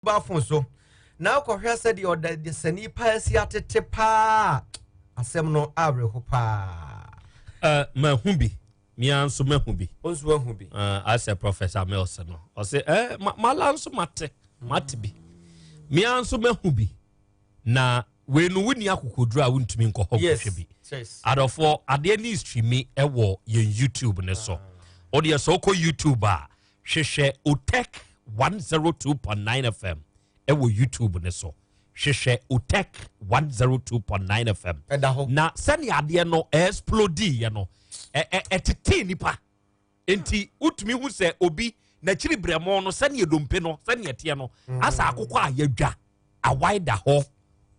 Mobile phone so na wokɔhwɛ sɛdeɛ ɔdasani paa si atete paa asɛm no awerɛho paa. Mahu bi mea nso mahu bi. Wo nso wahu bi. Asɛ Professor Mills no ɔsɛ mala nso mate mate bi mea nso mahu bi na wei no wonni akokoduro a wontumi nkɔ hɔ nkɔhwɛ bi. Adɔfoɔ, adeɛ ne streami ɛwɔ yɛn YouTube ne so. Wodeɛ sɛ wokɔ YouTube a, hwehwɛ Otec 102.9 FM ɛwɔ YouTube ne so. Hwehwɛ Otec 102.9 FM. Ɛda hɔ. Na sɛnea adeɛ no explode yɛ no, ɛtetee nipa. Nti wotumi hu sɛ obi n'akyiri brɛmo no, sɛnea dompe no sɛnea ɛteɛ no, asa akokɔ a yɛdwa awae da hɔ.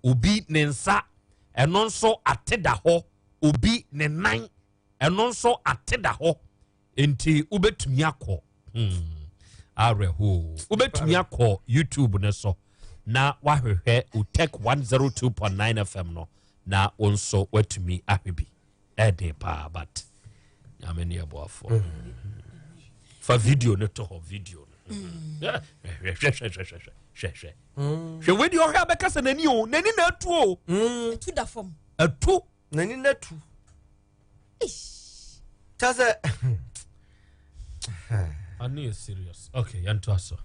Obi ne nsa ɛno nso ate da hɔ. Obi ne nan ɛno nso ate da hɔ. Nti wobɛtumi akɔ awerɛho, wobɛtumi akɔ YouTube ne so na wahwehwɛ Otec 102.9 FM no na wo nso watumi ahwɛ bi. Ɛden paa, but Nyame ne ɛboafoɔ. Fa video no to hɔ, video no. Hwɛ, hwɛ, hwɛ, hwɛ, hwɛ, hwɛ, hwɛ, hwɛ, hwɛ. Wei deɛ ɔhwɛ a bɛka sɛ n'ani o, n'ani na atu o. Atu da fam. Atu. N'ani na atu. Kyɛ sɛ Ano yɛ serious. Okay, yɛnto aso.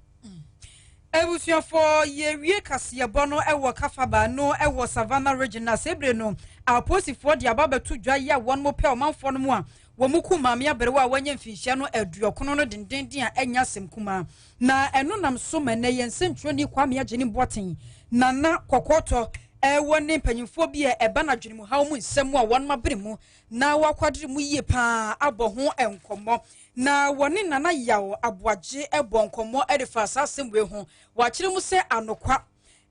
Abusuafoɔ, yɛwie kaseɛbɔ no wɔ Kafaba no wɔ Savannah Region, na sɛ ebire no apolisifoɔ de aba bɛto dwa yi a wɔn mo pɛ ɔmanfoɔ no mu a wɔn mu ku maame aberewa a wɔanya mfinhyia no 90 no dendenden a ɛnyɛ asɛm kumaa. Na ɛno nam so ma ɛnɛ yɛn nsɛntwerɛni Kwame Agyenim Boateng Nana Kɔkɔɔtɔ ɛwɔ ne mpanyinfoɔ bi a ɛba no adwene mu haw mu nsɛm a wɔn abere mu na wɔakwadere mu yie paa abɔ ho nkɔmmɔ. Na wɔne Nana Yaw Aboagye bɔ nkɔmmɔ de fa saa asɛm wei ho. Wɔakyerɛ mu sɛ anokwa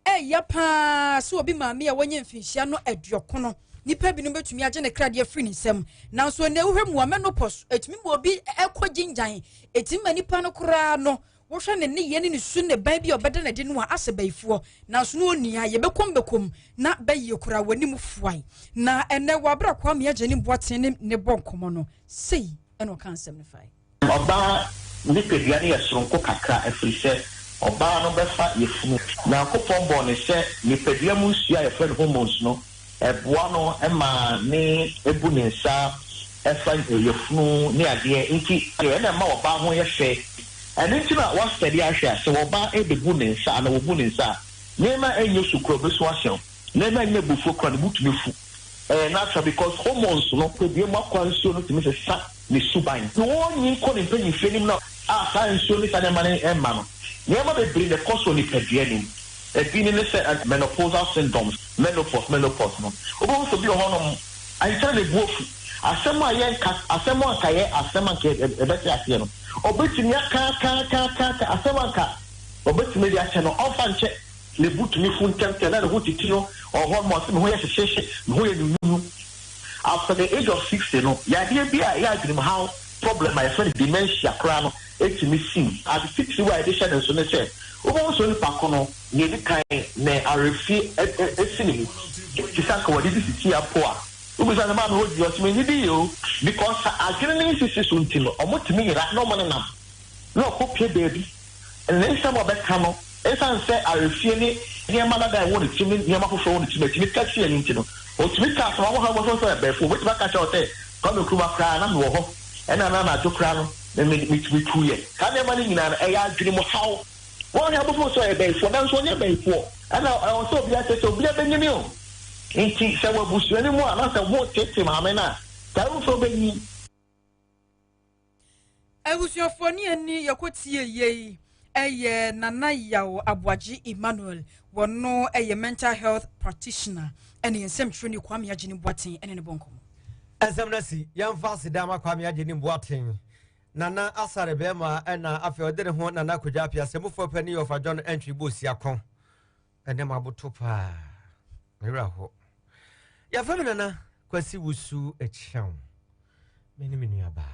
ɛyɛ paa sɛ obi maame a wanya mfinhyia no 90, nipa binom bɛtumi agye ne kradeɛ afiri ne nsam. Nanso ɛnɛ wohwɛ mu a, menopause ɛtumi ma obi ɛkɔ gyingyan, ɛtumi ma nipa no koraa no wohwɛ ne nneyɛɛ ne ne su ne ban bi a ɔbɛda n'adi no a, asɛ bayifoɔ. Nanso no onua yɛbɛkɔm bɛkɔm na bɛyie koraa w'anim fuae. Na ɛnɛ wɔ abere a Kwame Agyenim Boateng ne ne bɔ nkɔmmɔ no, sei ɛna ɔka nsɛm no fae. Ɔbaa nipadua no yɛ soronko kakra ɛfiri sɛ ɔbaa no bɛfa yafunu. Nyankopɔn bɔɔ no sɛ nipadua mu nsuo a yɛfrɛ no hormones no ɛboa no ma ne bu ne nsa fa yafunu ne adeɛ nti ɛna ɛma ɔbaa ho yɛ fɛ. Ɛno nti na wɔastɛde ahwɛ a sɛ ɔbaa ɛbɛbu ne nsa anaa wɔbu ne nsa a nneɛma ɛnyɛ su koraa ɔbɛsu ahyɛ wo, nneɛma ɛnyɛ abufuo koraa ne bo tumi fu. Ɛyɛ natural because hormones no padua mu akwa nsuo no tumi sesa ne suban. Sɛ ɔrenyin kɔ ne mpanyimfie anim no a saa nsuo ne saa nneɛma no mma no, nneɛma bebree na ɛkɔ so wɔ nipadua no mu. Ebi ne ne sɛ menopausal syndromes, menopause, menopause no. Wobɛhu sɛ obi wɔ hɔnom, ankyɛ na ne bo afu. Asɛm a yɛnka, asɛm a anka ɛyɛ asɛm a anka yɛbɛte aseɛ no, ɔbɛtumi aka aka aka aka aka asɛm a anka ɔbɛtumi de akyɛ no, ɔmfa nkyɛ. Ne bo tumi fu ntɛmntɛm na ne ho tete no. Ɔwɔ hɔnom a ɔse me ho yɛ hyehyeehye, me ho yɛ nwunwunwu. After the age of 60 no, yadeɛ bi a ɛyɛ adwenemhaw problem a yɛfrɛ no dementia koraa no tumi si. Ade titiriw a yɛde hyɛ ne nso ne sɛ, wobɛhu sɛ onipa ko no, nea edi kan, ne awerɛfie si ne mu. Te sɛ anka wadidi sisi a mpo a, wobisa no, maame wodidi? Ɔse mennidii o. Because sɛ adwene no nsisi so nti no, wɔtumi yera na wɔnenam na wɔkɔpue baabi. Ne nsɛm a ɔbɛka no, esiane sɛ awerɛfie ne nneɛma dada a ɛwɔ ne tirim ne nneɛma foforo a ɛwɔ ne tirim atumi ka tia no nti no, otumi ka asɛm ahorow a wobɛhu sɛ ɔyɛ bɛɛfo. Obetumi aka akyerɛ wo sɛ, Kwame Nkrumah koraa, na mewɔ hɔ, ɛnna na anadwo koraa no, me me mituiɛ. Saa nneɛma no nyinaa no, ɛyɛ adwene mu haw. Wɔhwɛ a, wobɛhu sɛ ɔyɛ bɛyifoɔ, nanso ɔnyɛ bɛyifoɔ. Ɛnna ɛwɔ sɛ obiara kyerɛ sɛ obiara bɛnyini o. Enti sɛ wɔ abusua no mu a, na sɛ woretete maame no a, kae wo sɛ ɔbɛnyin. Abusuafoɔ ne ani yɛkɔ tie yei ɛyɛ Nana Yaw Aboagye Emmanuel, wɔno ɛyɛ mental health practitioner, ɛne yɛn nsɛmtwerɛni Kwame Agyenim Boateng ɛne ne bɔ nkɔmmɔ. Nsɛm no asi, yɛmfa aseda ma Kwame Agyenim Boateng, Nana Asare bɛrima, ɛna afei ɔde ne ho Nana Kwadwo Appiah, Sɛmufoɔ Panin Ɔfa John Antwi Bosiako. Ɛnɛ maboto paa, me werɛ aho. Yɛfrɛ me Nana Kwasi Wusu Akyɛw, me ne me nuabaa.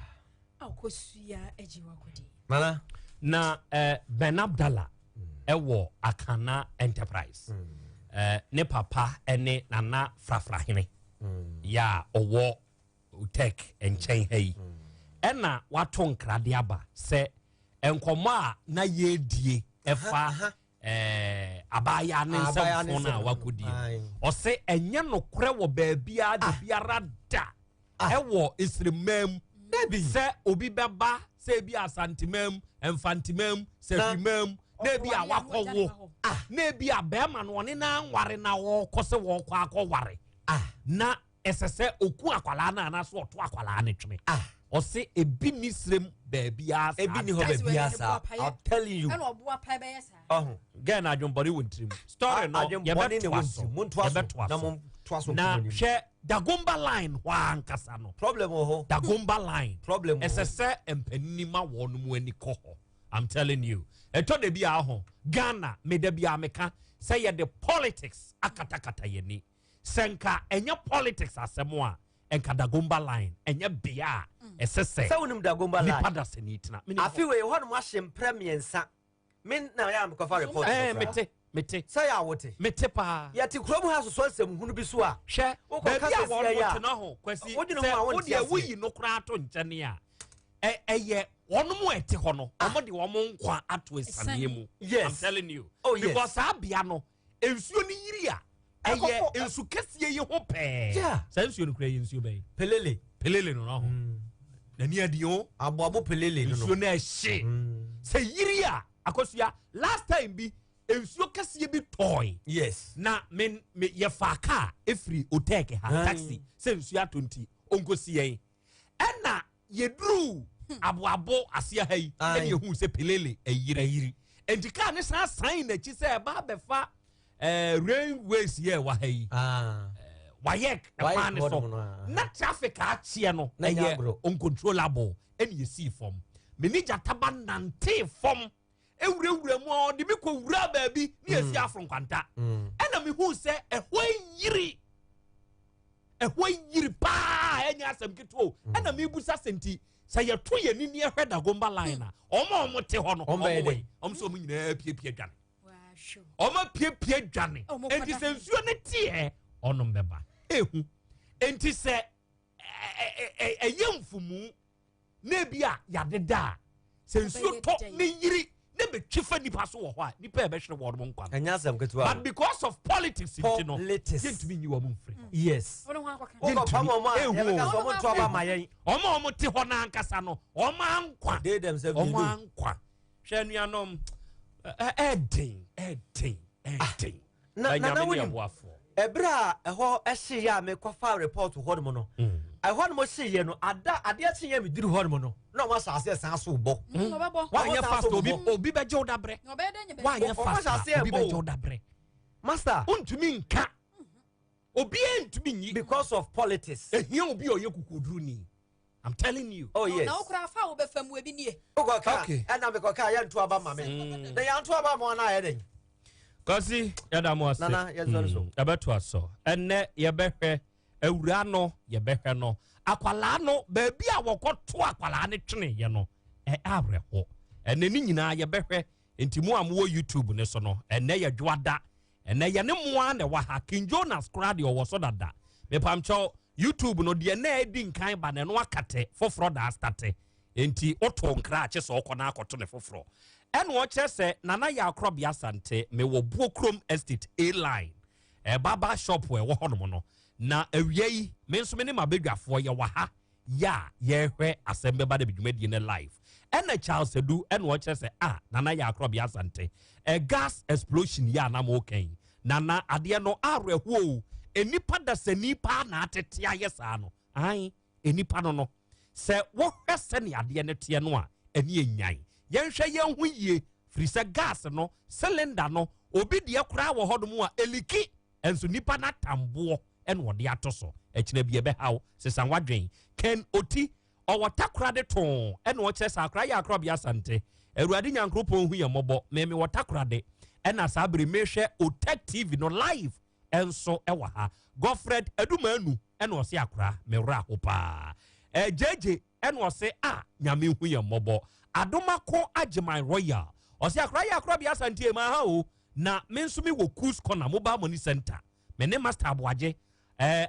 Akosua agye wakɔdi. Nana. Na Ben Abdallah ɛwɔ Akana Enterprise. Ne papa ɛne Nana Frafrahene yɛ a ɔwɔ Tech nkyɛn ha yi. Ɛna wato nkrade aba sɛ nkɔmmɔ a na yɛredie ɛfa. Abaayaa ne nsɛmfo no a wakɔdie. Ɔse ɛnyɛ nokorɛ wɔ baabiara da biara da ɛwɔ Esirimam sɛ obi bɛba sɛ ebi Asantemam, Mfantemam, Sahwimam na ebi a wakɔwo na ebi a bɛrima no ɔne no anware na ɔrekɔ sɛ wɔrekɔ akɔware na ɛsɛ sɛ oku akwadaa no anaasɛ ɔto akwadaa no twene. Ɔse ebi ni serem baabiara saa. Ebi ni hɔ baabiara saa. I'm telling you. Ɛna ɔboa pa bɛyɛ saa. Ɔho. Gɛn na adwembɔne wɔ ntirim. Story no yɛbɛtoa so. Yɛbɛtoa so. Na hwɛ Dagomba line hɔ ankasa no. Problem wɔ hɔ. Dagomba line. Problem wɔ hɔ. Ɛsɛ sɛ mpanyin ma wɔn mu ani kɔ hɔ. I'm telling you. Ɛtɔ da bi a ho Ghana me da bi a meka sɛ yɛde politics akatakata yɛn ni. Sɛ nka ɛnyɛ politics asɛm a nka Dagomba line ɛnyɛ bea a ɛsɛ sɛ sɛ wonim Dagomba line nipa da sɛ ni tena. Afi wei hɔ nom ahye mprɛ mmiɛnsa. Me na yɛ a mekɔfa report. Mete. Sɛ yɛ a wote. Mete paa. Yɛte kurom ha sosɔ nsɛm hunu bi so a. Hwɛ baabi a wɔn tena ho Kwasi sɛ wodeɛ woyi no koraa to nkyɛne a ɛyɛ wɔn mu ɛte hɔ no wɔn de wɔn nkwa ato esaneɛ mu. Yes. I'm telling you. Oh yes. Because saa bea no nsuo no yiri a ɛyɛ nsu kɛseɛ yi ho pɛɛ. Saa nsuo no kura yɛ nsuo bɛyi. Pelele. Pelele no ho. N'ani adi o. Aboabo pelele no. Nsuo no ɛhye. Sɛ yiri a Akosua last time bi nsuo kɛseɛ bi tɔɔe. Yes. Na me yɛfa kaa efiri Otec ha taxi sɛ nsuo atɔ nti onkosi yɛn. Ɛna yɛduru aboabo aseɛ ha yi ɛna yɛhu sɛ pelele ɛyiri. Nti kaa ne san san n'akyi sɛ ɛba abɛfa railways yɛ wɔ ha yi. Wayek ɛkwan ne so na traffic akyeɛ no ɛyɛ uncontrollable ɛna yɛsii fam. Mene gyataba nante fam ewurawura mu a ɔde mi kɔ wura baabi ne yɛsi afro nkwanta. Ɛna mehu sɛ ɛhɔ yiri paa ɛnyɛ asɛm ketewa o. Ɛna mebusa sɛ nti sɛ yɛto yɛn ni ne ɛhwɛ Dagomba line a ɔmo te hɔ no ɔmo wɔ ɔmo sɛ ɔmo nyinaa piepie dwane. Ɔmo piepie dwane. Enti sɛ nsuo ne teɛ ɔnom bɛba ehu. Enti sɛ ɛyɛ mfumu na ebi a yɛadeda a sɛ nsuo tɔ ne yiri ne bɛtwi fa nipa so wɔ hɔ a nipa yɛ bɛhwere wɔn nkwa no. Ɛnyɛ asɛm ketewa. But because of politics nti no yɛntumi nyi wɔn mfiri. Yes. Yɛntumi ehu o. Ɔmo te hɔ n'ankasa no ɔmo ankwa. Ɔmo ankwa. Hwɛ nuanom ɛɛden ɛɛden ɛɛden. Na na wonim ɛberɛ a ɛhɔ ɛhyeeɛ a mekɔfa report hɔ nom no ɛhɔ nom hyeeɛ no ada adeɛ kyeeɛ meduru hɔ nom no na ɔmo ahyɛ aseɛ san so bɔ. Wanyɛ fast obi bɛgye wo dabrɛ. Wanyɛ fast obi bɛgye wo dabrɛ. Master. Wontumi nka. Obiara ntumi nyi. Because of politics. Ehia obi a ɔyɛ kukoduru ni. I'm telling you. Oh yes. Na okura fa wo befa mu ebi nie. Okay. Ɛna mekɔka yɛnto aba ma me. Na yɛnto aba ma ɔna ayɛ dɛn? Kwasi yɛda mo ase. Nana yɛsɔre so. Yɛbɛto aso. Ɛnɛ yɛbɛhwɛ awura no yɛbɛhwɛ no. Akwalaa no baabi a wɔkɔto akwalaa ne twene yɛ no awerɛho. Ɛnɛ ne nyinaa yɛbɛhwɛ nti mo a mowɔ YouTube ne so no ɛnɛ yɛ dwoada. Ɛnɛ yɛ ne mmoa na ɛwɔ ha. King Jonas koraa deɛ ɔwɔ so dada. Mepamkyɛw YouTube no deɛ na edi nkan ba na ɛno akate foforɔ da astate. Nti woto nkra akye sɛ ɔkɔ na akɔto ne foforɔ. Ɛna ɔkyerɛ sɛ Nana yɛ akorɔbea Asante mewɔ Buokrom Estate A line. Baba shop ɛwɔ hɔnom no. Na awia yi me nso me ne mabedwafoɔ yɛwɔ ha ya yɛhwɛ asɛm bɛba de dwumadie ne live. Ɛna Charles Edu ɛna ɔkyerɛ sɛ Nana yɛ akorɔbea Asante. Gas explosion yɛ anam okay. Nana adeɛ no awerɛhoɔ o. Enipa da sɛ nipa na atete ayɛ saa no. Ae enipa no no. Sɛ wɔhwɛ sɛ ne adeɛ ne teɛ no a ɛne enyan. Yɛnhwɛ yɛn ho yie firi sɛ gas no cylinder no obi deɛ koraa wɔ hɔ nom a eliki ɛnso nipa na tamboɔ ɛna ɔde ato so. Ɛkyina bi ɛbɛhaw sesan wadwen. Ken Oti ɔwɔ Takoradi tɔn ɛna ɔkyerɛ sɛ akora yɛ akorɔbea Asante. Awurade Nyankopɔn hu yɛn mmɔbɔ. Mɛmi wɔ Takoradi ɛna saa bere mehwɛ Otec TV no live ɛnso ɛwɔ ha. Godfred Edumanu ɛna ɔse akora mewura ho paa. JJ ɛna ɔse a Nyame hu yɛn mmɔbɔ. Adomako Agyeman Royal ɔse akora yɛ akorɔbea Asante ma ha o. Na me nso me wɔ Coos Corner Mobile Money Center. Me ne Master Aboagye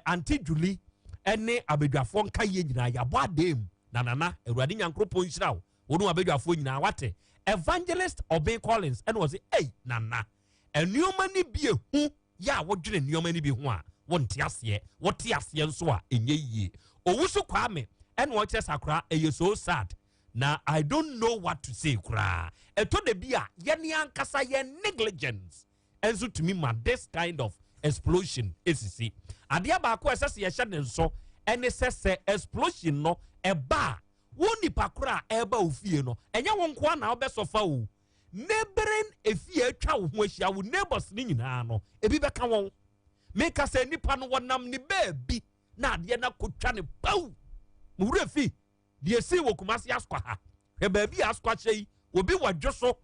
Auntie Julie ɛne abedwafoɔ nka yie nyinaa yɛabɔ adem na nana Awurade Nyankopɔn nhyira wo. Wo ne abedwafoɔ nyinaa wate. Evangelist Obeng Collins ɛna ɔse ei Nana nnoɔma no bi ehu yɛ a wodwene nnoɔma no bi ho a wonte aseɛ, wote aseɛ nso a ɛnyɛ yie. Owusu Kwame ɛna ɔkyerɛ sakora ɛyɛ so sad na I don't know what to say koraa. Ɛtɔ da bi a yɛne ankasa yɛn negligence nso tumi ma this kind of explosion esisi. Adeɛ baako a ɛsɛ sɛ yɛhyɛ ne nso ɛne sɛ sɛ explosion no ɛba a wo nipa koro a ɛreba wo fie no ɛnyɛ wo nko ara na wobɛsɔfa o. Neighboring efie atwa wo ho ahyia, wo neighbors ne nyinaa no ebi bɛka wɔn. Meka sɛ nipa no wɔnam ne baabi na adeɛ no akɔtwa ne paw. Mo werɛ fi deɛ esii wɔ Kumasi Asukwa ha. Hwɛ baabi a Asukwa hyɛ yi, obi wɔ dwo so,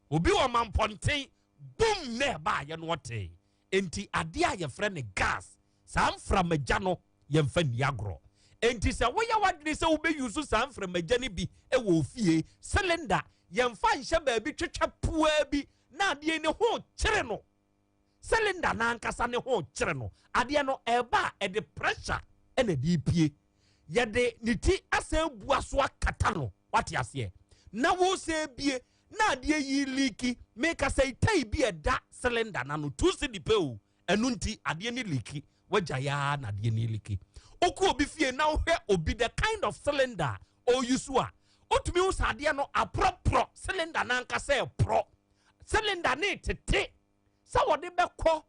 obi wɔ mampɔnten, boom na ɛbaayɛ no ɔtee. Enti adeɛ a yɛfrɛ no gas, saa mframagya no, yɛmfa nni agorɔ. Enti sɛ woyɛ w'adwene sɛ wobɛyusu saa mframagya no bi wɔ ofie, cylinder, yɛmfa nhyɛ baabi twetwa puaa bi na adeɛ ne ho kyere no. Cylinder no ankasa ne ho kyere no. Adeɛ no ɛreba a, ɛde pressure na ɛde repue. Yɛde ne ti asan bua so akata no, wate aseɛ? Na wosɛ bie na adeɛ yi leaki. Meka sɛ tai bi a ɛda cylinder no ano, 2 cedi pɛ o, ɛno nti adeɛ no leaki. Wagya ya na adeɛ no leaki. Wokɔ obi fie na wohwɛ obi the kind of cylinder a ɔyi so a, wotumi hu sɛ adeɛ no aporɔporɔ, cylinder no ankasa ɛporɔ. Cylinder no tete sɛ wɔde bɛkɔ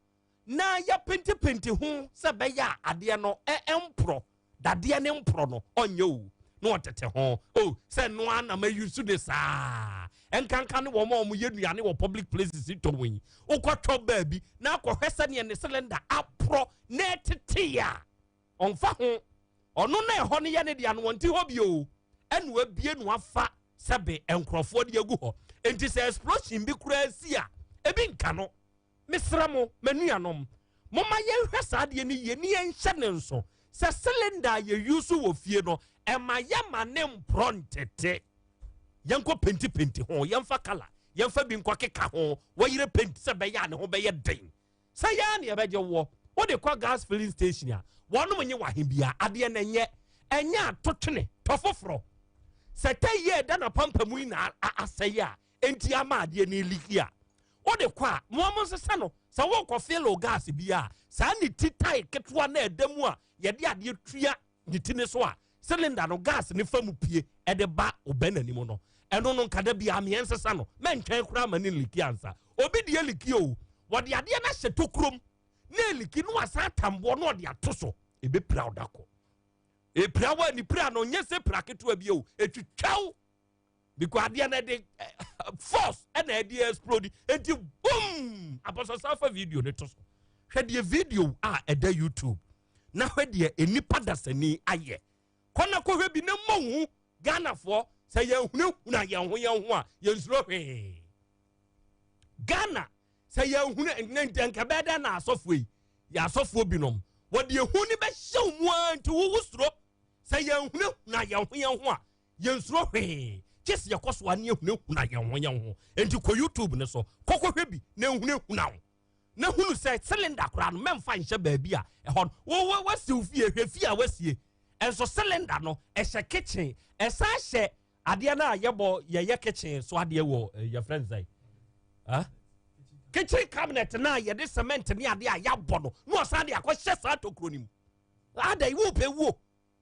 na yɛpentepente ho sɛ bɛyɛ a adeɛ no ɛmporɔ, dadeɛ ne mporɔ no ɔnyɛ o, na ɔtete ho o sɛ no ara na mayi so de saa. Nkanka ne wɔn a wɔyɛ nnuane wɔ public places tɔn yi, wokɔtɔ baabi na akɔhwɛ sɛdeɛ ne cylinder aporɔ na ɛtete a ɔmfa ho, ɔno na ɛhɔ no yɛ ne deɛ no wɔnte hɔ bio, ɛna wabie no afa sɛbe nkurɔfoɔ de agu hɔ. Nti sɛ explosion bi koraa si a ebi nka no. Mesrɛ mo, m'anuanom, momma yɛnhwɛ saa adeɛ no yie ne yɛnhyɛ ne nso sɛ cylinder a yɛyi so wɔ fie no ɛma yɛma ne mporɔ ntete. Yɛnkɔ pentipenti ho, yɛmfa kala, yɛmfa bi nkɔ keka ho, wɔyere paint sɛ bɛyɛ a ne ho bɛyɛ den. Sɛ yɛa ne yɛbɛgye woɔ, wode kɔ gas filling station a wɔnom nye wahe bia, adeɛ no ɛnyɛ ɛnyɛ atotwene tɔ foforɔ. Sɛ tɛ yie ɛda na pampamu yi na asɛe a enti ama adeɛ no leaki a, wode kɔ a mo mo nsesa no. Sɛ wokɔ fill gas bi a, saa ne ti tae ketewa na ɛda mu a yɛde adeɛ tua ne ti ne so a cylinder no gas ne fa mu pie ɛde ba ɔbɛn n'anim no, ɛno no nkada bi ameɛ nsesa no, mɛntwɛn koraa ma ne leaki ansa. Obi deɛ leaki o, wɔde adeɛ no ahyɛ tokurom na eleaki no wasan atamboɔ na ɔde ato so, ebepira ɔda kɔ. Epira wa ne pira no nyɛ sɛ pira ketewa bi o, etwitwaw because adeɛ no de force ɛna ɛde explode, enti boom. Abɔsɔsɔ afa video ne to so, hwɛ deɛ video a ɛda YouTube na hwɛ deɛ nipa dasani ayɛ. Kɔ na kɔhwɛ bi na mmɔ hu. Ghanafoɔ, sɛ yɛnhunahuna yɛn ho yɛn ho a, yɛnsuro hwee. Ghana, sɛ yɛnhuna ne nka bɛyɛ dɛ na asɔfoɔ yi yɛ asɔfoɔ binom wɔde ehu ne bɛhyɛ wo mu ara nti wowo suro. Sɛ yɛnhunahuna yɛn ho yɛn ho a, yɛnsuro hwee, gye sɛ yɛkɔ so a ne yɛhunahuna yɛn ho yɛn ho. Nti kɔ YouTube ne so kɔkɔhwɛ bi na ehunahuna wo na hunu sɛ cylinder koraa no mɛmfa nhyɛ baabi a ɛhɔ no wo wasiw fie. Hwɛ fie a wasie ɛnso cylinder no ɛhyɛ kitchen, ɛsan hyɛ adeɛ no a yɛbɔ yɛyɛ kitchen so adeɛ wɔ yɛfrɛ no sɛ kitchen cabinet no a yɛde cement ne adeɛ a yɛabɔ no na ɔsan de akɔhyɛ saa tokuro no mu. Ada yi wopɛ wuo,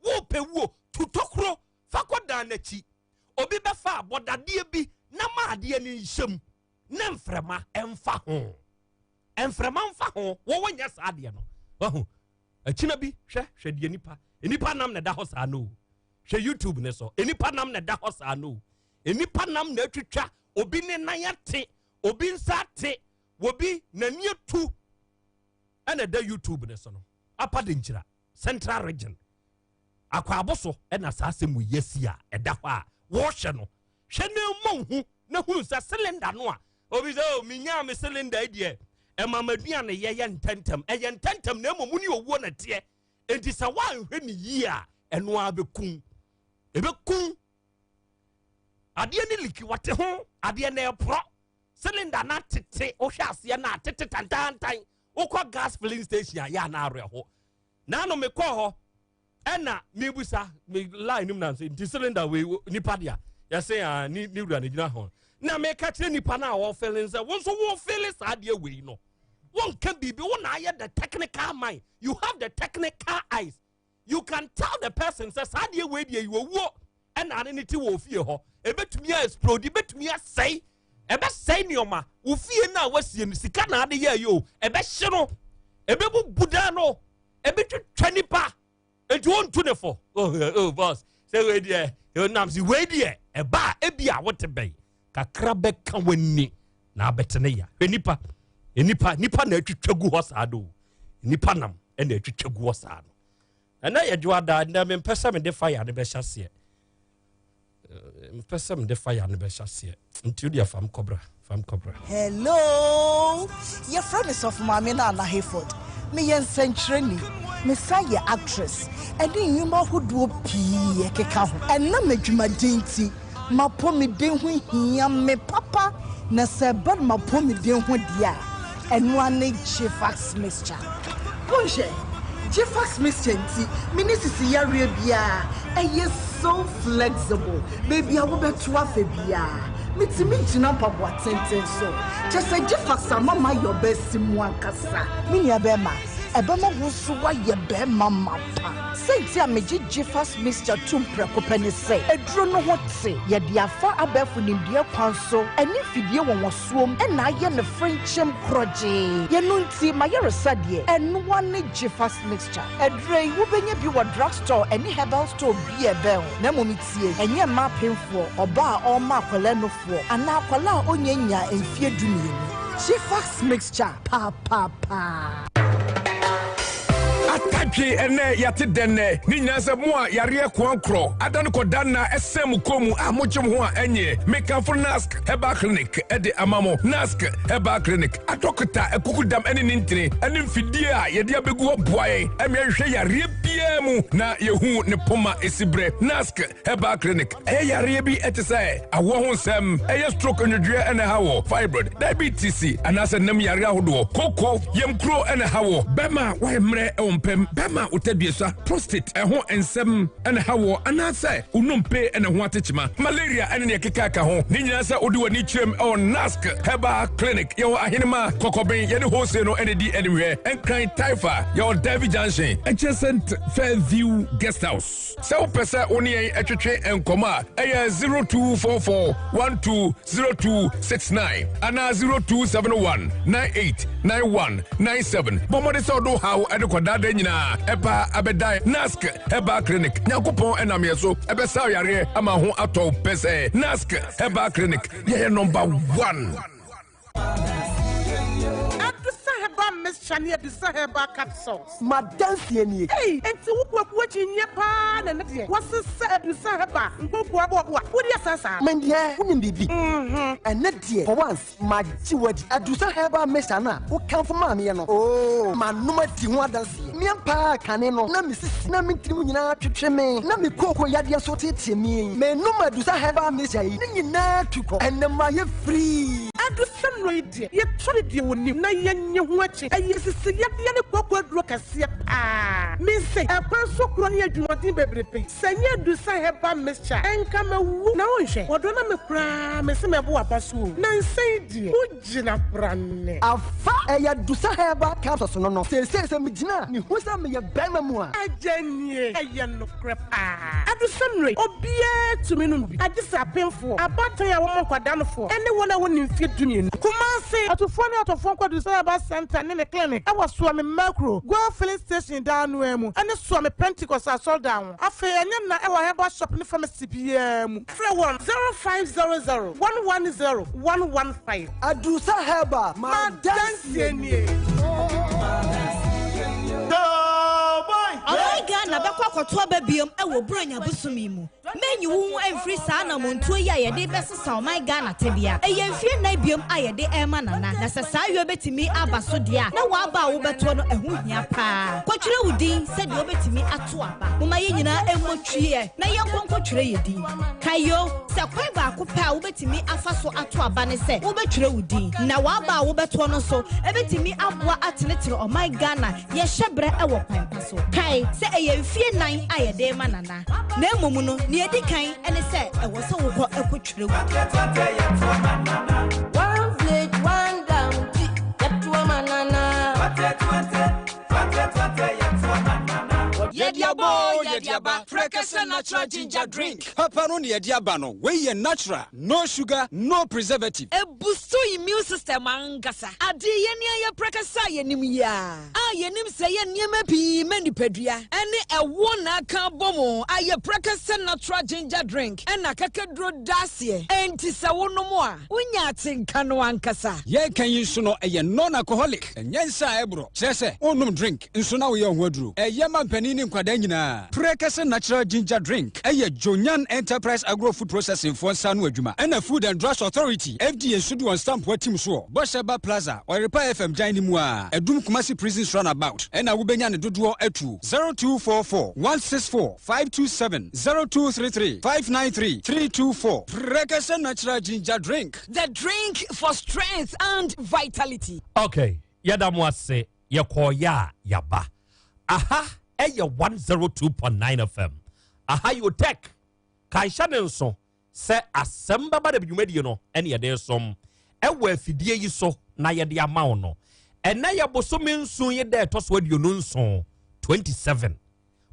wopɛ wuo, tu tokuro fa kɔ dan n'akyi. Obi bɛfa abɔdadeɛ bi na ma adeɛ no nhyɛm na mframa ɛmfa ho, mframa mfa ho. Wɔwɔ nyɛ saa adeɛ no wahu akyina bi. Hwɛ hwɛ deɛ nipa nipa nam na ɛda hɔ saa no. Hwɛ YouTube ne so, nipa nam na ɛda hɔ saa no. Nipa nam na atwitwa obi ne nan ate, obi nsa ate, obi n'ani atu ɛna ɛda YouTube ne so no. Apa de nkyira Central Region Akwaabo so ɛna saa asɛm yi asi a ɛda hɔ a wɔrehwɛ no. Hwɛ na mmɔ hu na hunu sɛ cylinder no a obi sɛ o menyaa me cylinder yi deɛ ɛma m'aduane yɛyɛ ntɛntɛm, ɛyɛ ntɛntɛm na mmom ne owuo na teɛ. Enti sɛ woanhwɛ ne yie a, ɛno ara bɛkum, ɛbɛkum. Adeɛ ne leaki wɔte ho, adeɛ na ɛporɔ, cylinder na tete, wohwɛ aseɛ na atete tantantan. Wokɔ gas filling station a yɛ ana awerɛho. Naano mekɔɔ hɔ ɛna mebusa me line nim na nti cylinder wei nipa dea yɛsɛ a ne ne wura ne gyina ho. Na meka kyerɛ nipa no a wɔfele sɛ wo nso wofele saa adeɛ wei no, wonka biribi. Wo na ayɛ the technical mind, you have the technical eyes, you can tell the person sɛ saa adeɛ wei deɛ owuo ɛna ane ne ti wɔ ofie hɔ, ebɛtumi a explode, ebɛtumi asɛe, ɛbɛsɛe nneɛma wo fie no a wasie no, sika na ade yɛ yi o, ɛbɛhye no, ɛbɛbubu dan no, ɛbɛtwitwa nipa. Nti wontu ne fo. Oh boss, sɛ wei deɛ nam si wei deɛ ɛba a, ebi a wote bɛn kakra bɛka w'ani na abɛte ne ya. Hwɛ nipa, nipa, nipa na atwitwa gu hɔ saa do, nipa nam ɛna atwitwa gu hɔ saa no. Ɛnɛ yɛ dwoada. Ɛnɛ mempɛ sɛ mede fire ne bɛhyɛ aseɛ, mpɛ sɛ mede fire no bɛhyɛ aseɛ, nti wodeɛ fam kɔbra, fam kɔbra. Hello, yɛfrɛ me Sɔfo Maame no Ana Hayford. Meyɛ nsɛnkyerɛni, mesan yɛ actress ɛne nnwuma ahodoɔ pii ɛkeka ho. Ɛnam adwumaden nti, m'apɔmuden ho hia me papa, na sɛ ɛba no m'apɔmuden ho deɛ a, ɛno ara ne Gfax mixture. Wonhwɛ, Gfax mixture nti me ne sisi yareɛ biara. Ɛyɛ so flexible, baabi a wobɛto afa biara metumi gyina mpaboa tenten so. Kyɛ sɛ Gfax ama mayɛ ɔbaa mu ankasa. Me nua bɛrima, ɛbɛma wo nso woayɛ bɛrima mapa. Sɛnti a megye Gfax mixture tom prɛko pɛ ne sɛ aduro no ho te, yɛde afa abɛɛfo nimdeɛ kwan so ɛne mfidie wɔwɔsoom ɛna ayɛ no frenkyɛm korɔgyee. Yɛno nti mayɛresa deɛ, ɛnoa ne Gfax mixture. Aduro yi wobɛnya bi wɔ drugstore ɛne herbal store bi a ɛbɛn wo. Na mmom tie, ɛnyɛ mmaa apemfoɔ, ɔbaa a ɔrema akwadaa nufoɔ anaa akwadaa a ɔnya nya mfeɛ 12. Gfax mixture, paapaa. Atadwe ɛnɛ yɛate dɛn nɛ ne nyinaa sɛ mo a yareɛ koankorɔ ada no kɔda nna ɛsɛn mo kɔn mu a mogye mo ho a ɛnyɛ, mekamfo Nask Herbal Clinic ɛde ama mo. Nask Herbal Clinic adɔkota akukudam ɛne ne ntini ɛne mfidie a yɛde abɛgu hɔ boa yɛn ɛma yɛhwehwɛ yareɛ biara mu na yɛhu ne poma ɛsi berɛ. Nask Herbal Clinic, ɛyɛ yareɛ bi ɛte sɛ awoɔ ho nsɛm, ɛyɛ stroke, nwodwoeɛ ɛna ɛha wɔ, fibroid, diabetes anaasɛ nam yareɛ ahodoɔ, koko, yamkuro ɛna ɛha wɔ, bɛma a wayɛ mmerɛ ɛwɔ mpɛm, bɛma a wotadua prostate ɛho nsɛm ɛna ɛha wɔ, anaasɛ wonompe ɛna ho atekyema, malaria ɛne neɛ keka ka ho ne nyinaa, sɛ wode w'ani kyerɛm ɛwɔ Nask Herbal Clinic. Yɛwɔ Ahenema Kɔkɔben, yɛne wholesale no ɛne di animhwɛ. Nkran Taifa, yɛwɔ Davy Junction, adjacent Fairview Guest House. Sɛ wopɛ sɛ wo ne yɛn ɛtwetwe nkɔmmɔ a, ɛyɛ 0244 120269 anaa 0271 989197. Bɔ mmɔde sɛ ɔde haw ɛde kɔdaada nyinaa ɛba abɛdan Nask Herbal Clinic. Nyankopɔn ɛnam yɛ so ɛbɛsa yareɛ ama ho atɔ pɛ sɛ Nask Herbal Clinic, yɛyɛ number one. Adusa Herbal Mixture ne Adusa Herbal Capsules. Madanseɛ nie. Ei, enti wo kuakuo akyi nyɛ paa na ne deɛ wɔsesa Adusa Herbal nkokoa boaboa wode asa saa. Mendeɛ wonim biribi. Ɛnɛ deɛ, for once magye wadi. Adusa Herbal Mixture no a wokamfo maa meɛ no, oo, manom adi ho adanseɛ. Meɛ paa, kane no na mesisi na mentiri mu nyinaa twetwe me na me kooko yadeɛ nso tetee me. Menom Adusa Herbal Mixture yi, ne nyinaa tu kɔ. Ɛnɛ mayɛ free. Adusa nnuro yi deɛ, yɛtɔ ne deɛ wɔnim na yɛnyɛ ho akyi. Ɛyɛ sisi yadeɛ ne kooko aduro kɛseɛ paa. Mense ɛkwan so korɔ ne adwumaden bebrebe. Sɛ nyɛ Adusa Herbal Mixture, ɛnka mawu. Na wonhwɛ wɔdɔ na me koraa mese mɛbo aba so o. Na nsɛn deɛ wogyina korane. Afa ɛyɛ Adusa Herbal Capsules no. Seesei sɛ megyina a, mehu sɛ meyɛ bɛrima mu a. Agya nie, ɛyɛ nokorɛ paa. Adusa nnuro yi, obiara tumi nom bi, agye sɛ apemfoɔ, abaatan a wɔmmɔ nkwadaa nofoɔ, ɛne wɔn a wɔnni mfeɛ 12. Kumase, atufoɔ ne atɔfoɔ nkɔ Adusa Herbal Center ne ne clinic ɛwɔ Suame Mercuro, Goil Filling Station dan no ara mu, ɛne Suame Pentecost Asɔredan ho. Afei ɛnyɛ na ɛwɔ herbal shop ne pharmacy biara mu. Frɛ wɔn 0500 110 115. Adusa Herbal, madanseɛ nie. Ɔman Ghana bɛkɔ akɔto aba biom wɔ Buronya bosome mu. Menyi wo ho amfiri saa anammɔntuo yi a yɛde bɛsesa ɔman Ghana tebea. Ɛyɛ mfeɛ 4 biom a yɛde ɛrema Nana, na sɛ saa yɔ bɛtumi aba so deɛ a, na w'aba a wobɛtoɔ no ɛho hia paa. Kɔtwerɛ wo din sɛdeɛ wobɛtumi ato aba. Momma yɛn nyinaa mmɔ twiɛ na yɛnkɔ nkɔtwerɛ yɛ din. Kae o, sɛ kwan baako pɛ a wobɛtumi afa so ato aba ne sɛ wobɛtwerɛ wo din, na w'aba a wobɛtoɔ no nso ɛbɛtumi aboa atenetene ɔman Ghana yɛhyɛ berɛ wɔ kwan pa so. Kae sɛ ɛyɛ mfeɛ mfie nnan a yɛde rema Nana. Na mmom no, nea edi kan ne sɛ ɛwɔ sɛ wokɔ kɔtwerɛ gu. One village, one dam nti, yɛto ama Nana. Yɛde aba oo, yɛde aba, Prɛkɛsɛ natural ginger drink. Papa no na yɛde aba no, wei yɛ natural, no sugar, no preservative. Ɛbustu immune system ankasa. Adeɛ yɛn ani ayɛ prɛkɛsɛ a yɛnim yi ara a yɛnim sɛ ɛyɛ nneɛma pii ma nipadua ɛne ɛwoɔ na aka abɔ mu ayɛ prɛkɛsɛ natural ginger drink ɛna akakaduro da aseɛ enti sɛ wonom a wonya atenka no ankasa. Yɛreka yi nso no ɛyɛ non-alcoholic, ɛnyɛ nsa a ɛborɔ, kyerɛ sɛ wonnom drink nso na woyɛ wo ho aduro. Ɛyɛ ma mpanin ne nkwadaa nyinaa. Prɛkɛsɛ Natural Ginger Drink yɛ Jonyan Enterprise Agro Food Processing foɔ nsa ano adwuma ɛna Food and Drugs Authority, FDA, nso de wɔn stamp atim soɔ. Bɔhyɛ Ba Plaza, Ɔyerepa FM dan no mu ara, Adum Kumasi Prisons Runabout ɛna wobɛnya ne dodoɔ atuo. 0244 164 527, 0233 593 324. Prɛkɛsɛ Natural Ginger Drink. The drink for strength and vitality. Okay, yɛda mo ase. Yɛkɔɔeɛ a yɛaba. Aha yɛ 102.9 FM. Aha yɛ Otec. Kae hyɛ ne nso sɛ asɛm bɛba da bi dwumadie no ɛne yɛde resom ɛwɔ afidie yi so na yɛde ama wo no. Ɛnɛ yɛ bosome nson yi da ɛtɔ so 27, 27.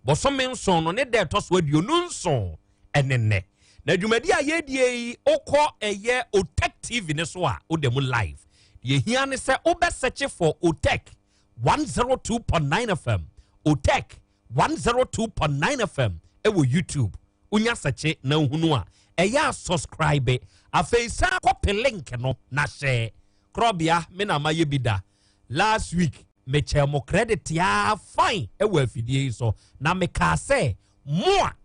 Bosome nson no ne da ɛtɔ so 27 ɛne nnɛ. Na dwumadi a yɛredie yi, wokɔ ɛyɛ Otec TV ne so a, woda mu live. Deɛ hia ne sɛ wobɛsɛkye for Otec 102.9 FM, Otec 102.9 FM ɛwɔ YouTube. Wonya sɛkye na wohunu a, ɛyɛ a subscribe. Afei san kɔpe link no na hyɛ. Korɔbea, me na mayɛ bi da. Last week, mekyɛɛ mo credit aa fine wɔ afidie yi so, na mekaa sɛ mo a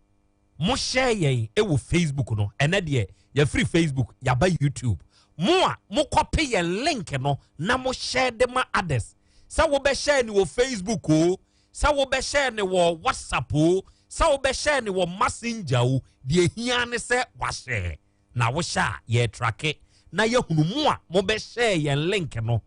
mo share yɛn wɔ Facebook no, ɛnɛ deɛ yɛfiri Facebook yɛaba YouTube. Mo a mo kɔpe yɛn link no na mo share de ma others, sɛ wobɛ share ne wɔ Facebook o, sɛ wobɛ share ne wɔ WhatsApp o, sɛ wobɛ share ne wɔ Messenger o, deɛ hia ne sɛ wahyɛ. Na wohyɛ a, yɛretrake na yɛahunu mo a mobɛhyɛɛ yɛn link no.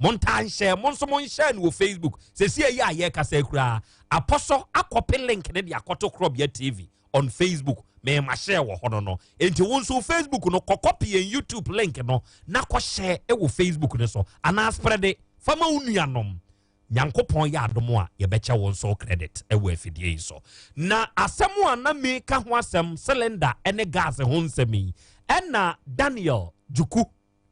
Montaa nhyɛ, mo nso monhyɛ no wɔ Facebook. Seesei yi a yɛrekasa yi koraa, Apɔsɔ akɔpe link no de akɔto Korɔbea TV on Facebook. Mema hyɛɛ wɔ hɔ no no. Enti wo nso wo Facebook no, kɔkɔpe yɛn YouTube link no na kɔhyɛ wɔ Facebook no so. Anaa sprɛde fa ma wo nuanom. Nyankopɔn yɛ adom a yɛbɛkyɛ wo nso credit wɔ afidie yi so. Na asɛm a na meka ho asɛm cylinder ne gas ho nsɛm yi ɛna Daniel Djuku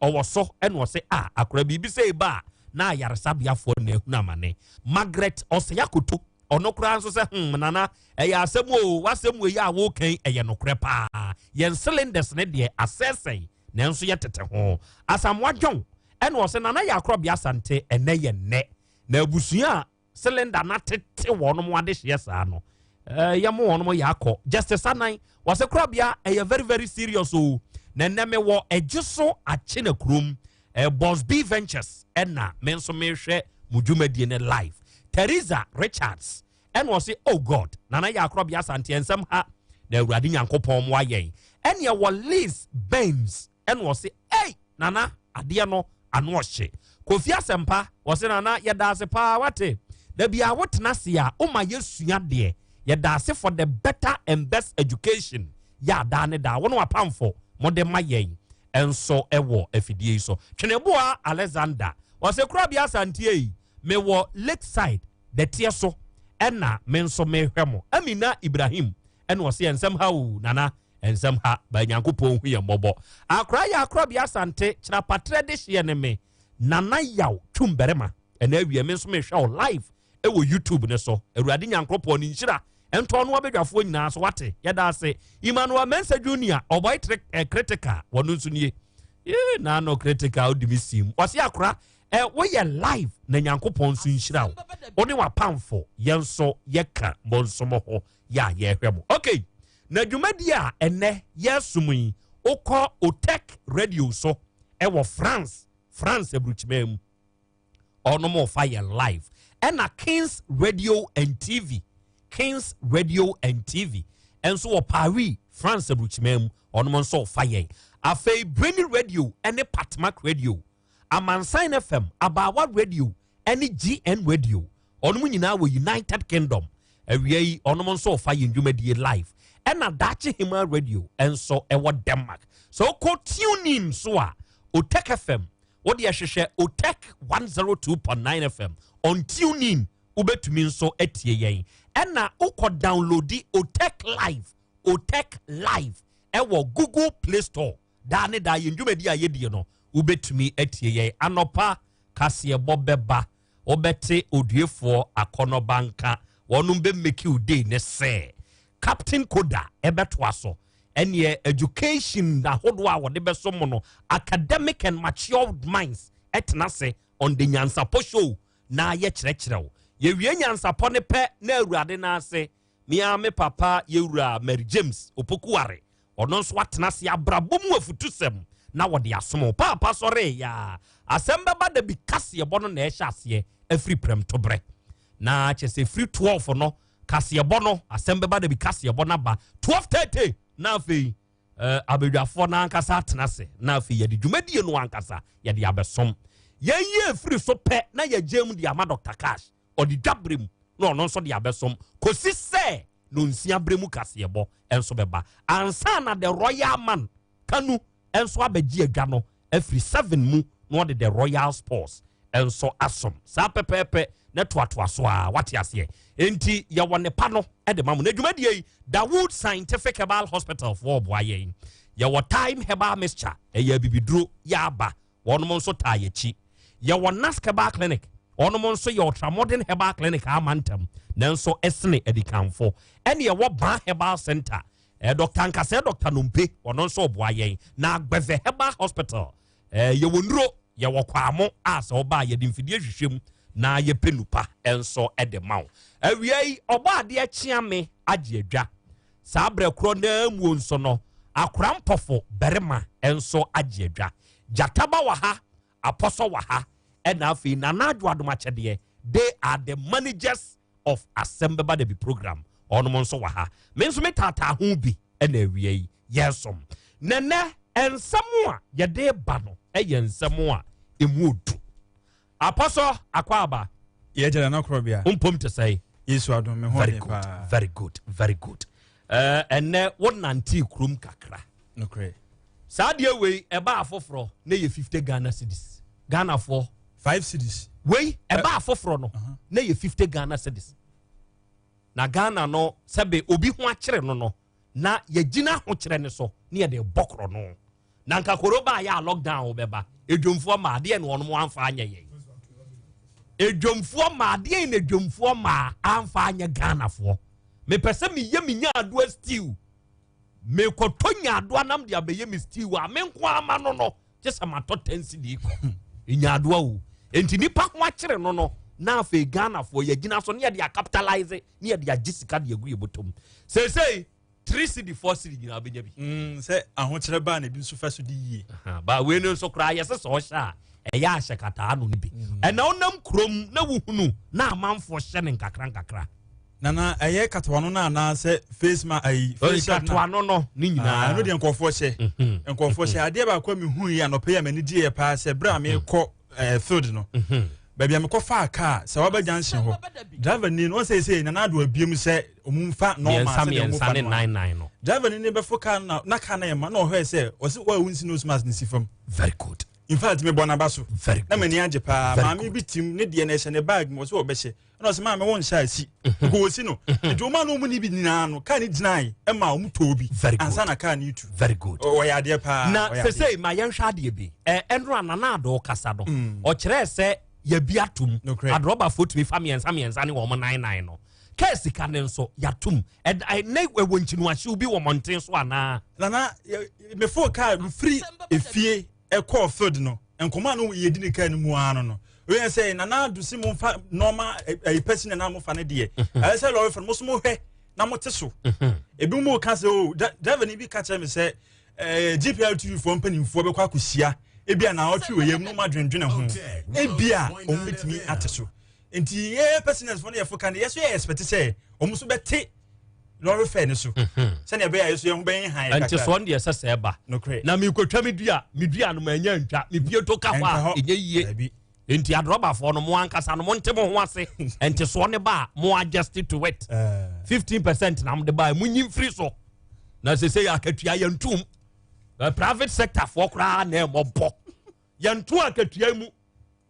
ɔwɔ so ɛna ɔse a akora biribi sɛ eba a na ayaresabeafoɔ na ehunu amane. Margaret Ɔsɛe-Akoto ɔno koraa nso sɛ hmm nana ɛyɛ asɛm o w'asɛm wei a woka yi ɛyɛ nokorɛ paa yɛn cylinders ne deɛ asɛesɛe nanso yɛtete ho. Asamoah John Ɛna ɔsɛ Nana yɛ akorɔbea Asante ɛnɛ yɛ nnɛ na abusua a cylinder na tete wɔn adehyeɛ saa no ɛɛ yɛ mo wɔn yɛ akɔ Justice Anan wɔsɛ korɔbea ɛyɛ very very serious o na ɛnɛ me wɔ ɛgye so akye na kurom ɛɛ Boss B Ventures ɛna me nso mehwɛ mo dwumadie ne live Teresa Richards ɛna ɔse oh God Nana yɛ akorɔbea Asante ɛnsɛm ha na Awurade Nyankopɔn mo ayɛn ɛne ɛwɔ Liz Benz ɛna ɔse ei Nana adeɛ no ano ɔhye. Kofi Asɛmpa ɔse Nana yɛdaase paa wate dabia wotena ase a woma yɛsua deɛ yɛdaase for the better and best education yɛ a daa ne daa wo ne wapamfo mode ma yɛn nso wɔ afidie yi so. Tweneboa Alexander ɔse Korabea Asante ei mewɔ Lakeside dɛteɛ so ɛna me nso mehwɛ mo. Amina Ibrahim ɛna ɔse ɛnsɛm ha o Nana Nsɛm ha ba Nyankopɔn hu yɛn mmɔbɔ. Akora yɛ akorɔbea Asante kyerɛpatrɛ dehyeɛ ne me Nana Yaw Twum barima. Ɛna awie me nso mehwɛ wo live ɛwɔ YouTube ne so. Awurade Nyankoropɔn ne nhyira ntɔ no abadwafoɔ nyinaa so wate. Yɛda ase. Emmanuel Mensah Junior ɔbɔe tre eh, critical wɔno nso nie. Yee na no critical wodi me sim. Wɔse akora eh, woyɛ live na Nyankopɔn nso nhyira wo. Wo ne wapamfo yɛn nso yɛka mo nso mo ho yɛ a yɛhwɛ mo. Okay. Na dwumadi a ɛnnɛ yɛresom yi, wokɔ Otec Radio so ɛwɔ France, France aburukyimaa mu. Ɔnom ɔfa yɛ live. Ɛna Kings Radio and TV, Kings Radio and TV ɛnso wɔ Paris, France aburukyimaa mu. Ɔnom nso ɔfa yɛn. Afei Brainy Radio ɛne Patmak Radio, Amansan FM, Abaawa Radio ɛne GN Radio. Ɔnom nyinaa wɔ United Kingdom. Awia yi ɔnom nso ɔfa yɛn dwumadie live. Ɛna Daakye Hema Radio nso ɛwɔ Denmark. Sɛ wokɔ tune in so a, Otek FM, wode ɛhwehwɛ Otek 102.9 FM on tune in, wobɛtumi nso atie yɛn. Ɛna wokɔ downloadi Otek Live, Otek Live ɛwɔ Google Play Store. Daa ne daa yɛn dwumadi a yɛdie no, wobɛtumi atie yɛn. Anɔpa kaseɛbɔ bɛba, wobɛte oduefoɔ akɔnɔba nka, wɔnom bɛ make you day ne sɛ Captain Koda ɛbɛtoa so. Ɛneɛ education ahodoɔ a wɔde bɛso mo no, academic and matured minds ɛtena ase on the Nyansapɔ show na yɛkyerɛkyerɛ wo. Yɛwie Nyansapɔ ne pɛ na Awurade no ase, me ara me papa yɛwura Mary James Opokuware, ɔno nso atena ase abrabɔ mu afutusɛm na wɔde asom wo. Paapa sɔre ya, asɛm bɛba da bi kaseɛbɔ no na ɛhyɛ aseɛ afiri prɛmtoberɛ. Na kyɛ sɛ firi 12 no kaseɛbɔ no, asɛm bɛba da bi kaseɛbɔ no aba 12:30 na afei abadwafoɔ no ankasa atena ase na afei yɛde dwumadie no ankasa yɛde abɛsom. Yɛn yie firi so pɛ na yɛgye mu de ama Dr. Cash, ɔde dwa berɛ mu na ɔno nso de abɛsom kɔsi sɛ nonsia berɛ mu kaseɛbɔ nso bɛba ansa na the royal man Kanu nso abɛgye adwa no afiri 7 mu na ɔde the royal sports nso asom saa pɛpɛɛpɛ na toatoa so a wate aseɛ. Enti yɛwɔ ne pa no de ma mo. Na dwumadie yi, Dawood Scientific Herbal Hospital foɔ ɔboa yɛn. Yɛwɔ Time Herbal Mixture, ɛyɛ abibiduro yɛ aba, wɔnom nso taa yɛkyi. Yɛwɔ Nask Herbal Clinic, wɔnom nso yɛ ultramodern herbal clinic ama ntam, nanso ɛsene adikanfo. Ɛne yɛwɔ Ban Herbal Center, Dr. Nkasɛɛ Dr. Nompe, ɔno nso ɔboa yɛn. Na Agbɛvɛ Herbal Hospital, yɛwɔ nnuro, yɛwɔ kwamo a sɛ ɔba a yɛde mfidie hwehwɛ mu na yɛpɛ nupa nso de ma wo. Awia yi, ɔbɔ adeɛ kyea me agye adwa. Saa berɛ korɔ naa muo nso no, akora mpɔfo barima nso agye adwa. Gyataba wɔ ha, Apɔsɔ wɔ ha, ɛna afei Nana Adwo Adom Akyɛdeɛ, they are the managers of Asɛm Bɛba Da Bi program, ɔnom nso wɔ ha. Me nso me taataa ho bi ɛna awia yi yɛsom. Nɛnɛ nsɛm a yɛde ba no ɛyɛ nsɛm a emu odu. Apɔsɔ akɔ aba. Yɛgyina no korɔ bia. Mpom te sɛ. Yesu adom me ho Very good, very good, very good. Ɛnɛ wo nante kurom kakra. Nokorɛ. Saa deɛ wei ɛba afoforɔ na yɛ 50 Ghana cedis. Ghanafoɔ. 5 cedis. Wei ɛba afoforɔ no na yɛ 50 Ghana cedis. Na Ghana no sɛbe obi ho akyere no no na yɛgyina ahokyerɛ ne so ne yɛde bɔ korɔ no. Na nka koro ba yɛ a lockdown bɛba. Edwomfoɔ ma adeɛ na wɔn amfa anyɛ yɛn. Edwomfoɔ ma adeɛ na edwomfoɔ ma amfa anyɛ Ghanafoɔ. Mepɛ sɛ meyɛ me nyaadoa stew. Mekɔtɔ nyaadoa nam de abɛyɛ me stew a me nko ama no no gye sɛ matɔ 10 cedi kɔ. Nyaadoa o. Enti nipa ho akyere no no na afei Ghanafoɔ yɛgyina so ne yɛde acapitalise ne yɛde agye sika de agu yɛ bɔtɔm. Seesei 3 cedi 4 cedi nyinaa bɛnya bi. Sɛ ahokyerɛ baa na ebi nso fa so di yie. Ba wei no nso koraa yɛsɛ sɛ ɔhyɛ a ɛyɛ ahyɛ kataa no bi. Ɛna ɔnam kurom na wohunu na amanfoɔ hyɛ no nkakra nkakra. Nana ɛyɛ katoano no anaasɛ face ma ayi face shield na katoano no ne nyinaa. Ɛno deɛ nkɔfoɔ hyɛ. Nkɔfoɔ hyɛ adeɛ baako a mehu yi anɔpɛ yi a m'ani gyeeɛ paa sɛ berɛ a mekɔ field no baabi a mekɔ faa kaa sɛ waba junction hɔ driver ni no ɔsɛ sɛ Nana Addo abiem sɛ ɔmu mfa normal sɛ deɛ ɔmu fa no driver ni ne bɛfo kaa na na kaa na yɛ ma na ɔhwɛ sɛ ɔsɛ wa wunsi nose mask ne si fam. Very good. In fact mebɔ n'aba so. Very good. Na m'ani agye paa maame bi tim ne deɛ na ɛhyɛ ne bag mu ɔsɛ ɔbɛhyɛ ɛna ɔsɛ maame wɔn nhyɛ asi nko wɔsi no nti wɔn a na wɔn ni bi nyinaa no kaa ne gyinae ɛma wɔn tɔɔ bi ansa na kaa ne tu. Very good. Ɔyɛ adeɛ paa. Na sese ma yɛn hwɛ adeɛ bi ɛ ɛnura Nana Addo kasa no ɔkyerɛ sɛ yɛbi atum adrɔbafoɔ tumi fa mmiɛnsa mmiɛnsa ne wɔn nan nan no kaa sika ne nso yatum ɛnɛ ɛwɔ nkyiniwahyew bi wɔ mmɔnten so anaa. Nana mefo kaa mfiri efie ɛkɔɔ field no nkɔmɔ a no yɛdi ne kaa no mu ara no no oyɛ sɛ Nana Addo si mo nfa nɔɔma ɛyi pɛsi na na mo fa ne deɛ ɛyɛ sɛ lɔri fɛ no mo so mo hwɛ na mo te so ebi mo ka sɛ o driver ni bi ka kyerɛ mi sɛ ɛɛ GPRTU foɔ mpanimfoɔ bɛkɔ akɔhyia ebi a na ɔtwe wɔ yam no mo adwendwene ho ebi a wɔn bɛtumi ate so nti yɛ pɛsinɛs fo no yɛ fo ka no yɛ so yɛ expect sɛ wɔn nso bɛte lɔri fɛ ne so sɛnea ɛbɛyɛ a yɛ so yɛn ho bɛyɛ han kakra. Nti soɔ no deɛ ɛsɛ sɛ ɛba. Nokorɛ. Na mekɔtwa me dua, me dua no manya ntwa, mepie to ka hɔ a ɛnyɛ yie. Nti adrɔbafoɔ no mo ankasa no monte mo ho ase. Ntesoɔ ne ba a mo adjust to it. 15% na mode ba a monyi mfiri so. Na sese yɛ akatua yɛntom. Private sector foɔ koraa na ɛmmɔ bɔ. Yɛnto akatua mu.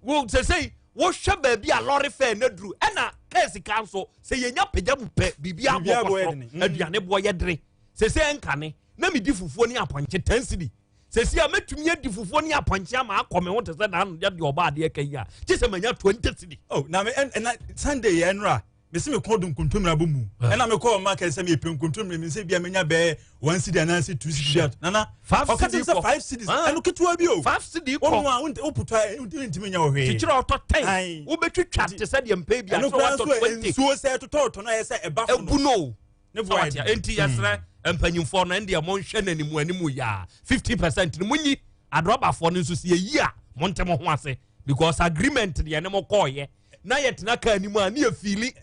Wo sese wohwɛ baabi a lɔre fɛ na duru ɛna kaa sika nso sɛ yɛnya pagya mu pɛ biribi abɔ kɔ soro. Aduane boɔ yɛ dere. Sese ɛnkane na medi fufuo ne apɔnkye 10 cedi. Sɛsi a mɛtumi adi fufuo ne apɔnkye ama akɔ me ho te sɛ naano deɛ deɛ ɔba adeɛ ka yi a gye sɛ manya 20 cedi. Oh, na me ɛna Sunday yɛ ɛnora mesi me kɔn do nkontomire abɔ mu ah. ɛna me kɔɔ market sɛ mepɛ nkontomire mi sɛ bia menya bɛɛ one cedi anaasɛ two cedi bi nana ɔka kyerɛ sɛ five cedis ah. ɛno ketewa bi o five cedi kɔ ɔno a woputu a ntumi nya wɔ hwee kyekyere ɔtɔ ten wobɛtwitwa te sɛ deɛ mpɛ bi a sɛ watɔ 20 nsuo sɛ ɛtotɔ ɔtɔ no ayɛ sɛ ɛba fo no ɛbu no ne bo ayɛ den. Enti yɛsrɛ mpanyinfoɔ no ɛndeɛ monhwɛ n'animu animu yaa 50% no monyi adrɔbafoɔ no nso si yɛyi a monte mo ho ase because agreement deɛ ne mo kɔɔyɛ na yɛtena kaa anim a ne yɛ fiili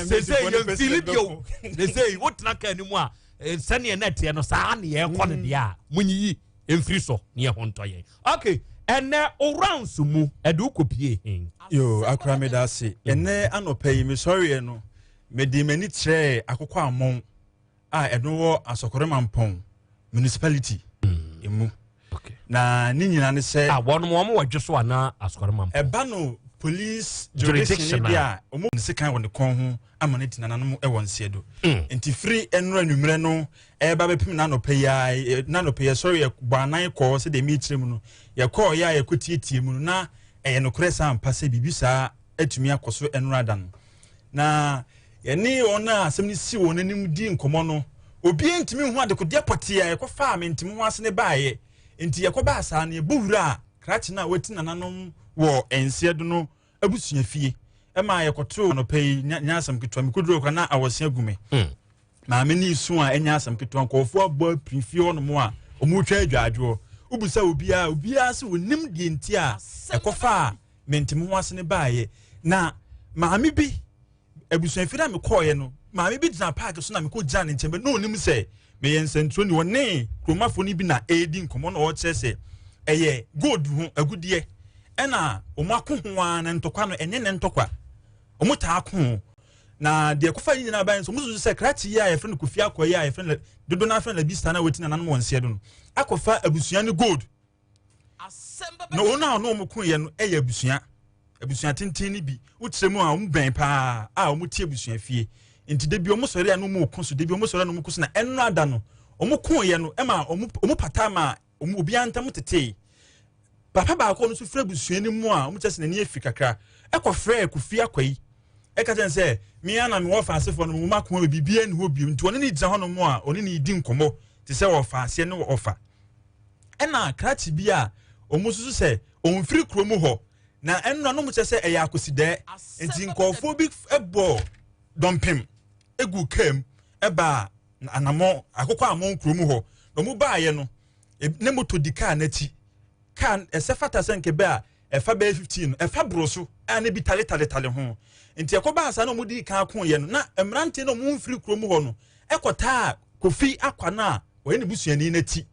sese yɛn fiili bio sese wotena kaa anim a eh, sɛdeɛ na ɛteɛ no saa ne yɛkɔ no deɛ a monyiyi mfiri so ne yɛ ho ntɔ yɛn okay ɛnɛ o rounds mu ɛde wokɔpie he yo akora meda ase ɛnɛ anɔpa yi mesɔreɛ no Mede m'ani kyerɛɛ Akokoammɔn a ɛno wɔ Asɔkɔre Mampɔn Municipality mu. Na ne nyinaa ne sɛ. A wɔn wɔn wɔ dwo so anaa Asɔkɔre Mampɔn. Ɛba no police jurisdiction bi a wɔn ne sekan wɔ ne kɔn ho ama ne ti nananom wɔ nseɛ do. Mm. Nti firi nnora anwummerɛ no ɛreba bɛpem n'anɔpa yi a n'anɔpa yi sɔre yɛ bɔ anan kɔɔ sɛdeɛ mekyerɛ mu no yɛkɔɔ yɛ a yɛkɔtietie mu no na ɛyɛ nokorɛ saa ampa sɛ biribi saa atumi akɔ so nnora da no. Na yɛne wɔn a asɛm no si wɔn anim di nkɔmmɔ no, obiara ntumi nhu adekodeɛ pɔtee a yɛkɔfaa mente ho ase no baeɛ. Enti yɛkɔbaa saa no, yɛbɔ wuraa krakye no a wati nananom wɔ nseɛ do no abusua fie. Ɛma yɛkɔtoo anɔpa yi, nyɛ asɛm ketewa, mekɔduruu hɔ koraa na awɔse agu me. Hmm. Maame ne su a ɛnyɛ asɛm ketewa, nkurɔfoɔ abɔ apiri fie hɔnom a wɔretwa adwadwoɔ. Wobisa obiara, obiara sɛ onim deɛ nti a ɛkɔfaa mente me ho ase no baeɛ. Na maame bi, abusuafie no a mekɔɔeɛ no, maame bi gyina paake so na mekɔgyina ne nkyɛn bɛ na ɔnim sɛ meyɛ nsɛnturoni. Ɔne kuromafoɔ no bi na ɛredi nkɔmmɔ na ɔrekyerɛ sɛ ɛyɛ gold ho agudeɛ ɛna wɔn ako ho ara na ntɔkwa no ɛnyɛ ne ntɔkwa, wɔn taa ko ho. Na deɛ ɛkɔfa yi nyinaa baeɛ nso, wɔsusu sɛ krakye yi a yɛfrɛ no Kofi Akɔ yi a yɛfrɛ no dodo no afrɛ no Labista no a wɔati nananom wɔn nseɛ do no akɔfa abusua no gold. Na wɔn a ɔne wɔn koeɛ no yɛ abusua abusua tenten no bi. Wokyerɛ mu a wɔn bɛn paa a wɔn te abusua fie. Nti da bi wɔn sɔre a na wɔn ko so, da bi wɔn sɔre a na wɔn ko so na ɛno ada no wɔn koeɛ no ɛma wɔn wɔn pata ma wɔn obiara ntam tetee. Papa baako a ɔno nso firi abusua no mu a wɔn kyerɛ sɛ n'ani afi kakra ɛkɔfrɛɛ Kofi Akwai ɛka kyerɛ no sɛ me ara na mewɔ ɔfaasefoɔ no mo mako a biribiara nni hɔ bio nti ɔne ne gyina hɔnom a ɔne ne di nkɔmmɔ te sɛ ɔfaaseɛ ne ɔfa ɛna krakye bi a wɔn susu sɛ ɔmfiri kurom hɔ na ɛnora no mo kyerɛ sɛ ɛyɛ akosidɛɛ nti nkurɔfoɔ bi bɔ dɔmpem egu kaa mu ɛbaa anamɔ akokɔ amɔ kurom hɔ na wɔn baayɛ no ne moto di kaa n'akyi kaa ɛsɛ fata sɛ nkebe a ɛfa bɛyɛ 15 no ɛfa boro so a ne bi tale tale tale ho nti ɛkɔ baa saa na wɔn di kan ko yɛ no na mmeranteɛ na wɔn mfiri kurom hɔ no ɛkɔtaa Kofi Akwa no a ɔyɛ ne busuani n'akyi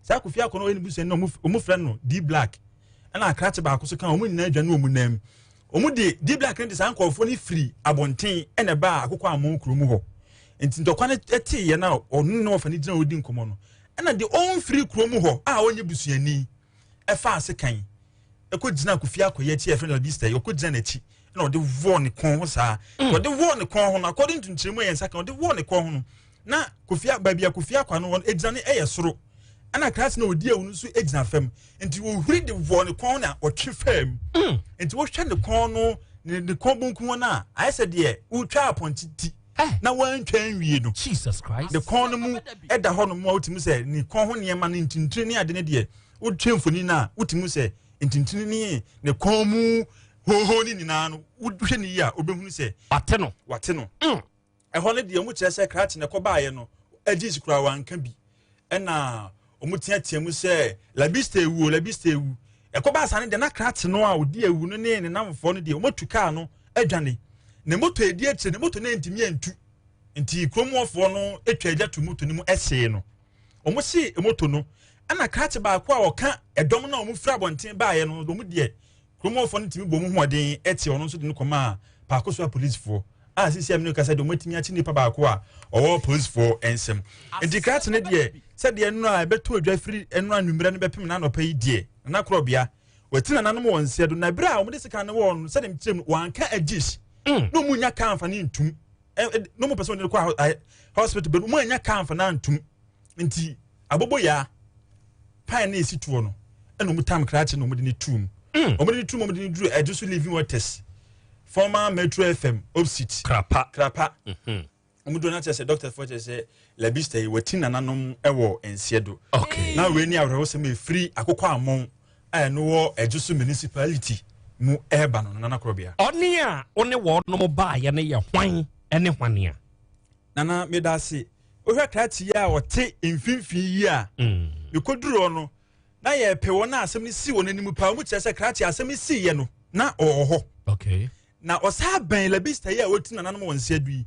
saa Kofi Akwa no ɔyɛ ne busuani na wɔn frɛ no D Black ɛna akrakye baako so ka wɔn nyinaa adwane wɔn nan mu wɔn de D Black no de saa nkurɔfoɔ no firi abɔnten ɛna ɛbaa akokɔ amon kurom hɔ nti ntɔkwa no ɛteeɛ na ɔno na ɔfa ne gyina ɔdi nkɔmɔ no ɛna deɛ ɔmfiri kurom hɔ a ɔnyɛ busuani ɛfaa sekan ɛkɔ gyina Kofi Akɔyɛ akyi a yɛfrɛ no Labista yi ɔkɔ gyina n'akyi ɛna ɔde wɔɔ ne kɔn ho saa mm. ɔde wɔɔ ne kɔn ho no according to nkyerɛmu a yɛn nsa kan ɔde wɔɔ ne kɔn ho no na Kofi baabi a Kofi Akwa no wɔn egyina no ɛyɛ soro ɛna krakyɛ na ɔdi awu no nso gyina fam nti wɔhuri de wɔɔ ne kɔn na ɔtwe fam mm. nti wɔhwɛ ne kɔn no ne kɔn bonkum hɔ no a ayɛ sɛ deɛ wotwa apɔnkye ti Eh. na wantwa nwie no Jesus Christ ne kɔn no mu ɛda hɔ nom a wotumi sɛ ne kɔn ho nneɛma no ntintini ne ade no deɛ wotwe mfoni no a wotumi sɛ ntintini ne ne kɔn mu hoho ne nyinaa no wohwɛ ne yie a wobɛhunu sɛ wate no wate no mm. ɛhɔ no deɛ wɔn kyerɛ sɛ krakye na ɛkɔbaeɛ no agye si koraa wanka bi ɛna wɔn teatea mu sɛ labista ewu o labista ewu ɛkɔba asa no deɛ na krakye no a ɔdi ewu no ne ne namfoɔ no deɛ wɔn atu kaa no adwane ne moto edi akyire ne moto no ntumi antu nti kurom hɔfoɔ no atwa agya to moto no mu ɛhyee no wɔn hyee moto no ɛna krakye baako a ɔka ɛdɔm no a wɔn firi abɔnten baeɛ no wɔn deɛ. Kurom hɔfoɔ no tumi bɔɔ mu hoɔden te ɔno nso de no kɔmaa Paakoso apolisifoɔ a seesei a me ne wo kasa deɛ wɔatumi akye nipa baako a ɔwɔ polisifoɔ nsam. Nti krakye no deɛ sɛdeɛ nnora a ɛbɛtɔ dwa firi nnora anwummerɛ no bɛpem n'anɔpa yi deɛ Nana Korɔbea wati nananom wɔ nseɛ do na berɛ a wɔde sekan no wɔɔ no sɛdeɛ mekyerɛ mu wɔanka agyis mm. na wɔn nya kaa mfa ne ntum na wɔn pɛ sɛ wɔde no kɔ hospital bɛ wɔn anya kaa mfa no antum nti aboboyaa pan na esi toɔ no ɛna wɔn tam krakye na wɔn de ne tum mm. wɔn de ne tum wɔn de ne duru ɛgye so living waters former metro fm opposite krapa krapa mm-hmm. wɔn duro n'akyerɛ sɛ doctor fo kyerɛ sɛ labista yi wɔti nananom ɛwɔ nseɛ do okay. na wei ni awerɛhosɛm efiri akokɔ amɔn a ɛno wɔ ɛgye so municipality mu ɛɛba no nana korɔbea. Ɔne a ɔne wɔn baayɛ no yɛ hwan ɛne hwan a. Nana medase. Wohwɛ krakye yi a ɔte mfimfini yi a, mekɔduru hɔ no, na yɛpɛ wɔn a asɛm no si wɔn anim paa. Wɔn kyerɛ sɛ krakye asɛm no siiɛ no, na ɔwɔ hɔ. Okay. Na ɔsaa bɛn Labista yi a wɔatu nananom wɔn nsa du yi.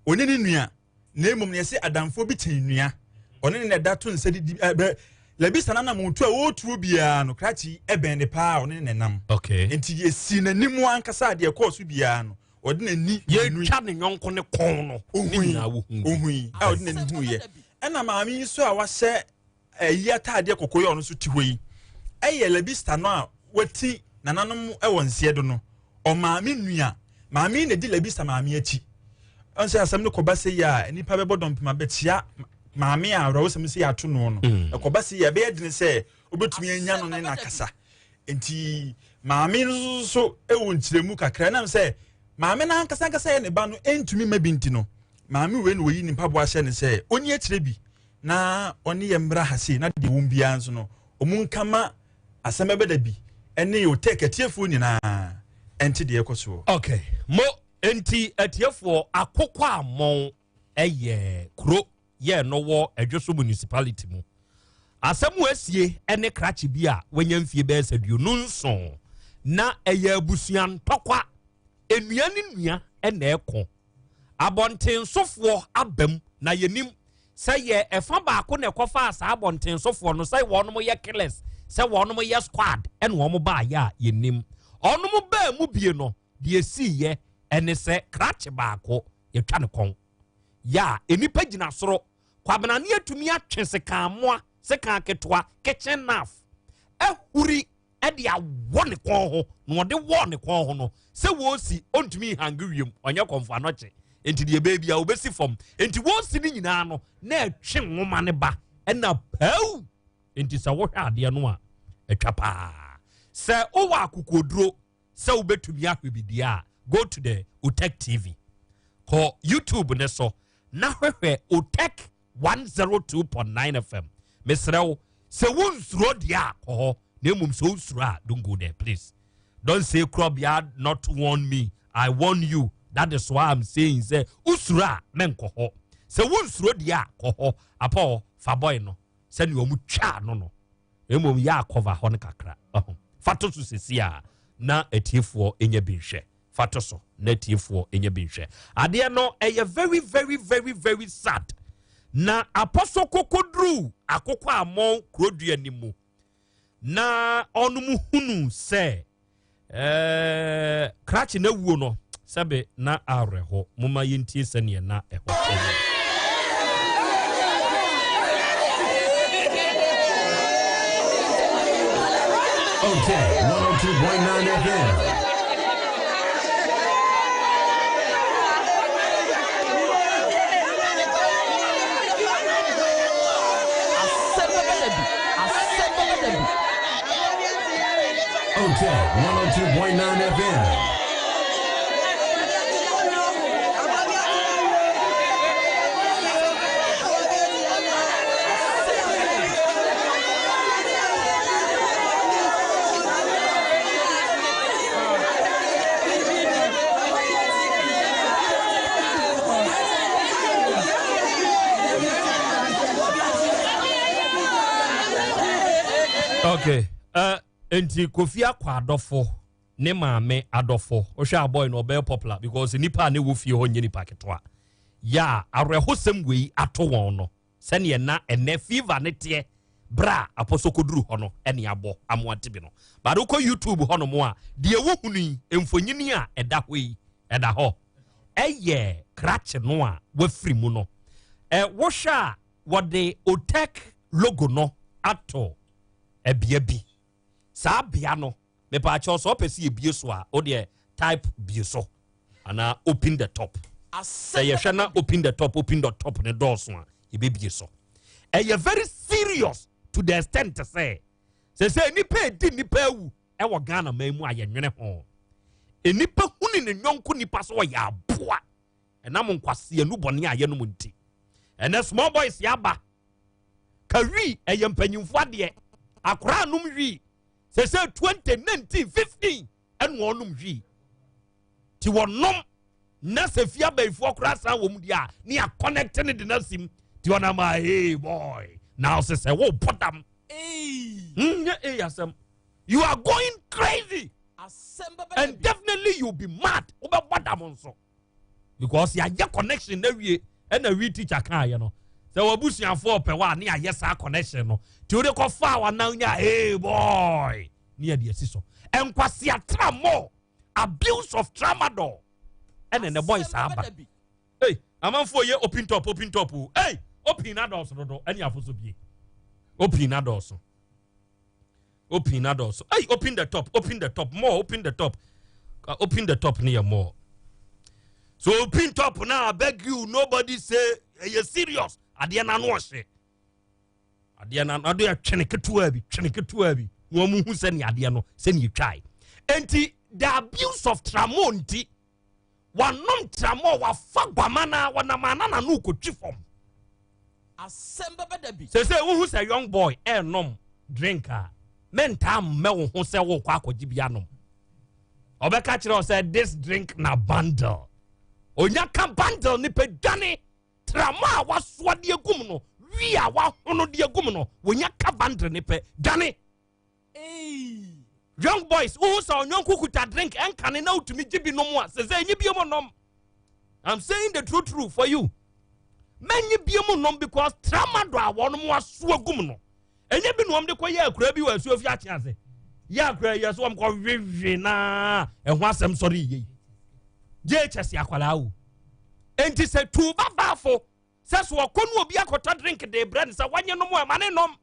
Ɔne ne nua, na mmom na yɛsɛ adamfoɔ bi kyɛn nua. Ɔne ne na ɛda to nsa didi ɛbɛ Labista nanam otu a wɔretuo biara no, krakye yi ɛbɛn ne paa ɔne ne nam. Okay. Nti yɛsi n'anim ankasa deɛ ɛkɔɔ so biara no. ɔde n'ani yɛtwa ne yɔnko ne kɔn no ne nyinaa wohu ohui a ɔde n'ani hu yɛ ɛna maame yi nso a wahyɛ ayi ataadeɛ kɔkɔɔ yi a ɔno nso te hɔ yi ɛyɛ labista no a wati nananom wɔ nseɛ do no ɔmaame nua maame yi na di labista maame akyi ɔn sɛ asɛm no kɔba sɛ yi a nipa bɛbɔ dɔmpem abɛkyia maame a awerɛhosɛm sɛ yɛato no no mm. ɛkɔba sɛ yi a ɛbɛyɛ dene sɛ wobɛtumi anya no ne nakasa nti maame no nso wɔ nkyerɛmu kakra ɛnam sɛ maame no ankasa ankasa yɛ ne ba no ntumi ma bi nti no maame wei na wɔyi ne mpaboa hyɛ no sɛ ɔni akyerɛ bi na ɔne yɛ mmra ha sei na deɛ wɔn biara nso no wɔn nkama asɛm ɛbɛda bi ɛne otɛk atiefoɔ nyinaa ɛnte deɛ ɛkɔ soɔ. Okay mo nti atiefoɔ akokɔ amɔn ɛyɛ kuro yɛɛ no wɔ Ɛdweso Municipality mu. Asɛm a asie ne krakye bi a wanya mfie bɛyɛ sɛ 27 na ɛyɛ abusua ntɔkwa. Nnua ne nnua na ɛko. Abɔntensofoɔ aba mu na yɛnim sɛ yɛ ɛfa baako na ɛkɔfaa saa abɔntensofoɔ no sɛ wɔnom yɛ killers sɛ wɔnom yɛ squad ɛna wɔn baayɛ a yɛnim. Wɔnom baa mu bie no deɛ ɛsiiɛ ɛne sɛ krakye baako yɛtwa ne kɔn. Yɛ a nnipa gyina soro. Kwabena ne atumi atwe sekan mmoa, sekan ketewa, kitchen knife, ahuri de awɔ ne kɔn ho, na ɔde wɔɔ ne kɔn ho no, sɛ wɔresi, ɔntumi nhange wiem, ɔnyɛ kɔmfo anɔkye, nti deɛ ɛbɛyɛ biara ɔbɛsi fam. Nti wɔresi no nyinaa no, na ɛtwe nwoma no ba, ɛna pɛw! Nti sɛ wohwɛ adeɛ no a, atwa paa. Sɛ wowɔ akokoɔduro sɛ wobɛtumi ahwɛ bi deɛ a, go to the Otec TV. Kɔ YouTube ne so na hwehwɛ Otec 102.9 FM. Mesrɛ wo, sɛ wonsuro deɛ a, kɔ hɔ. Na mmom sɛ wosuro a, don't go there, please. Don't say Krobea not warn me. I warn you. That is why I'm saying sɛ wosuro a, menkɔ hɔ. Sɛ wonsuro deɛ a, kɔ hɔ. Apɔ, fa boy no. Sɛnea wɔn twaa no no. Mmom yɛ akɔva hɔ no kakra. Fa to so sɛsi a na atiefoɔ nya bi nhwɛ. Fa to so na atiefoɔ nya bi nhwɛ. Adeɛ no ɛyɛ very very very very sad. Na apɔso kokoduru akokɔ amɔn kurodua no mu na ɔnom hunu sɛ Ɛɛ krakye na wuo no sɛbe na awerɛho. Momma yɛntie sɛdeɛ na ɛhɔ teɛ. Okay, 102.9 FM. Otec 102.9 FM. Okay. Uh, Enti Kofi akɔ adɔfo ne maame adɔfo. Wohwɛ a boy no ɔbɛyɛ popular because nipa a ne wɔ fie hɔ nyɛ nipa ketewa. Yɛ a awerɛhosɛm wei ato wɔn no sɛdeɛ na ɛnɛ fever ne teɛ. Berɛ a Apɔsɔ kɔduru hɔ no ɛne abɔ amoa tibi no. But wokɔ YouTube hɔ nom a, deɛ wohunu yi, mfonyini a ɛda hɔ yi, ɛda hɔ. Ɛyɛ krakye no a wafiri mu no. Ɛ wohwɛ a wɔde Otec logo no ato ɛbea bi. Saa bea no, mepaakyɛw sɛ ɔpɛ sɛ yɛbie so a, wodeɛ type bie so anaa open the top. Sɛ yɛhwɛ na open the top, open the top ne dɔɔso a, yɛbɛbie so. Ɛyɛ very serious to the extent sɛ sɛ sɛ nnipa edi nnipa awu ɛwɔ Ghana man mu a yɛnwene ho. Nnipa huni ne nyɔnko nipa sɛ ɔyɛ aboa ɛnam nkwaseanu bɔne a yɛnom nti. Ɛnɛ small boys yɛaba ka wii ɛyɛ mpanyimfo adeɛ akora anom wii sɛ sɛ 20 19 15 ɛna ɔnom wii ti wɔnom na sɛ fie abayifoɔ koraa san wɔ mu deɛ a ne akɔnɛkte ne de no asim ti ɔnam a hey boy na ɔsɛ sɛ wobɔ dam nyɛ ei asɛm. You are going crazy and definitely you be mad. Wobɛbɔ dam nso because yɛayɛ connection na wie ɛna wi teacher kaa yɛ no sɛ wabusuafoɔ pɛ wa ne yɛayɛ saa connection no nti wode kɔfa wanan nya hey boy ne yɛde asi so. Nkwasea tramɔ, abuse of tramadol ɛna ne boys aba. Hey, amanfoɔ yɛ open top, open top o. Hey, open na dɔɔso dodo ɛne afoso bie. Open na dɔɔso. Open na dɔɔso. Hey, open the top, open the top, more, open the top. Open the top near more. So open top now, I beg you, nobody say you're serious. Adeɛ na no ɔhye. Adeɛ na adeɛ twene ketewa bi, twene ketewa bi. Na wɔn hu sɛ ne adeɛ no, sɛ ne etwae. Enti the abuse of tramol nti, wanom tramol, wafa guama na wɔnam ana na no kotwi fam. Asɛm bɛbɛ da bi. Sɛ sɛ wohu sɛ young boy ɛrenom drink a, mentaa mmɛ wo ho sɛ wokɔ akɔgye bi anom. Ɔbɛka kyerɛ wo sɛ this drink na bundle. Onya ka bundle nipa dwane. Trama a wasoa de agum no, wi a wahono de agum no, wonya ka bundle nipa dwane. Young boys, wohu sɛ ɔnyɔnko kuta drink ɛnkane na wotumi gye bi nom a, sɛ sɛ ɛnyi bi mu nom. I'm saying the truth true for you. Mɛnyi bi mu nom because tramadol a wɔn aso agum no, ɛnyɛ bi na wɔn de kɔ yɛ akura bi wɔ asuo fi akye ase. Yɛ akura yɛ so wɔn kɔ hwehwe naa ɛho asɛm sɔre yie yi. JHS akwadaa o. Enti sɛ tuuba baafo sɛ so ɔkɔ no obi akɔtɔ drink de brɛ no sɛ wanye nom a ɛma ne nom.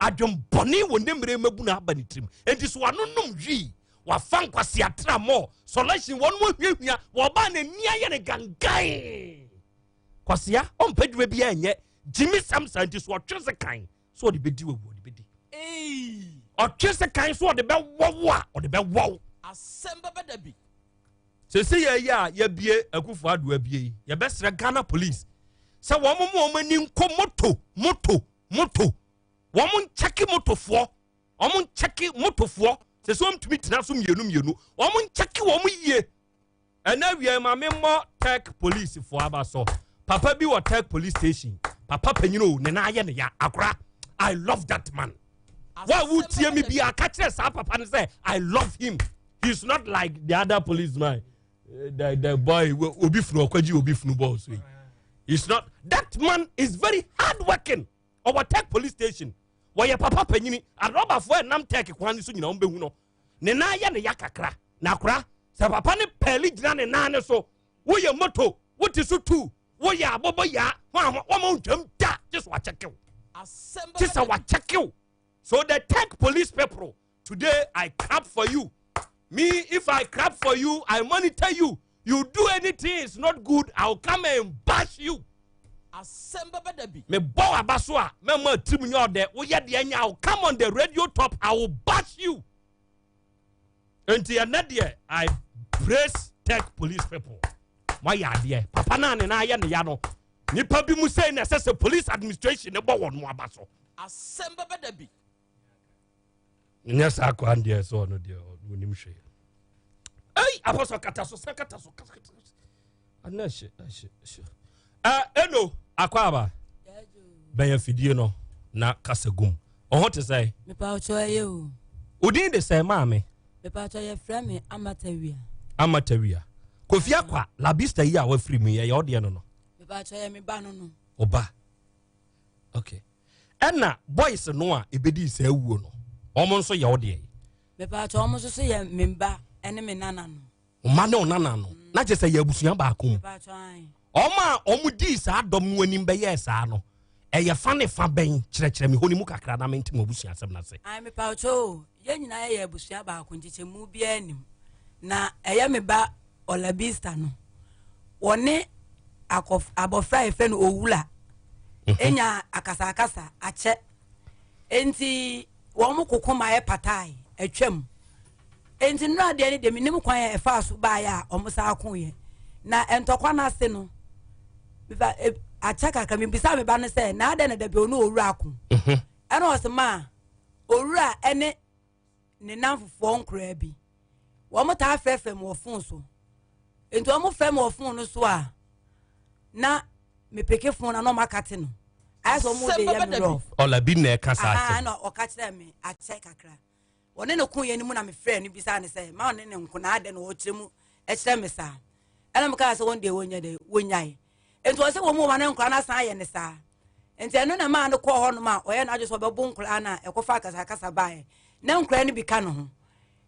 Adwembɔne wɔ ne mmerɛ mabu no aba ne tirim. Enti so wano nom hwii, wafa nkwasi atra mɔ, solution wɔn mu ahwiahwia, wɔba n'ani ayɛ ne gangan. Kwasia, ɔmpɛ dwuma bi anyɛ, Jimmy Samson nti so ɔtwe se kan, so ɔde bɛdi wawu, ɔde bɛdi. Ɔtwe se kan so ɔde bɛwɔ wo a, ɔde bɛwɔ wo. Asɛm bɛbɛ da bi. Sese yɛ yi a yɛbie Akufo Addo abie yi, yɛbɛsrɛ Ghana police sɛ wɔn mo wɔn ani nkɔ moto, moto, moto. Wɔn nkyɛke motofoɔ, wɔn nkyɛke motofoɔ. Sɛ sɛ wɔn tumi tena so mmienu mmienu, wɔn nkyɛke wɔn yie. Ɛnna awia maame mmɔ tech police foɔ aba so. Papa bi wɔ tech police station. Papa panyin o, ne nan ayɛ ne ya. Akora, I love that man. Wa wutie mi bi aka kyerɛ saa papa no sɛ I love him. He's not like the other policeman. The boy obi funu ɔkɔgye obi funu bɔɔl so yi. He's not. That man is very hard working. Ɔwɔ tech police station. Wɔyɛ papa panyini. Arɔbafoɔ ɛnam tech kwan no so nyinaa wɔn bɛhu no. Ne nan yɛ ne ya kakra. Na akora sɛ papa ne pɛɛli gyina ne nan ne so. Woyɛ moto, wote so tu, woyɛ abobo ya, ho aho, wɔn mo ntwam da. Gye sɛ wakyɛkew. Gye sɛ wakyɛkew. So the tech police people, today I clap for you. Me, if I clap for you, I monitor you. You do anything is not good, I'll come and bash you. Asɛm bɛbɛ da bi. Me bɔ aba so a, mɛma tirim nyɛ ɔdɛ. Woyɛ deɛ nya, I'll come on the radio top, I will bash you. Enti ɛnɛ deɛ, I praise tech police people. Moayɛ adeɛ. Papa naa ne nan ayɛ ne ya no. Nipa bi mu sɛ na ɛsɛ sɛ police administration ne bɔ wɔn mo aba so. Asɛm bɛbɛ da bi. Nyɛ saa kwan deɛ sɛ ɔno deɛ ɔnim hwee. Ei, apɔsɔ kata so, sɛ kata so, kata so. Ana ɛhyɛ, ɛhyɛ, ɛhyɛ. Eno, akɔ aba. Bɛn afidie no na kasa gum. Ɔho te sɛ? Mepa ɔkyɛ ɛyɛ o. Odin de sɛ maame? Mepa ɔkyɛ yɛ frɛ me Amatawia. Amatawia. Kofi Akwa, Labista yi a wafiri mu yi, ɛyɛ ɔdeɛ no no? Mepa ɔkyɛ yɛ me ba no no. Ɔba. Okay. Ɛna boys no a ɛbɛdii saa wuo no, wɔn nso yɛ wo deɛ? Mepatwɔ wɔn nso so yɛ me mba ne me nana no. Mma ne wo nana no, na kyerɛ sɛ yɛ abusua baako mu. Mepatwɔ ae. Wɔn a wɔn dii saa dɔm no anim bɛyɛɛ saa no, ɛyɛ fa ne fa bɛn? Kyerɛkyerɛ me hɔ no mu kakra na mente mo abusua asɛm no ase. Ae mepatwɔ o, yɛn nyinaa yɛyɛ abusua baako, nkyekyɛmu biara nnim. Na ɛyɛ me ba Olabista no, wɔne akɔf abɔfra a yɛfrɛ no Owura enya akasakasa akyɛ. Enti wɔn koko ma ɛpatae, atwam. Enti nnora deɛ no deɛ menim kwan a ɛfaa so baeɛ a wɔn saa koeɛ. Na ntɔkwa no ase no, mefa e, akyɛ kakra mebisa me ba no sɛ na adɛn na dabi ɔne owura ako. Ɛna ɔse maa owura ɛne ne nnamfofoɔ nkoraa bi. Wɔn taa frɛfrɛ me wɔ fon so. Nti wɔn frɛ me wɔ fon no so a, na mepeke fon na na wɔn akate no. Ayɛ sɛ wɔn de yɛ me rɔf. Ɔla bi na ɛka saa asɛm. Na ɔka kyerɛ me akyɛ kakra. Wɔne ne ko yɛ no mu na mefrɛ no bisa ne sɛ ma ɔne ne nko na adɛn na ɔkyerɛ mu ɛkyerɛ me saa. Ɛna mekaa sɛ wɔn deɛ wɔnyɛ dɛ wɔnyae. Nti ɔsɛ wɔn mu wɔn ne nkora no asan ayɛ ne saa. Nti ɛno na ɛmaa no kɔɔ hɔnom a ɔyɛ n'adwene sɛ ɔbɛbo nkoraa no a ɛkɔfa akasakasa baeɛ. Na nkoraa no bi ka ne ho.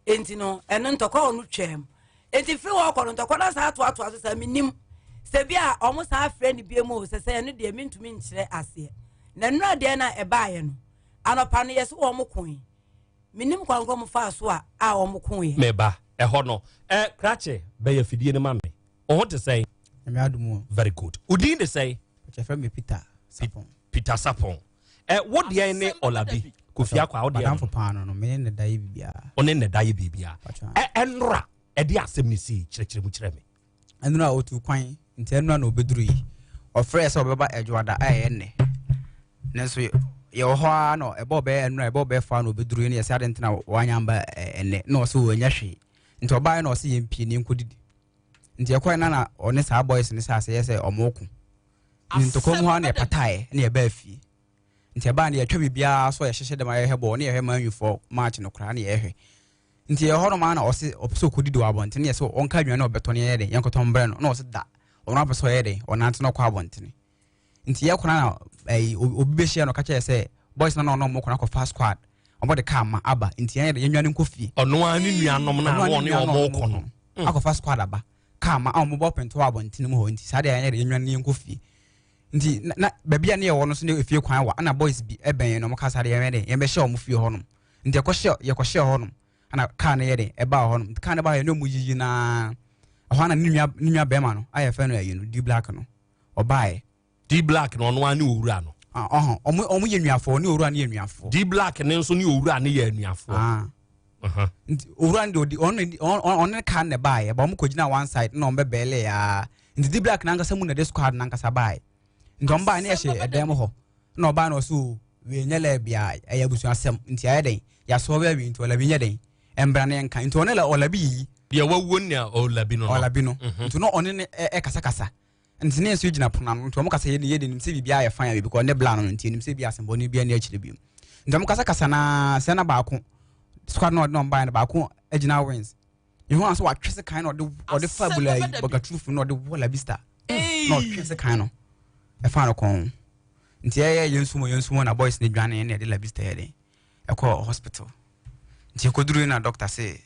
Nti no ɛno ntɔkwa wɔ no twaam. Nti firi hɔ kɔ no ntɔkwa no asan atoatoa so saa menim sɛ bi a wɔn san afrɛ no bio mu o sɛ sɛ ɛno deɛ mentumi nkyerɛ aseɛ. Na nnura deɛ no a ɛbaeɛ no anɔpa no yɛsɛ wɔn koe. Menim kwan korɔ wɔn faa so a a wɔn koeɛ. Meba ɛhɔ no ɛ krakye bɛyɛ afidie no ma me. Wo ho te sɛn? Nyame adom o. Very good. Wo din de sɛn? Wɔfrɛ me Peter Sapon. Peter Sapon. Ɛ wo deɛn ne Ɔlabi? Kofi Akwa wo deɛn? Madamfo paa no no, me ne ne da yɛ biribiara. Wo ne ne da yɛ biribiara. Ɛ ɛnora ɛde asɛm no sii kyerɛkyerɛ mu kyerɛ me. Ɛnora ɔtu kwan nti ɛnora na ɔbɛduru yi. Ɔfrɛɛ sɛ ɔbɛba Adwoada a ɛyɛ nnɛ. Nanso yɛwɔ hɔ ara na ɛbɔ ɔbɛyɛ ɛnora ɛbɔ ɔbɛyɛ fa na ɔbɛduru yi na yɛsɛ ade ntina wanya mba ɛnnɛ na ɔsɛ wɔanya hwee. Nti ɔbaeɛ na ɔsɛ yɛmpie na yɛnkɔdidi. Nti yɛkɔɛ na na ɔne saa boys no sɛ asɛyɛ sɛ ɔmo ko. Nti ntɔkwa mu hɔ ara na yɛpataeɛ na yɛbaa fie. Nti ɛbaa no yɛtwa biribiara so a yɛhyehyɛ dɛm a yɛhwɛ bɔɔl na yɛhwɛ Man U foɔ match no koraa na yɛhwɛ. Nti yɛwɔ hɔnom ara na ɔse ɔpɛ sɛ ɔkɔdidi wɔ abɔntene na yɛsɛ ɔnka aduane a ɔbɛtɔ no yɛnyɛ dɛn yɛnkɔtɔ mbrɛ no na ɔse da ɔno apɛ sɛ ɔyɛ dɛn ɔnante na ɔkɔ abɔntene. Nti yɛkɔ no na ɛyi obi bɛhyia no ɔka kyerɛ sɛ boys no na ɔno ɔmo kɔ no akɔfa squad ɔmo de car ma aba nti yɛnyɛ dɛn yɛnwane nkɔ fie. Ɔno ara ne nuanom no a na ɔne ɔmo kɔ no. Akɔfa squad aba car ma a ɔmo bɔ pɛntɛ wɔ abɔntene mu hɔ nti saa deɛ yɛnyɛ dɛn yɛnwane na yɛnkɔ fie. Nti na na baabi a ne yɛwɔ no so ne efie kwan wa ɛna boys bi ɛbɛn yɛn na ɔmo ka saa deɛ yɛnyɛ dɛn yɛnbɛhyɛ ɔmo fie hɔnom nti yɛkɔhyɛ yɛkɔhyɛɛ hɔnom ɛna car no yɛ dɛn ɛbaa hɔnom nti car no baa hɔ yɛ ne ɔmo yiyi naa ɛhɔ na ne nua ne nua bɛrima no a yɛfrɛ no ɛyi no D black no ɔbaeɛ. D black no ɔno ara ne owura no. Ah, ɔhɔn, ɔmo ɔmo yɛ nuafoɔ, ɔne owura no yɛ nuafoɔ. D black ne nso ne owura no yɛ anuafoɔ. Ah. Nti owura no deɛ ɔdi ɔno ɔno ne car no na ɛbaeɛ, ba ɔmo kɔ gyina one side na ɔmo bɛ bɛɛle aa. Nti D black n'ankasa mu na ɛde squad n'ankasa baeɛ. Nti ɔmo baeɛ na yɛhyɛ ɛdan mu hɔ. Na ɔbaeɛ na ɔsɛ o, wei nyɛ lɛɛ bia, ɛyɛ abusuasɛm, nti ayɛ dɛn, yɛasɔre awie nti ɔlabi nyɛ dɛn, ɛmbra na yɛnka. Nti ɔne ɔlabi yiyi. Deɛ wawuo ne ɔlabi no no. Ɔlabi no. Nti na ɔne no ɛkasakasa. Nti ne nso gyina pono ano nti wɔn kasa yɛ yɛ de nim sɛ biribi ayɛ fine because ne bla no nti nim sɛ bi asɛmbɔne bi ani akyerɛ bi nti wɔn kasa kasa na sɛ na baako squad na ɔde na wɔn baeɛ no baako agyina wins yehu anso watwe se kan na ɔde ɔde fa bula yi bɔgatufo na ɔde wɔ labista na ɔtwe se kan no ɛfa no kɔn nti ɛyɛ yɛn nsumo yɛn nsumo na boys ne dwane na ɛde labista yɛ den ɛkɔ hospital nti ɛkɔduru na doctor se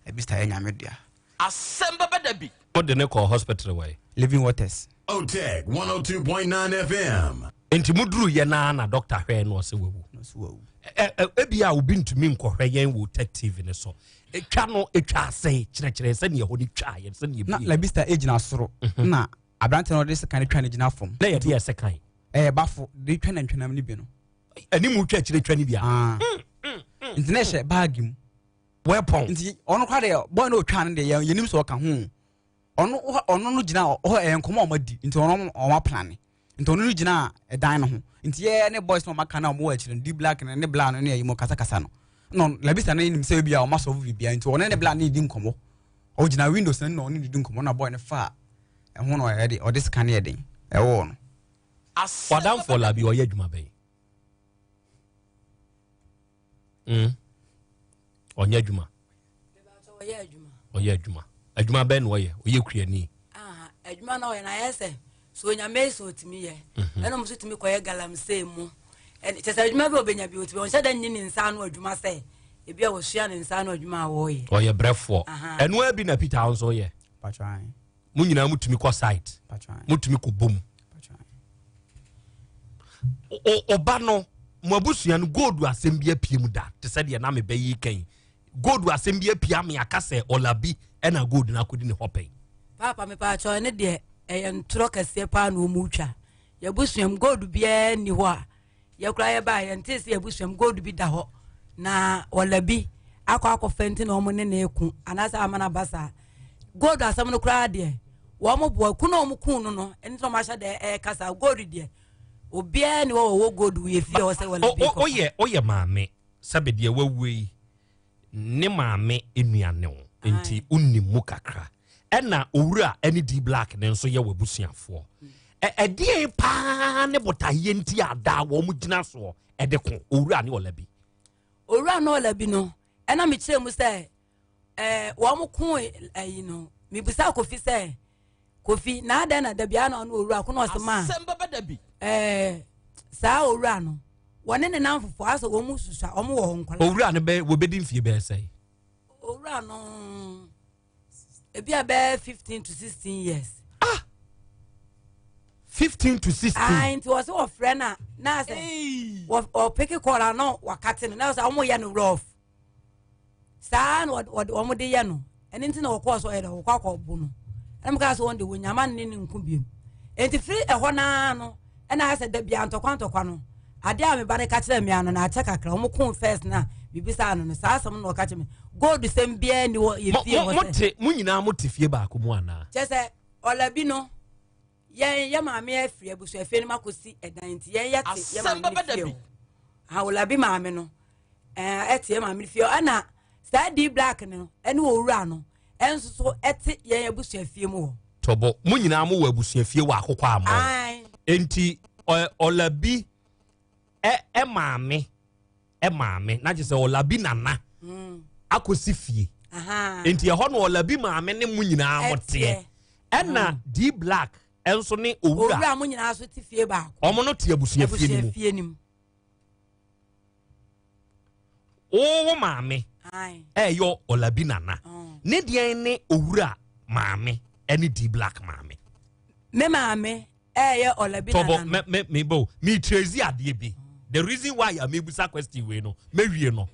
Labista yɛ nyame dea. Asɛm bɛba da bi. Wo de no kɔɔ hospital wɔ he? Living Waters. Otec 102.9 FM. Nti mo duru yɛ naa na doctor hwɛɛ no ɔsɛ wawu. Na ɔsɛ wawu. Ɛ ɛ ebia obi ntumi nkɔhwɛ yɛn wɔ Otec TV no so. Etwa no etwa asɛn kyerɛkyerɛ sɛnea ɛhɔ no twa yɛn sɛnea ebie. Na Labista egyina soro na aberante no ɔde sekan no twa no gyina fam. Na yɛde yɛ sekan. Ɛyɛ bafo de twa nantwinam no bi no. Anim twa akyire twa no bi a. Ah. Nti na ɛhyɛ baagi mu. Weapon. Nti ɔno koraa deɛ boy no otwa no deɛ yɛn yɛnim sɛ ɔka ho. Ɔno ɔno no gyina hɔ ɛyɛ nkɔmɔ a wɔn adi nti ɔno wɔn aplane nti ɔno no gyina ɛdan no ho nti yɛ ne boys na wɔn aka na wɔn wɔ akyire no D black no ne bla no ne ɛyi mo kasakasa no na labisa no nim sɛ ebi a wɔn asɔfo biribiara nti ɔno ne bla no di nkɔmɔ ɔgyina windows no na ɔno ne di nkɔmɔ na boy no fa ɛho na ɔyɛ de ɔde sika no yɛ den ɛwɔ no. Wadamfo labi ɔyɛ adwuma bɛn? Mm. Ɔnyɛ adwuma. Ɔyɛ adwuma. Adwuma bɛn na ɔyɛ? Ɔyɛ kuani. Adwuma na ɔyɛ na ayɛ sɛ so onyame sɛ ɔtumi yɛ. Mhm. Ɛna ɔmo nso tumi kɔyɛ galamsey mu. Ɛne kyɛ sɛ adwuma bi a ɔbɛnya bi ɔtumi ɔnhyɛ da nni ne nsa ano adwuma sɛ ebi a wɔsua ne nsa ano adwuma a wɔreyɛ. Ɔyɛ brɛfoɔ. Ɛno ara bi na Peter nso yɛ. Mo nyinaa motumi kɔ site. Motumi kɔ bom. Ɔba no mo abusua no gold asɛm bi apue mu da te sɛ deɛ na mebɛyi kan gold asɛm bi apue ame aka sɛ ɔla bi ɛna gold no akɔdi ne hɔ pɛn. Paapa mepaakyɛw ɛne deɛ ɛyɛ ntorɔ kɛseɛ paa na ɔmu twa. Yɛabusuam gold biara nni hɔ a yɛkora yɛbaa yɛntee sɛ yɛabusuam gold bi da hɔ na ɔla bi akɔ akɔfa nti na wɔn ne ne ko anaasɛ ama no aba saa gold asɛm no koraa deɛ wɔn boa ku na wɔn ku no no ɛne sɛ wɔn ahyɛ dɛ ɛɛka saa gold deɛ obiara ni hɔ wɔwɔ gold wɔ efie hɔ sɛ wɔla bi kɔfa. Oyɛ oyɛ maame sɛbe deɛ wawue yi ne maame nua ne wo nti wonim mu kakra ɛna owura ɛne D Black ne nso yɛ w'abusuafoɔ ɛdeɛn paa ne botaeɛ nti a daa wɔn gyina soɔ ɛde ko owura ne ɔlabi owura ne ɔlabi no ɛna mekyerɛ mu sɛ ɛɛ wɔn ko ɛyi no mebisa kofi sɛ kofi na adɛn na dabi ana ɔne owura ko na ɔsɛ maa ɛɛ saa owura no wɔne ne nan fofoɔ asɛ wɔn mu susua wɔn wɔ hɔ nkɔla. owura no bɛ wɔbɛdi mfie bɛyɛ sɛ. owura no ebi a bɛyɛ 15 to 16 years. ah 15 to 16. ah nti wɔsɛ wɔfrɛ na na sɛ wɔpeke kɔla no wakate no na sɛ wɔn yɛ no rough. saa na wɔde wɔn de yɛ no ɛne nti na wɔkɔɔ so ɔyɛ dɛ wɔkɔ akɔbo no ɛna mo kaa sɛ wɔn de wɔn nyama ne ne nko biem nti firi ɛhɔ naa no ɛna ayɛ sɛ dabi antɔkwa ntɔkwa no adeɛ a me ba no ka kyerɛ me ano na akyɛ kakra wɔn ko first na biribi saa no no saa asɛm na ɔka kyerɛ me gold sɛm biara ni wɔ yɛ fie hɔ sɛ mo te mo nyinaa mo te fie baako mu anaa kyɛ sɛ ɔlabi no Yɛn yɛ maame afiri abusuafie no mu akɔsi ɛdan nti yɛn yɛte yɛ maame no fie hɔ awolabi maame no ɛte yɛ maame no fie hɔ ɛna saa d black no ɛne owura no ɛnso so ɛte yɛn abusuafie mu hɔ. tɔbɔ mo nyinaa mo wɔ abusuafie wɔ akokɔ amɔ nti ɔlabi ɛ maame maame na kyerɛ sɛ ɔlabi nana mm. akɔsi fie nti ɛhɔ no ɔlabi maame ne mo nyinaa mo teɛ ɛna mm. d black ɛnso ne owura owura mo nyinaa so te fie baako ɔmo no te abusua fie no mu wo maame ɛyɛ ɔlabi nana mm. ne deɛn ne owura maame ɛne d black maame me maame ɛyɛ ɔlabi nana no. Tɔbɔ mɛ mɛ bɔ mi tracy adeɛ bi the reason why a mebusa question wei no mɛwie no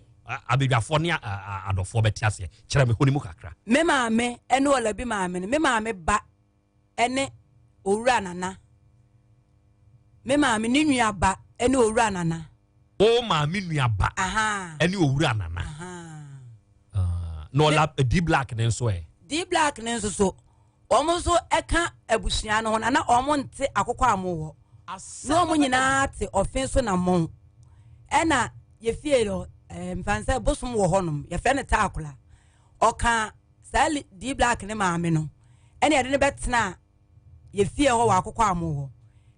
abadwafoɔ ne adɔfoɔ bɛte aseɛ kyerɛ me hɔ ne mu kakra. Me maame ɛne ɔlabi maame no me maame ba ɛne owura nana me maame ne nua ba ɛne owura nana. Wo maame nua ba ɛne owura nana. Ah, na ɔla D black ne nso ɛ. D black ne nso so. Wɔn nso ka abusua no ho na na wɔn nte akokɔ a wɔwɔ. Na wɔn nyinaa te ɔfe so na mmɔn. Ɛna yɛfie no eh, mfa sɛ bosom wɔ hɔnom yɛfrɛ no taakola. Ɔka saa D black ne maame no ɛna yɛde no bɛtena yɛfie hɔ wɔ akokɔ a wɔwɔ.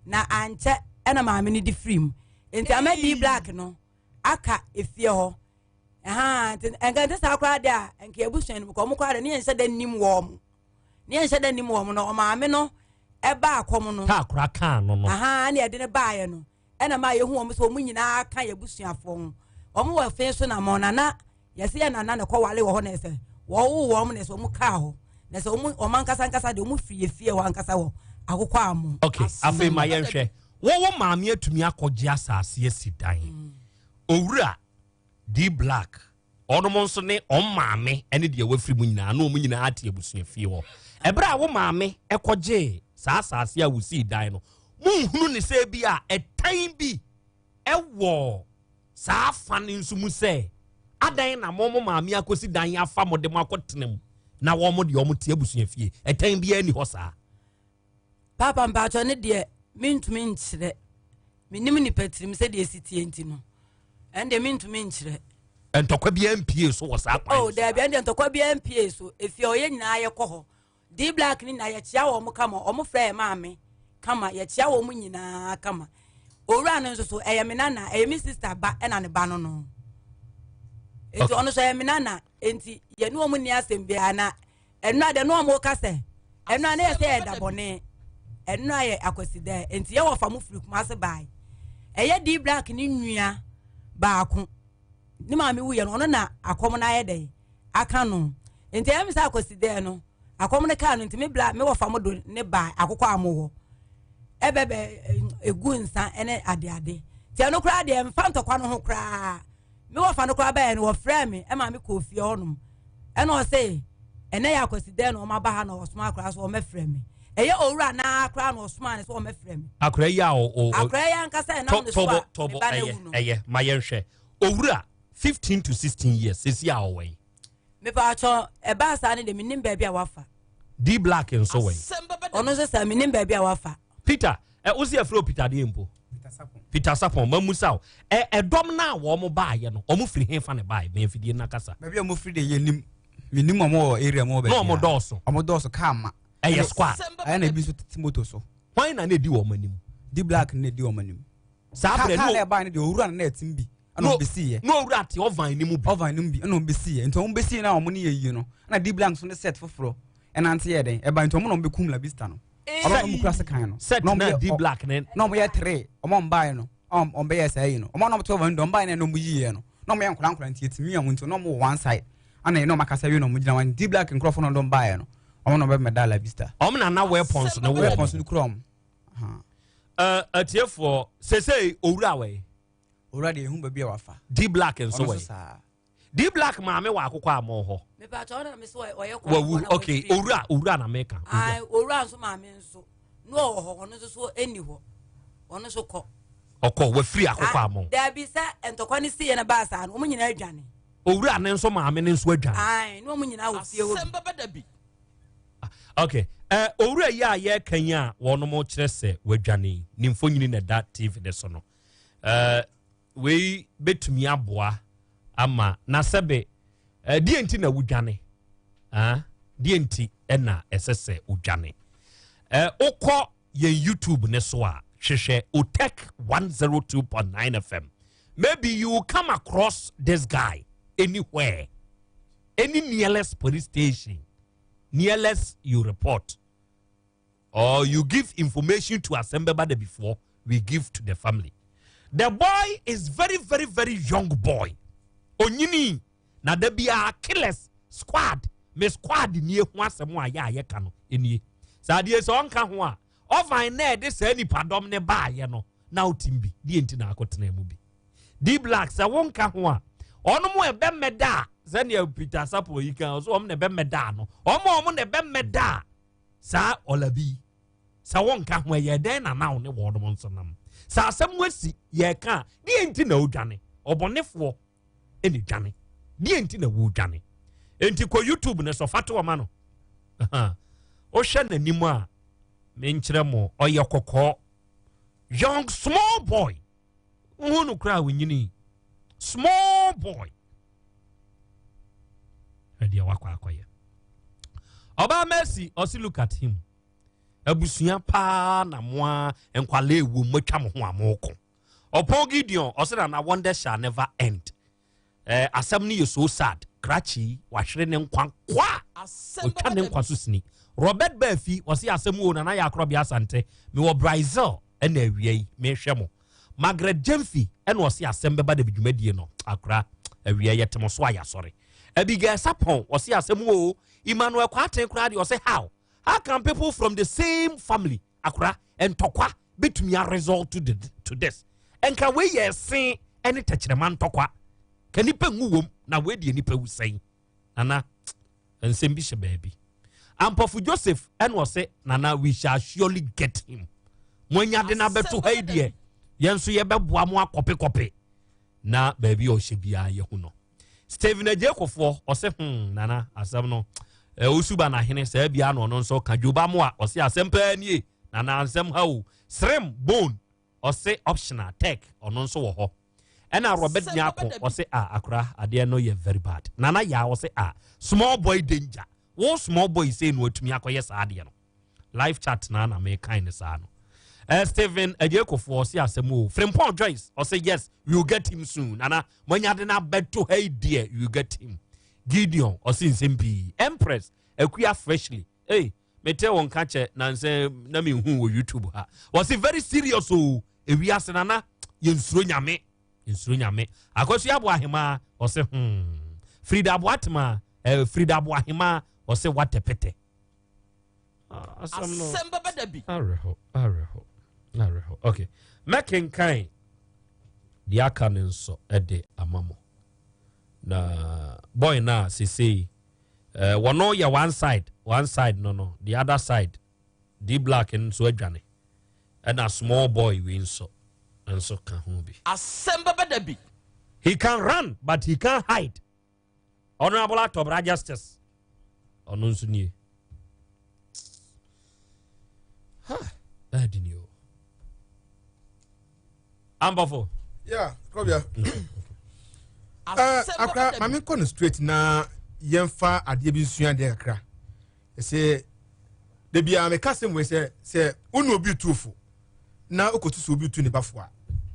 Na ankyɛ ɛna maame no de firi mu. Nti ama D black no aka efie hɔ. Ɛhaa nti nka nte saa koraa deɛ a nka abusua no mu kɔ wɔn koraa deɛ ne yɛn nhyɛ da nnim wɔn. Ne yɛn nhyɛ da nnim wɔn no ɔmaame no ɛbaa kɔm no. Kaa koraa kaa no no. Ahaa ɛna yɛde no baeɛ no ɛna maa yɛhu wɔn sɛ wɔn nyinaa ka yɛ abusuafoɔ ho. Wɔn wɔ fe so na mɔ nana yɛsɛ yɛ nana na kɔwale wɔ hɔ na ɛsɛ wɔwo wɔn na ɛsɛ wɔn kaa hɔ na ɛsɛ wɔn wɔn ankasa ankasa deɛ wɔn firi efie hɔ ankasa wɔ akokɔ amo. Okay afei ma yɛnhwɛ wɔwɔ maame atumi akɔgye asase asi dan mm. owura D Black, ɔnom nso ne wɔn maame ne deɛ wafiri mu nyinaa, na wɔn nyinaa te abusuafie hɔ. Ɛberɛ a wo maame kɔgyee saa asase a wosii dan no, monhunu ne sɛ bi a ɛtan bi wɔ saa afa no nso mu sɛ adan na mo mo maame akɔsi dan afa mo de mo akɔtena mu na wɔn deɛ wɔn te abusuafie. Ɛtan biara nni hɔ saa. Paapa mpakyɛ ne deɛ mentumi nkyerɛ menim nipa tirim sɛdeɛ ɛsi tie nti no ɛn deɛ mentumi nkyerɛ ntɔkwa biara mpie so wɔ saa kwan oh daabi ɛn deɛ ntɔkwa biara mpie so efie ɔyɛ nyinaa yɛkɔ hɔ d black ne nyinaa yɛkyia wɔn kama wɔn frɛ yɛ maame kama yɛkyia wɔn nyinaa kama owura no nso so ɛyɛ me nana ɛyɛ me sister ba ɛna ne ba no no nti ɔno nso ɛyɛ me nana nti yɛne wɔn nni asɛm biara na Ɛno a deɛ no ɔmo ka sɛ ɛno a ne yɛ sɛ yɛ da bɔne ɛno a yɛ akwasidɛ nti yɛ wɔfa mo firi Kumase bae Ɛyɛ D Black ne nua baako ne maame wuyɛ no, ɔno na akɔm no ayɛ dɛn aka no. Nti ɛyɛ me sɛ akwasi dɛn no akɔm no kaa no nti me bla me wɔfa mo do ne ba akokɔ a mo hɔ ɛbɛbɛ egu nsa ɛne adeade. Nti ɛno koraa deɛ mfa ntɔkwa no ho koraa. Me wɔfa no koraa bɛyɛ no wɔfrɛ me ɛma me kɔɔ fie hɔnom ɛna ɔse ɛnɛ yɛ akwasi dɛn na ɔma ba ha na ɔsoma akora so ɔmɛfrɛ me. Ɛyɛ owura naa koraa na ɔsoma ne so ɔmɛfrɛ me. Akora yi a o akora yi ankasa ɛnam ne so a me ba na ewu no. Ɛyɛ ma yɛnhwɛ owura 15 to 16 years sisi a ɔwɔ yi. Mepatwɔ ɛbaa saa ne de menim baabi a wafa. D Black nso wɔ yi. Ɔno nso sɛ menim baabi a wafa. Peter ɛ wosi ɛfrɛ o Peter adeɛ mpo. Peter Sapon mamusa o ɛ ɛdɔm no a wɔn baayɛ no wɔn firi he fa ne baayɛ bɛn afidie no akasa. Baabi a wɔn firi de yɛ nim menim wɔn wɔ area mu wɔ baabi a. Na wɔn dɔɔso. Wɔn dɔɔso kaa ma. Ɛyɛ squad. Ɛyɛ na ebi nso tete moto so. Hwan na na edi wɔn anim? D Black na edi wɔn anim. Saa abirɛ no. Kaa na ɛbaa no deɛ owura no na ɛtim bi ɛna wɔn besi yɛ. Na owura te ɔvan ne mu bi. Ɔvan ne mu bi ɛna wɔn besi yɛ nti wɔn besi na wɔn ne yɛ yie no ɛna D Black nso ne set foforɔ ɛnante yɛ dɛn ɛba nti wɔn na wɔn bɛ kum Labista no. Ɔno na wɔn kura sekan no. Set na D Black ne. Na wɔn yɛ three wɔn a wɔn baeɛ no wɔn bɛyɛ saa yi no wɔn a wɔn te ɔvan no deɛ wɔn baeɛ no na wɔn yi yɛ no na wɔn yɛ nkora nkora nti etimi wɔn nti na wɔn wɔ one side ɛna yɛ na wɔn akasa wie na wɔn gyina wɔn D Black nkorɔfo na wɔn baeɛ no wɔn na wɔn bɛ mɛda Labista. Wɔn na na weapons no wɔ weapons no kura wɔn. Atiefoɔ sesei owura wɔ yi. Owura deɛ ehu baabi a wafa. D Black nso wɔ yi. D Black maame wɔ akokɔ a mo hɔ. Mepatwa ɔna mi so ɔyɛ kɔ. Wawu okay owura owura na meka. Ayi owura nso maame nso na ɔwɔ hɔ ɔno nso so ɛni hɔ ɔno nso kɔ. Ɔkɔ wafiri akokɔ a mo. Dabi sɛ ntɔkwa ne si yɛ na baa saa no wɔn nyinaa adwane. Owura ne nso maame ne nso adwane. Ayi ne wɔn nyinaa wɔ fie hɔ bi. Okay eh, owura yi a yɛreka yi a wɔnom kyerɛ sɛ wadwane ne mfonyini na ɛda TV ne so no eh, wei bɛtumi aboa ama na sɛbe eh, deɛ nti na wodwane ah, deɛ nti na ɛsɛ sɛ wodwane eh, wokɔ yɛn YouTube ne so a hwehwɛ Otec 102.9 FM maybe you will come across this guy anywhere any nearest police station nearest you report or you give information to Asembeba before we give to the family. The boy is very, very, very young boy. Onyini na da biara killers squad me squad nie ho asɛm a yɛ a yɛka no nie. Saa adeɛ sɛ ɔnka ho a ɔvan na ɛde saa nipadɔm ne baayɛ no na wotim bi deɛ nti na akɔtena mu bi. D Black sɛ wonka ho a ɔno mo ɛbɛmmɛda a sɛdeɛ Peter Sapo yi kan ɔso ɔmo na ɛbɛmmɛda no ɔmo ɔmo na ɛbɛmmɛda a saa ɔlabi sɛ wonka ho ɛyɛ dɛn na na wo ne wɔnom nso nam sɛ asɛm asi yɛka a deɛ nti na wodwane ɔbɔnefoɔ ɛna dwane deɛ nti na wodwane enti kɔ YouTube ne so fa to ɔma no wohwɛ n'anim a menkyerɛ mo ɔyɛ kɔkɔɔ young small boy wohu no koraa wonyini small boy ɛdeɛ wakɔ akɔyɛ ɔbaa Mercy ɔsi look at him abusua paa na mo a nkwalaa ewu mo atwa mo ho a mo ko ɔpɔn Gideon ɔsi na na wonder shall never end ɛɛ asɛm no yɛ so sad krakye wahwere ne nkwa kwa otwa ne nkwa so sini Robert Baafi ɔsi asɛm wo nana yɛ akorɔbea asante mewɔ Brazil ɛna awia yi mehwɛ mo Margaret Jemfi ɛna ɔsi asɛm bɛba dabi dwumadie no akora awia yɛ temo so a yasɔre Abigail Sapon ɔsi asɛm wo Emmanuel Kwaten koraa deɛ ɔsi how can people from the same family akora ntɔkwa betumi a result to, the, to this nka wei yɛ ɛsen ɛne tɛkyerɛma ntɔkwa ka nipa ngu wom na wei deɛ nipa wu sɛn nana nsɛm bi hyɛ baabi ampɔfo Joseph ɛna ɔsɛ nana we shall surely get him mo anya de na bɛto ha yi deɛ yɛn nso yɛbɛboa mo akɔpekɔpe na baabi a ɔhyɛ biara yɛhu no Stephen Agyekofoɔ ɔsɛ nana asɛm no osuba na hene saa bia na ɔno nso ka dwoba mo a ɔsɛ asɛm paa nie nana nsɛm ha o srem bone ɔsɛ optional tech ɔno nso wɔ hɔ ɛna Robert Nyako ɔsɛ a akora adeɛ no yɛ very bad nana yaa ɔsɛ a small boy danger wo small boy sei no atumi akɔyɛ saa adeɛ no live chat na na mekan ne saa no Stephen Agyekofoɔ ɔsɛ asɛm o Frimpong Joyce ɔsɛ yes we will get him soon nana moanya de no abɛto ha yi deɛ you will get him Gideon ɔsɛ nsɛm pii Empress Akua freshly hey mete wɔn ka kyɛ nansɛ na mehu wɔ YouTube ha ɔsɛ very serious o ewiase nana Yɛnsuro Nyame. Yɛnsuro Nyame. Akosua Aboahemaa ɔse hmm. Frida Aboatema eh, Frida Aboahemaa ɔse watɛpɛtɛ. Ah, asɛm no. Asɛm bɛba da bi. Awerɛho, awerɛho, awerɛho. Okay. Mɛkenkan deɛ aka no nso de ama mo. Na boy no a sesei eh, wɔno yɛ one side, one side no no, the other side, D Black nso adwane. Ɛna small boy wei nso nso ka ho bi. Asɛm bɛba da bi. He can run but he can't hide. Honorable Atɔbra Justice ɔno nso nie. Ha ɛdi ni o. Ambɔfo. Yeah, kɔbia. Akora maame nkɔ no straight na yɛmfa adeɛ bi nsua adeɛ kakra. Ɛsɛ da biara meka asɛm wei sɛ sɛ wo ne obi tu fo na wokɔtu sɛ obi tu ne bafo a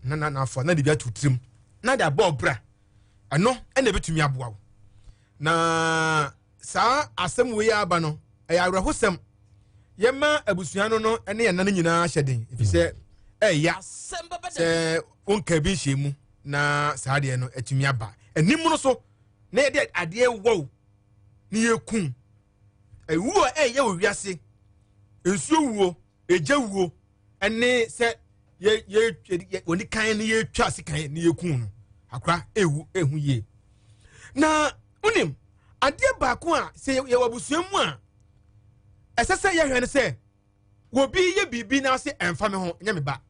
na na n'afo a na de bi ato tirim na de abɔ ɔbra ɛno ɛna ɛbɛtumi aboa wo na saa asɛm wei aba no ɛyɛ awerɛhosɛm yɛma abusua no no ne yɛn no nyinaa hyɛ den ɛfiri sɛ ɛya sɛ wonka bi nhyɛ mu na saa deɛ no atumi aba anim no so na yɛde adeɛ wɔw ne yɛkum Ewuo a ɛyɛ wɔ wiase, nsuo wuo, egya wuo, ɛne sɛ yɛ yɛ yɛ wɔn kan ne yɛtwa sekan ne yɛku no akora ewu ehu yie. Na wonim adeɛ baako a sɛ yɛwɔ abusua mu a ɛsɛ sɛ yɛhwɛ no sɛ Obi yɛ biribi na ɔse ɛmfa me ho, nyɛ me ba.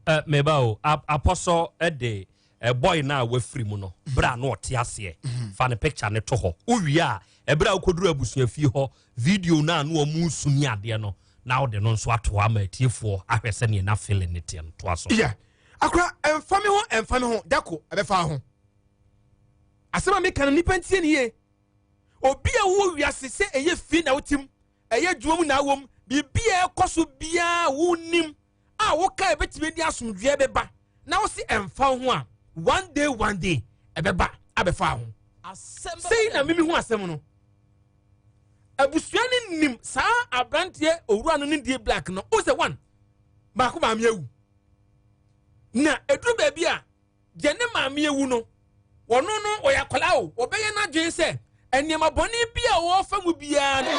Eh, me ba o, apɔsɔ de eh, boy no a wafiri mu no, berɛ a na ɔte aseɛ, mhm. fa ne picture no to hɔ. Wowie a, ɛberɛ a wokɔduru abusuafie hɔ, video no a na wɔn su ne adeɛ no, na wode no nso ato ama atiefoɔ ahwɛ sɛdeɛ na feeling ne teɛ no toa so. Yeah. Akora, ɛmfa me ho, ɛmfa me ho, dako, ɛbɛfa ho. Asɛm a meka no, nnipa ntie ne yie. Obi a wowɔ wiase sɛ ɛyɛ fie na wotim, ɛyɛ adwuma mu na awom, biribi a ɛkɔ so biara wonim a woka ɛbɛtumi de asomdwoeɛ bɛba na wo se ɛmfa wo ho a, one day one day ɛbɛba abɛfa ho. Sei na mimi ho asɛm no. Abusua no nim saa aberanteɛ owura no ne die black no, wo sɛ one baako maame awu. Na ɛduru baabi a deɛ ne maame awu no, wɔno no ɔyɛ akwadaa o, ɔbɛyɛ n'adwene sɛ nneɛma bɔne bi a wɔrefa mu biara no.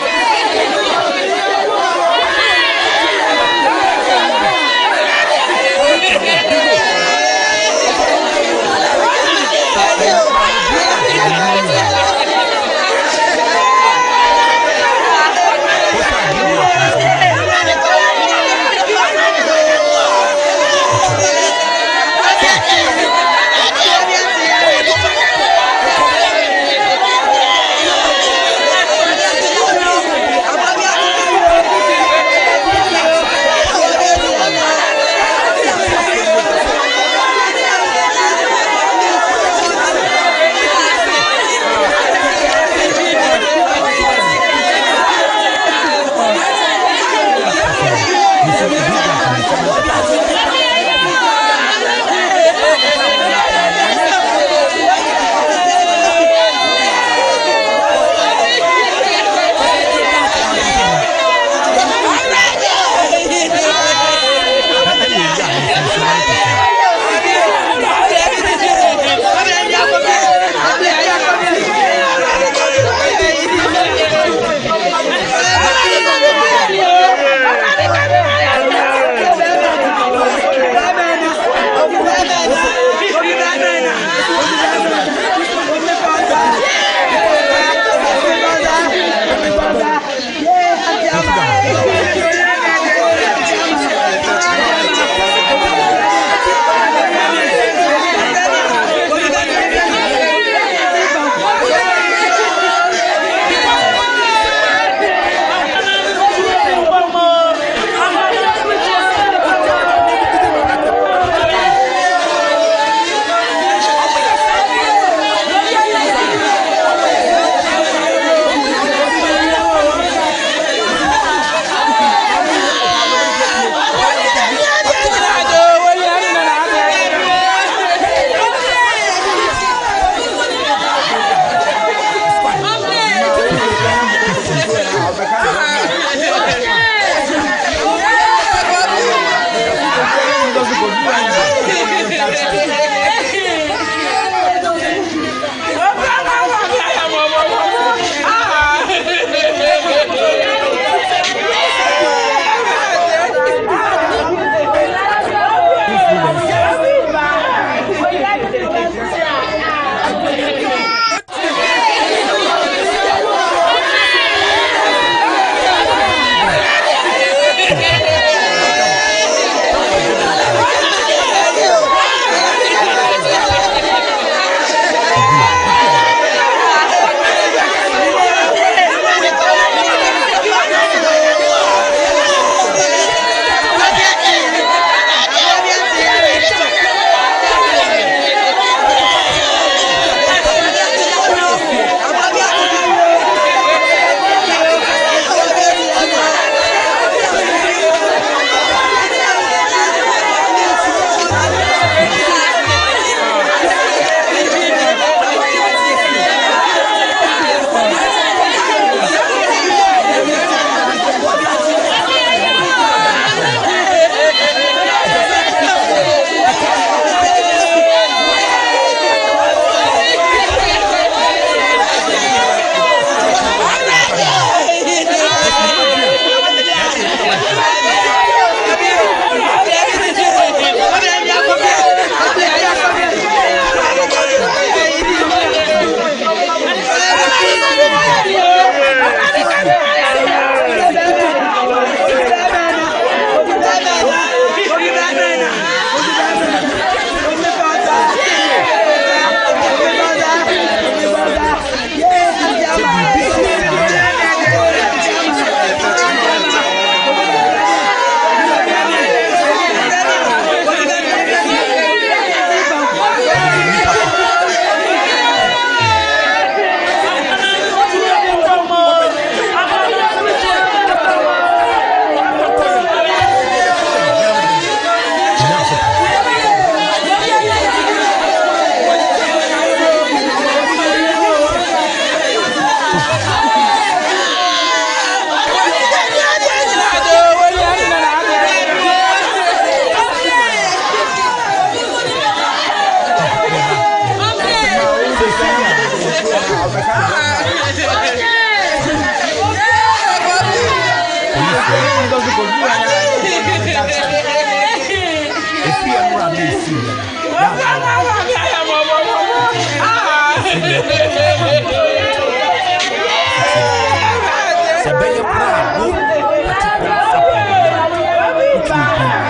Ɛfiri ɛnora na ɛsiiɛ no, sɛ bɛyɛ koraa a wo particular sapɔ wotumi bi mu akokɔ.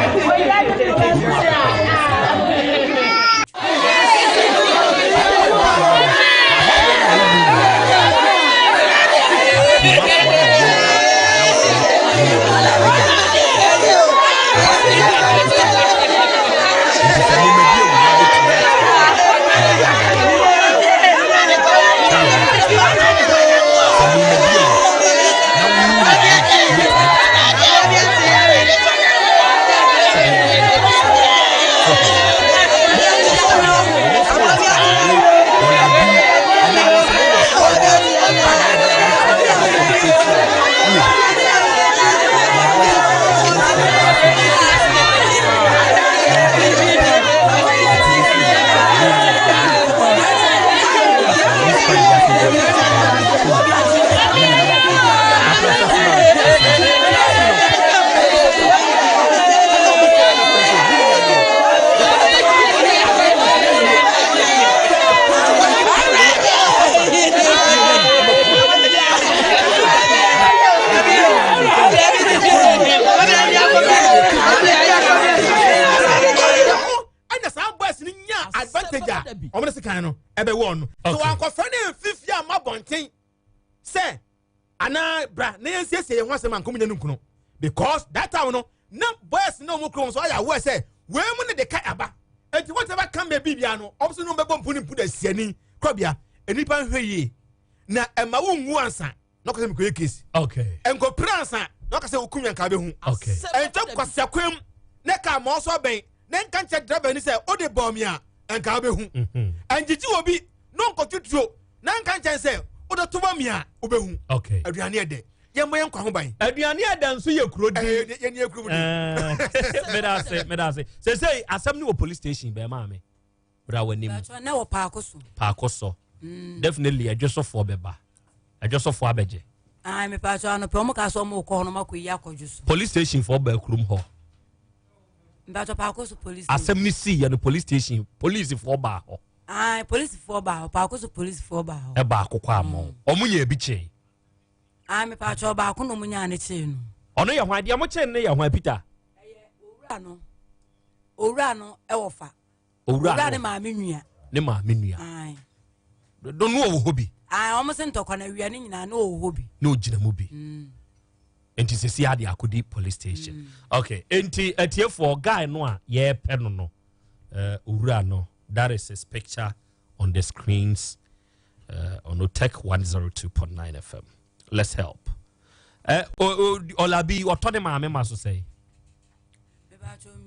Ɛna saa boys no nya advantage a ɔmo ne sekan no ɛbɛwɔ ɔno so wankɔfrɛ ne mfifie a ma bɔnten sɛ anaa bra na yɛnsiesie yɛn ho asɛm a nkɔm nya no nkono, because that time no na boys na ɔmo kurom so ayɛ aware sɛ wei mu ne de ka aba, nti whatever come may be bia no, ɔmo so no bɛbɔ mpu ne mpu da siani kɔbea. Nnipa nhwɛ yie na ɛma wo nwu ansa na ɔka sɛ mekɔyɛ case. Nkɔpira ansa na ɔka sɛ wokum yɛn bɛhu. Ɛntwa kwasiakwam na ka ma ɔso abɛn na nka nkyɛ driver ni sɛ wode bɔɔ me a ɛnka wobɛhu. Ɛngyegye wɔ bi na ɔnkɔtweturo na nka nkyɛn sɛ wode to bɔ me a wobɛhu. Aduane ɛdɛ, yɛmmɔ yɛn nkwa ho ban. Aduane ɛdɛ nso yɛ kuro di. Yɛne yɛ kuro mu di. Meda ase, meda ase. Sesei asɛm ne wɔ police station bɛɛ maame wura w'anim. Na wɔ paako so. Paako so. Definitely adwosofoɔ bɛba, adwosofoɔ abɛgye. Ayi, mepatwa anɔpɛ ɔmo ka sɛ ɔmo kɔ hɔ na ɔmo akɔ yi akɔdwo so. Police station foɔ baa kurom hɔ. Mpatwa paako so police station. Asɛm ne sii yɛ no police station, police foɔ baa hɔ. Ayi, police foɔ baa hɔ, paako so police foɔ baa hɔ. Ɛbaa akokɔ amɔ ɔmo nyɛ ebi kyee. Ayi, mepatwa ɔbaako na ɔmo nyaa ne kyee no. Ɔno yɛ hwan? Deɛ mo kyee no yɛ hwan, Peter? Ɛyɛ owura no, owura no ɛwɔ fa. Owura ne maame nua. Ne maame nua. Do no ɔwɔ hɔ bi. Ayi, wɔn sɛ ntɔkwa na awia ne nyinaa ne ɔwɔ hɔ bi. Na ogyina mu bi. Nti sisi ade akɔdi police station. Okay, nti atiefoɔ, guy no a yɛrepɛ no, owura no, that is his picture on the screens on Otec 102.9 FM. Let's help. Ɔlabi ɔtɔ ne maame ma so sɛn?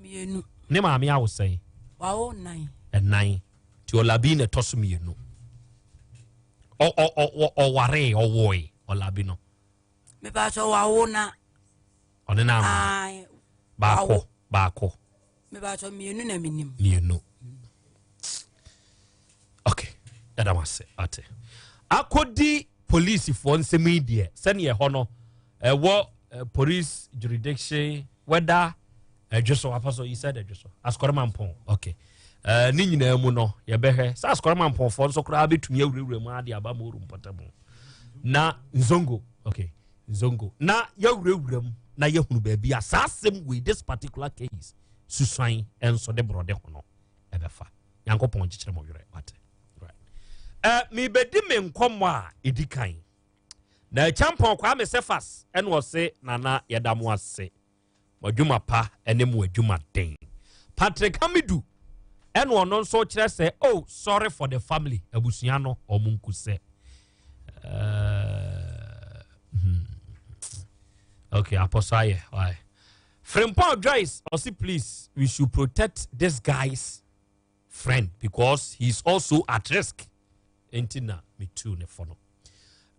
Mmienu. Ne maame awo sɛn? Wawo nnan. Ɛnan, nti ɔlabi na ɛtɔ so mmienu. Ɔwaree, ɔwoe ɔlabi no? Mepatwa wawo na. Ɔne na ama baako baako. Mepatwa mmienu na menim. Mmienu, okay, ɛda mo ase. Ate akɔdi polisifoɔ nsɛm yi deɛ, sɛneɛ ɛhɔ no ɛwɔ police jurisdiction, whether ɛdwe so apa so, you said ɛdwe so asukɔrɔma mpɔn. Okay, ne nyinaa mu no yɛbɛhwɛ sɛ asukɔrɔma mpɔnfoɔ nso koraa bɛtumi awurawura mu ade aba ma oru mpɔtam na nzongo. Okay, nzongo na yɛwurawura mu na yɛhunu baabi a saa asɛm wei, this particular case, susuan nso de borɔde ho no ɛbɛfa. Nyankopɔn kyekyere mo werɛ, wate? Right. Mebɛdi me nkɔmmɔ a ɛdi kan na Akyampɔn Kwame Sefas ɛna ɔse, "Nana, yɛda mo ase, mo adwuma pa ne mo adwuma den." Patrick Hamidu ɛna ɔno nso kyerɛ sɛ, "Oh, sorry for the family, abusua no ɔmo nku sɛ." Okay, Apostle ayɛ why. Frimpong Joyce ɔsi, "Please, we should protect this guy's friend because he is also at risk." Nti na metu ne fo no.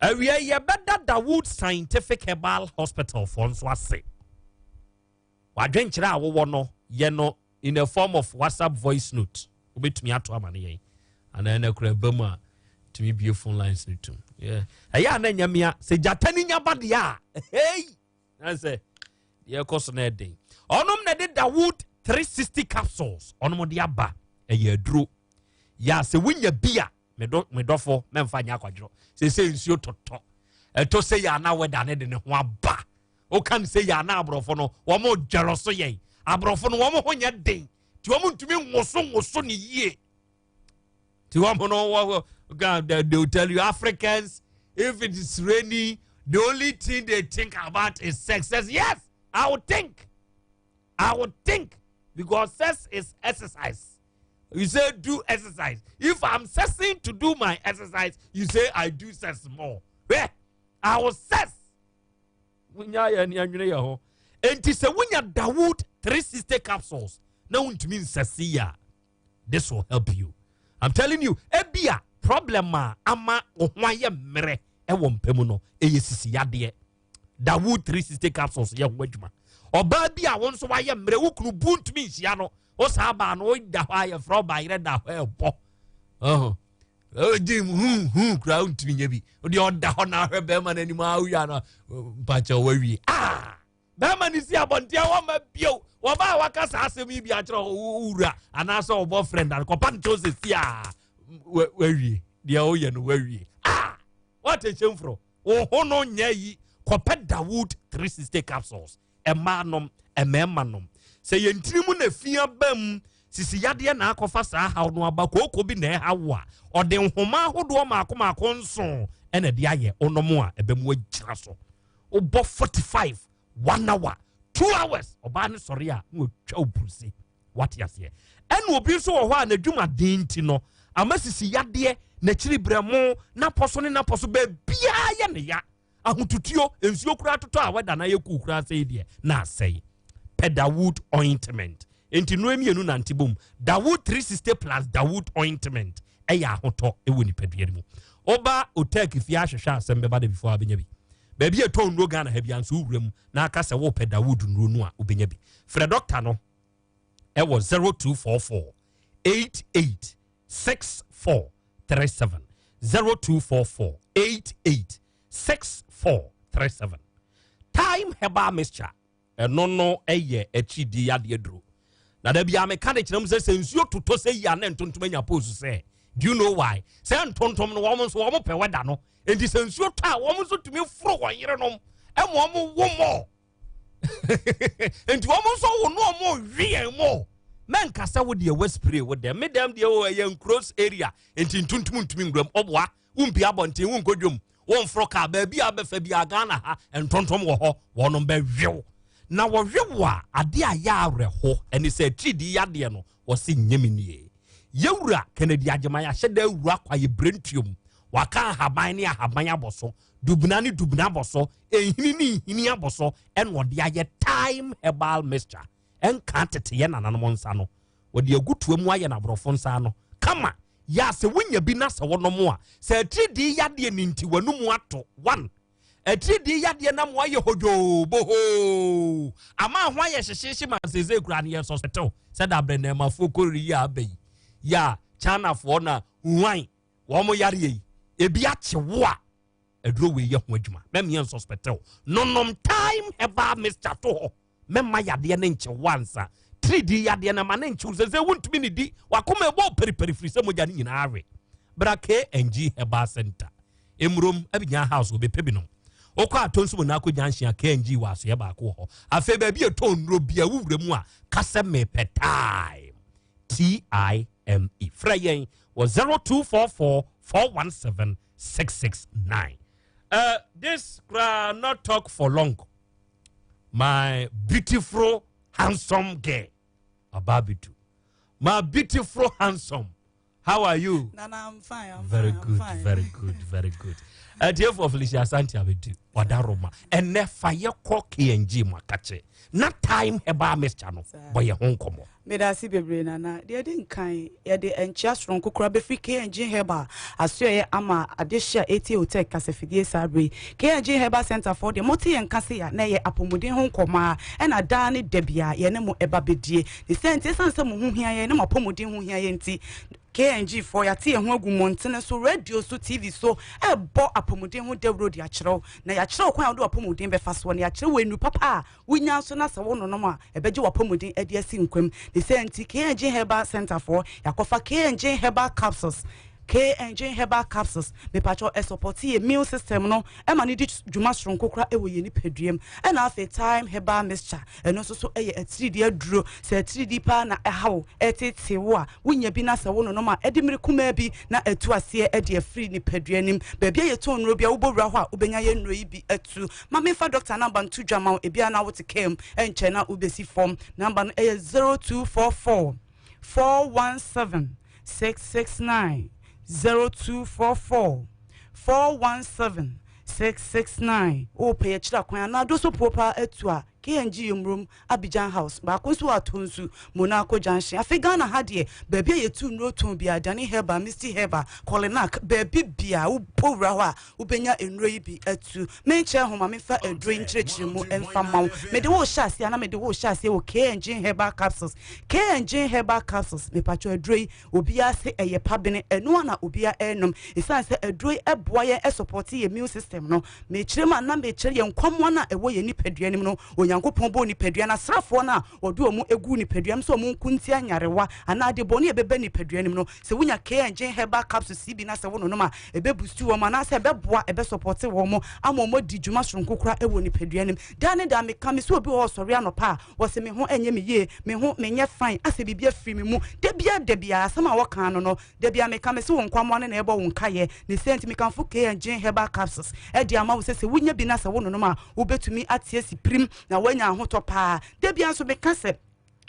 Awia yɛbɛda Dawood Scientific Herbal Hospital fo nso ase. Wadwenkyerɛ a wowɔ no yɛ no in a form of WhatsApp voice note, wobɛtumi ato ama no yɛn anaa ɛna kura ba mu a tumi bie phone lines no tum. Ɛyɛ a na nyamea sɛ gyata ne nya ba deɛ a, hey, na sɛ Deɛ ɛkɔ so no ɛden. Ɔnom na ɛde Dawood 360 capsules ɔnom de aba. Ɛyɛ aduro. Yɛ a sɛ wonya bi a medɔfo mɛmfa nyɛ akwadworɔ. Sɛ nsuo totɔ. Ɛtɔ sɛ yɛ ana wɛda ne de ne ho aba. Woka ne sɛ yɛ ana aborɔfo no wɔn dwɛrɔ so yɛn. Aborɔfo no wɔn ho nyɛ den. Nti wɔn ntumi nwoso nwoso ne yie. Nti wɔn no wɔn they will tell you Africans if it is rainy the only thing they think about is sex. Says yes, I would think. I would think because sex is exercise. You say do exercise. If I'm sexing to do my exercise, you say I do sex more. Where? I will sex. Wunya yɛ ni anwene yɛ ho. Enti sɛ wunya Dawood 360 capsules na wuntumi nsɛsi ya. This will help you. I'm telling you, ebia problem a ama wo ho ayɛ mmerɛ ɛwɔ mpɛ mu no ɛyɛ sisi yadeɛ. Dawood 360 capsules yɛ ho adwuma. Ɔbaa bi a wɔn nso wayɛ mmerɛ wo kunu bu ntumi nhyia no wo saa baa no woda hɔ a yɛfrɛ ɔbaa yerɛ da hɔ ɛbɔ. Ɔho. Ɔgye mu hu hu koraa wontumi nyɛ bi. Wodeɛ ɔda hɔ na ahwɛ bɛrima no anim a wowie no mpakyɛ wawie. Ah! Bɛrima no si abɔnten a wɔma bio. Wɔba a waka saa asɛm yi bi akyerɛ wo wura anaasɛ ɔbɔ friend ano kɔpa no kyɛw sɛ si a wawie. Deɛ woyɛ no wawie. Ah! What a shame for. Wo ho no nyɛ yi kɔpɛ Dawood 360 capsules. Mmaa nom, mmarima nom. Sɛ yɛn tiri mu na fi aba mu, sisi yadeɛ na akɔfa saa haw no aba, kooko bi na ɛha wo a, ɔde nhoma ahodoɔ maako maako nson ɛna ɛde ayɛ wonom a ɛbɛmu agyina so. Wobɔ 45, 1 hour, 2 hours, ɔbaa no sɔre a na watwa wo buruse. Wate aseɛ? Ɛna obi nso wɔ hɔ a n'adwumaden nti no, ama sisi yadeɛ, n'akyiri brɛmo, n'apɔ so ne n'apɔ so baabiara yɛ ne ya. Ahotutuo, nsuo koraa totɔ a wɛda na ayɛ kuu koraa sɛe deɛ na asɛe. Pɛ Dawood ointment. Enti nnuro mmienu nante bom. Dawood 360 plus Dawood ointment ɛyɛ ahotɔ ɛwɔ nipadua no mu. Woba Otek fie ahwehwɛ asɛm bɛba da before abɛnya bi. Baabi a ɛtɔ nnuro Ghana ha bi nso wowura mu na aka sɛ wopɛ Dawood nnuro no a wobɛnya bi. Frɛ dɔkta no ɛwɔ 0244 88 6437 0244 88 6437. Time herbal mixture ɛno no ɛyɛ akyidi yadeɛ duro. Na da bia meka de kyerɛ mu sɛ sɛ nsuo totɔ sɛ yi a na ntontom anya pose sɛ do you know why? Sɛ ntontom no wɔn nso wɔn pɛ wɛda no nti sɛ nsuo tɔ a wɔn nso tumi foro wɔn yerenom ɛma wɔn wo mɔ nti wɔn nso wo no wɔn wi yɛn mɔ. Mɛnka sɛ wo deɛ wɔ spray wo dɛm me dɛm deɛ wɔ ɛyɛ nkros area nti ntontom ntumi nwuram ɔboa wompia abɔnten wonkɔ dwom womforo kaa baabi a bɛfa bi a Ghana ha ntontom wɔ hɔ wɔnom bɛwew na wɔwew a ade a yɛ awerɛho ɛne sɛ atiridi yadeɛ no wɔse nyɛ me nie. Yɛwura Kennedy Agyemang ahyɛ da awura kwaeɛ berentuom waka ahaban ne ahaban abɔ so dubena ne dubena abɔ so nhini ne nhini abɔ so ɛna ɔde ayɛ time herbal mixture ɛnka tete yɛ nananom nsa no wɔde agu toa mu ayɛ n'aborɔfo nsa no kama yɛ a sɛ wonya bi na sɛ wɔnom a sɛ atiridii yadeɛ ne nti w'anum ato one atiridii yadeɛ na mo ayɛ hodwoo bohoo ama ho ayɛ hyehyehye ma sese kura no yɛ sɔsɛtew sɛ dabrɛ nɛɛmafoɔ kɔriri yi a aba yi yɛ a Chinafoɔ na Wuhan wɔn yareɛ yi ebi akye wo a aduro wei yɛ ho adwuma mɛmeɛ nsɔspɛtew nonom time herbal mixture to hɔ mɛma yadeɛ ne nkye wo ansa tiridi yadeɛ na ma ne nkye wo sɛ sɛ wontumi ne di wakoma ɛbɔ periperi firi sɛ mogya no nyinaa awe bra KNG Herbal Center emurom abinya house wɔbɛpɛ binom wokɔ atɔ nso mu na akɔ junction a KNG wɔ asoɛ baako wɔ hɔ afei baabi ɛtɔ nnuro bia wowura mu a kasɛ mepɛ time TIME frɛ yɛn wɔ 0244 417 669. This kura not talk for long. My beautiful handsome girl Ababitu. My beautiful handsome. How are you? Nana, I'm fine. I'm very fine, good, I'm fine. very good, very good. Dear for Felicia Asante Abedu, Wadaroma, and ne fire kɔ KNG makache. Na time herbal mixture no, boy ye home komo. Medase bebree nana. Deɛ ɛdi nkan yɛde nkyia soronko koraa bɛfiri KNG Herbal asoɛeɛ ama adehye a ɛtie Otec kasafidie saa berɛ yi. KNG Herbal Center foɔ deɛ mote yɛn nka sei a na ɛyɛ apɔmuden ho nkɔmmɔ a ɛna daa ne da biara yɛne mo ɛba bɛdie. Ne saa nti ɛsiane sɛ mo ho hia yɛn ne mo apɔmuden ho hia yɛn nti KNG foɔ yɛate yɛn ho agu mmɔntene so, radio so, TV so ɛrebɔ apɔmuden ho dawuro de akyerɛ wo na yɛayɛ Yɛakyerɛ wo kwan a wode w'apɔmuden bɛfa soɔ, na yɛakyerɛ wo nnuru papa a wonya nso na sɛ wononom a, ɛbɛgye w'apɔmuden de asi nkwa mu. Ne saa nti, KNG Herbal Centre foɔ, yɛakɔfa KNG Herbal Capsules, KNG Herbal Capsules, mepakyɛw, ɛsɔpɔte yɛn immune system no ma no di dwuma soronko koraa wɔ yɛn nipadua mu. Ɛna afei Thyme Herbal Mixture, ɛno nso so yɛ atiridii aduro. Sɛ atiridii paa na ɛha wo, ɛreteetee wo a, wonya bi na sɛ wononom a, ɛde mmere kumaa bi na atu aseɛ de afiri nipadua no mu. Baabi a yɛtɔn nnuro biara, wobɔ wura hɔ a, wobɛnya yɛn nnuro yi bi atu. Ma memfa dɔkta namba nto dwa ma wo, ebia na wote kaa mu, ɛnkyɛ na wobɛsi fam. Namba no yɛ 0244 417 669, 0244 417 669. Wopɛ yɛkyerɛ kwan anaa do so puo paa atu a, KNG Mmrom, Abidjan House, baako nso wɔ Atonsu, Monaco Junction. Afei Ghana ha deɛ, baabi a yɛtu nnuro tɔn biara, Dani Herbal, Misty Herbal, Kolinak, baabi biara wobɔ wura hɔ a, wobɛnya nnuro yi bi atu. Menkyerɛ ho, ma memfa aduro yi nkyerɛkyerɛ mu mfa mma wo. Mede wo rehyɛ aseɛ a, na mede wo rehyɛ aseɛ wɔ KNG Herbal Capsules. KNG Herbal Capsules, mepakyɛw aduro yi, obiara se ɛyɛ pabene, ɛno ara na obiara renom. Ɛsiane sɛ aduro yi boa yɛn sɔpɔte yɛn immune system no, mekyerɛ mu a na mekyerɛ yɛn nkwammoa no a ɛwɔ yɛn nipadua no mu no. Onyankopɔn bɔɔ nipadua no, asraafoɔ no a wɔde wɔn guu nipadua mu sɛ wɔn nko ntia nyarewa anaa ade bɔne a ɛbɛba nipadua no mu no, sɛ wonya KNG Herbal Capsules yi bi na sɛ wononom a, ɛbɛbustu wɔn anaasɛ ɛbɛboa, ɛbɛsɔpɔte wɔn ama wɔn adi dwuma soronko koraa wɔ nipadua no mu. Daa ne daa meka, me sɛ obi wɔ hɔ ɔsɔre anɔpa a, wɔse me ho nyɛ me yie, me ho menyɛ fine, asɛ biribi afiri me mu. Da biara da biara asɛm a wɔka no no, da biara meka, mese wo nkwammoa no na ɛbɔ wo nkaeɛ. Ne saa nti mekamfo KNG Herbal Capsules de ama wo sɛ sɛ wonya bi na sɛ wononom a, wobɛtumi ate asi pirim na woanya ahotɔ paa. Da biara nso meka sɛ,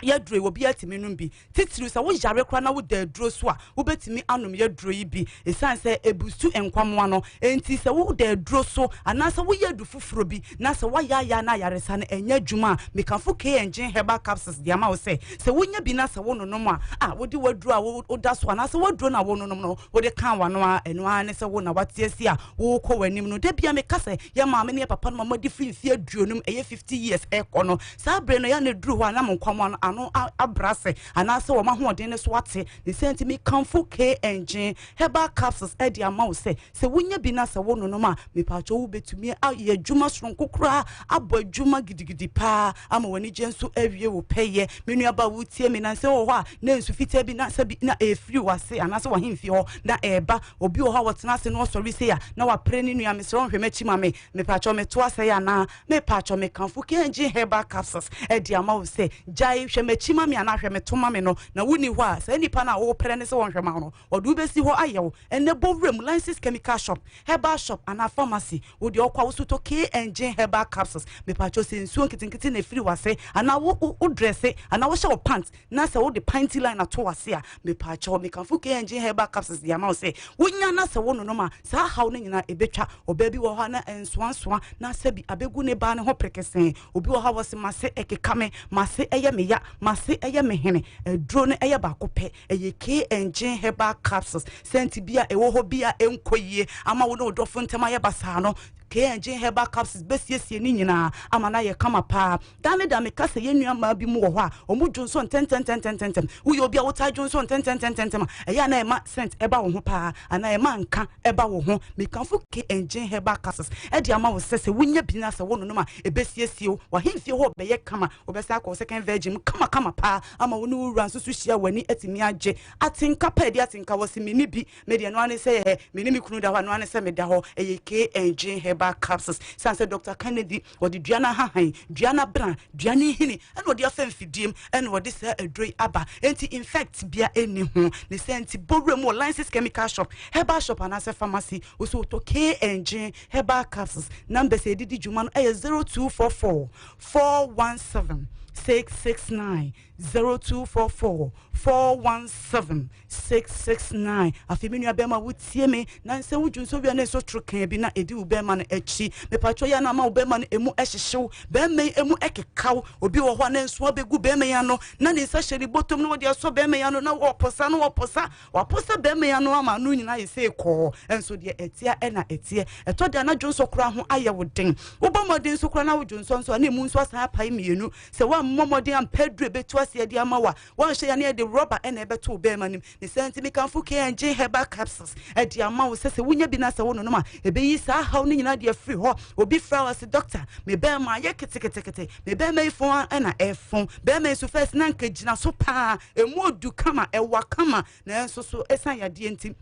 yɛaduro yi obiara tumi nom bi. Titiriw sɛ woyare koraa na woda aduro so a, wobɛtumi anom yɛaduro yi bi. Ɛsiane sɛ ɛbusu nkwammoa no nti, sɛ woda aduro so anaasɛ woyɛ adu foforɔ bi na sɛ woayaayaa na ayaresa no ɛnyɛ adwuma a, mekamfo KNG Herbal Capsules de ama wo sɛ, sɛ wonya bi na sɛ wononom a, a wode w'aduro a woda so anaasɛ w'aduro no a wononom no wode ka w'ano a, ɛno ara ne sɛ wo na wate asi a worekɔ w'anim no. Da biara meka sɛ yɛn maame ne yɛn papa no ma moadi firi mfeɛ aduonum, ɛyɛ 50 years rekɔ no, saa berɛ no, ɛyɛ a na ɛduru hɔ a na mo nkwammoa no ano abrɛ ase anaasɛ wɔn ahoɔden no so ate. Ne saa nti mekamfo KNG Herbal Capsules de ama wo sɛ, sɛ wonya bi na sɛ wononom a, mepaakyɛw wobɛtumi ayɛ adwuma soronko koraa, abɔ adwuma gidigidi paa ama w'anigyeɛ nso awie wo pɛyɛ. Me nuabaa wotie me, nansɛ wɔ hɔ a na nsu fitaa bi na sɛ bi na ɛfiri w'ase anaasɛ w'ahemfie hɔ na ɛreba. Obi wɔ hɔ a ɔtena ase na ɔsɔre sei a na wapere ne nua, mesrɛ wo nhwɛ m'akyi ma me, mepaakyɛw meto asɛe anaa? Mepaakyɛw mekamfo KNG Herbal Capsules de ama wo sɛ gyae hwɛ m'akyi ma me anaa hwɛ me to ma me no, na wonni hɔ a saa nipa no a worepere no sɛ ɔnhwɛ ma wo no, ɔde wo bɛsi hɔ ayɛ wo. Ɛnnɛ bɔ wuram Lances Chemical Shop, Herbal Shop anaa Pharmacy, wo deɛ ɔkɔ a wo so tɔ KNG Herbal Capsules. Mepaakyɛw sɛ nsuo nketenkete na ɛfiri w'ase anaa wo wo dresse anaa wohyɛ wo pant na sɛ wode panty line ato w'ase a, mepaakyɛw, mekamfo KNG Herbal Capsules de ama wo sɛ wonya na sɛ wononom a, saa haw no nyinaa ɛbɛtwa. Ɔbaa bi wɔ hɔ a na ɛnsoansoa na sɛbi abɛgu ne baa no ho prekesee. Obi wɔ hɔ a wɔse m'ase ɛkeka me, m'ase ɛyɛ me ya, m'ase ɛyɛ me hene. Aduro no ɛyɛ baako pɛ, ɛyɛ KNG Herbal Capsules. Sɛnti bi a ɛwɔ hɔ bi a ɛnkɔ yie ama wo ne wo dɔfo ntam ayɛ basaa no, KNG Herbal Capsules bɛsiesie ne nyinaa ama no ayɛ kama paa. Da ne da meka sɛ yɛn nua mmaa bi mu wɔ hɔ a wɔn dwonsɔ ntɛntɛntɛntɛntɛm. Woyɛ obi a wotaa dwonsɔ ntɛntɛntɛntɛntɛm a, ɛyɛ a na ɛma scent ɛba wo ho paa anaa ɛma nka ɛba wo ho. Mekamfo KNG Herbal Capsules de ama wo sɛ sɛ wonya bi na sɛ wononom a, ɛbɛsiesie wo. W'ahemfie hɔ bɛyɛ kama. Wobɛsan akɔ wo second virgin mu kamakama paa ama wo ne wo wura nso so hyia a w'ani atumi agye. Atenka pa a ɛdi atenka, wɔse menni bi. Me deɛ ɛno ara ne sɛ ɛɛ me ne me kunu da hɔ a ɛno ara ne sɛ meda hɔ. Ɛyɛ KNG Herbal Capsules. Sane sɛ Doctor Kennedy ɔde dua no ahahan, dua no abena, dua no nhini ɛna ɔde afa mfidie mu ɛna ɔde saa aduro yi aba. Enti infect bia ɛnni ho. Ne saa nti bɔ wura mu wɔ License Chemical Shop, Herbal Shop anaasɛ Pharmacy. Wo sɛ wotɔ KNG Herbal Capsules. Numbers a yɛde di dwuma no ɛyɛ 0244 417 669. 0244 417 669. Afei me nua bɛrima wotie me na nsɛ wodwo nso wia ne nso toro kan bi na ɛdi wo bɛrima no akyi. Mepatwɔ yɛ na ama wo bɛrima no emu ɛhyehyew, bɛrima yi emu ɛkekaw. Obi wɔ hɔ a na nso abɛgu bɛrima yi ano na ne nsa hyɛ ne bɔtɔm na wɔde asɔ bɛrima yi ano na wɔposa na wɔposa waposa bɛrima yi ano ama ano nyinaa ayɛ sɛ kɔɔ. Nso deɛ ɛteɛ ɛna ɛteɛ. Ɛtɔ da na dwonsɔ koraa ho ayɛ wo den. Wobɔ mmɔden nso koraa na wo dwonsɔ nso a na emu nso asan apae mmienu. Sɛ woammɔ mmɔden ampɛ aduru a ɛbɛtu aseɛ de ama wo a, woanhwɛ yɛ a na yɛde rɔba ɛna ɛbɛto wo bɛrima no mu. Ne saa nti mekamfo KNG herbal capsules ɛde ama wo sɛ sɛ wonya bi na sɛ wononom a ɛbɛyi saa haw no nyinaa de afiri hɔ. Obi frɛ wo sɛ doctor me bɛrima ayɛ ketekete, me bɛrima yi fon ɛna ɛfon. Bɛrima yi so first na nka gyina so paa, ɛmu odu kama, ɛwa kama, nanso so ɛsan yadeɛ nti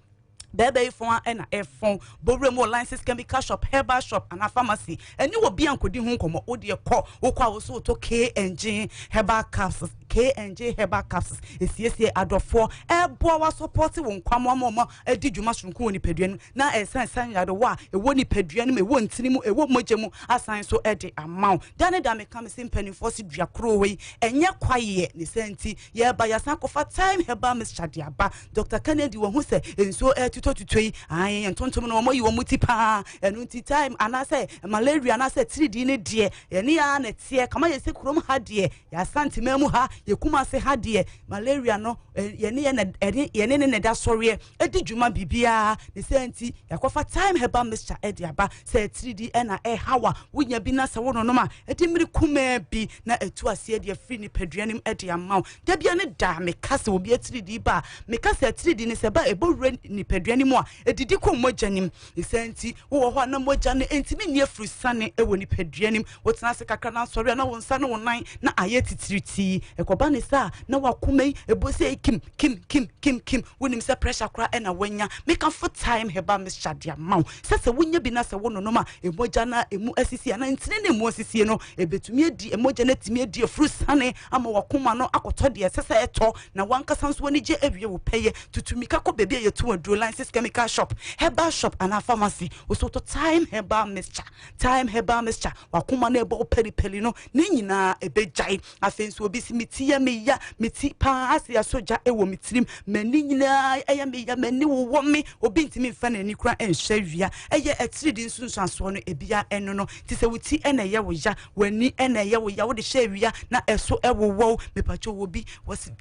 bɛɛbɛ yi fɔn a ɛna ɛfɔn. Bowura mu wɔ License Chemical Shop, Herbal Shop anaa Pharmacy. Ɛne wɔ bi ankɔdi ho nkɔmmɔ. Wo deɛ kɔ, wokɔ a wo so wotɔ KNG Herbal Capsules. KNG Herbal Capsules esiesie adɔfoɔ, ɛboa wasɔpɔte wo nkwammoa ma ɔma adi dwuma soronko wɔ nipadua no mu, na ɛsan san nyarewa a ɛwɔ nipadua no mu, ɛwɔ ntini mu, ɛwɔ mogya mu asan so ɛde ama wo. Da ne da meka me se mpanimfoɔ se dua koro wei ɛnyɛ kwaeɛ. Ne sɛ nti yɛba yɛasan akɔfa Thyme Herbal Mixture de aba. Dr. Kennedy wahu sɛ nsuo ɛtutɔtutɔ yi, ae, ntontom no wɔn ayi wɔn ti paa, ɛno nti time anaasɛ malaria anaasɛ tiridii ne deɛ yɛne ya na ɛteɛ kama yɛ sɛ kurom ha deɛ, yɛ Asanteman mu ha, yɛ Kumase ha deɛ, malaria no yɛne yɛ na ɛne yɛne ne na ɛda sɔreɛ ɛdi dwuma biribiara. Ne sɛ nti yɛakɔfa Thyme Herbal Mixture ɛde aba sɛ tiridii ɛna ɛhawa wonya bi na sɛ wononom a ɛde mmiri kumaa bi na ɛtu aseɛ de afiri nipadua no mu ɛde ama wo. Da bia ne da meka sɛ obi atiridii ba a, meka sɛ atiridii no sɛ ba ɛbɔ wura nipadua no mu a, ɛdidi kɔ mogya no mu. Ne saa nti wowɔ hɔ a na mogya no ntumi nni afurusane wɔ nipadua no mu. Wotena ase kakra na asɔre a na wo nsa ne wo nan na ayɛ titiritii. Ɛkɔba ne saa na wakoma yi ɛbɔ sɛ kim kim kim kim kim. Wonim sɛ pressure koraa ɛna wanya. Meka fo Thyme Herbal Mixture de ama wo sɛ sɛ wonya bi na sɛ wononom a, mogya no emu asisi anaa ntini no emu asisie no ɛbɛtumi adi, mogya no atumi adi afurusane ama wakoma no akɔtɔ deɛ ɛsɛ sɛ ɛtɔ, na wankasa nso w'ani gye awie wo pɛyɛ. Tutu mmirika kɔ baabi a yɛto aduro, License Chemical Shop, Herbal Shop anaa Pharmacy. Wo so wotɔ Thyme Herbal Mixture. Thyme Herbal Mixture, wakoma no ɛbɔ wo pɛlipɛli no ne nyinaa ɛbɛgyae. Afei nso obi si me ti yɛ me ya, me ti paa ase asɔ gya ɛwɔ me tirim, m'ani nyinaa ɛyɛ me ya, m'ani wowɔ me, obi ntumi mfa n'ani kora ɛnhyɛ wia. Ɛyɛ atiridii nsunsuansoɔ no ebia ɛno no. Nti sɛ wo ti ɛna ɛyɛ wo ya, w'ani ɛna ɛyɛ wo ya, wode hyɛ wia na ɛso ɛwowɔ wo, mepakyɛ wɔ bi wɔsi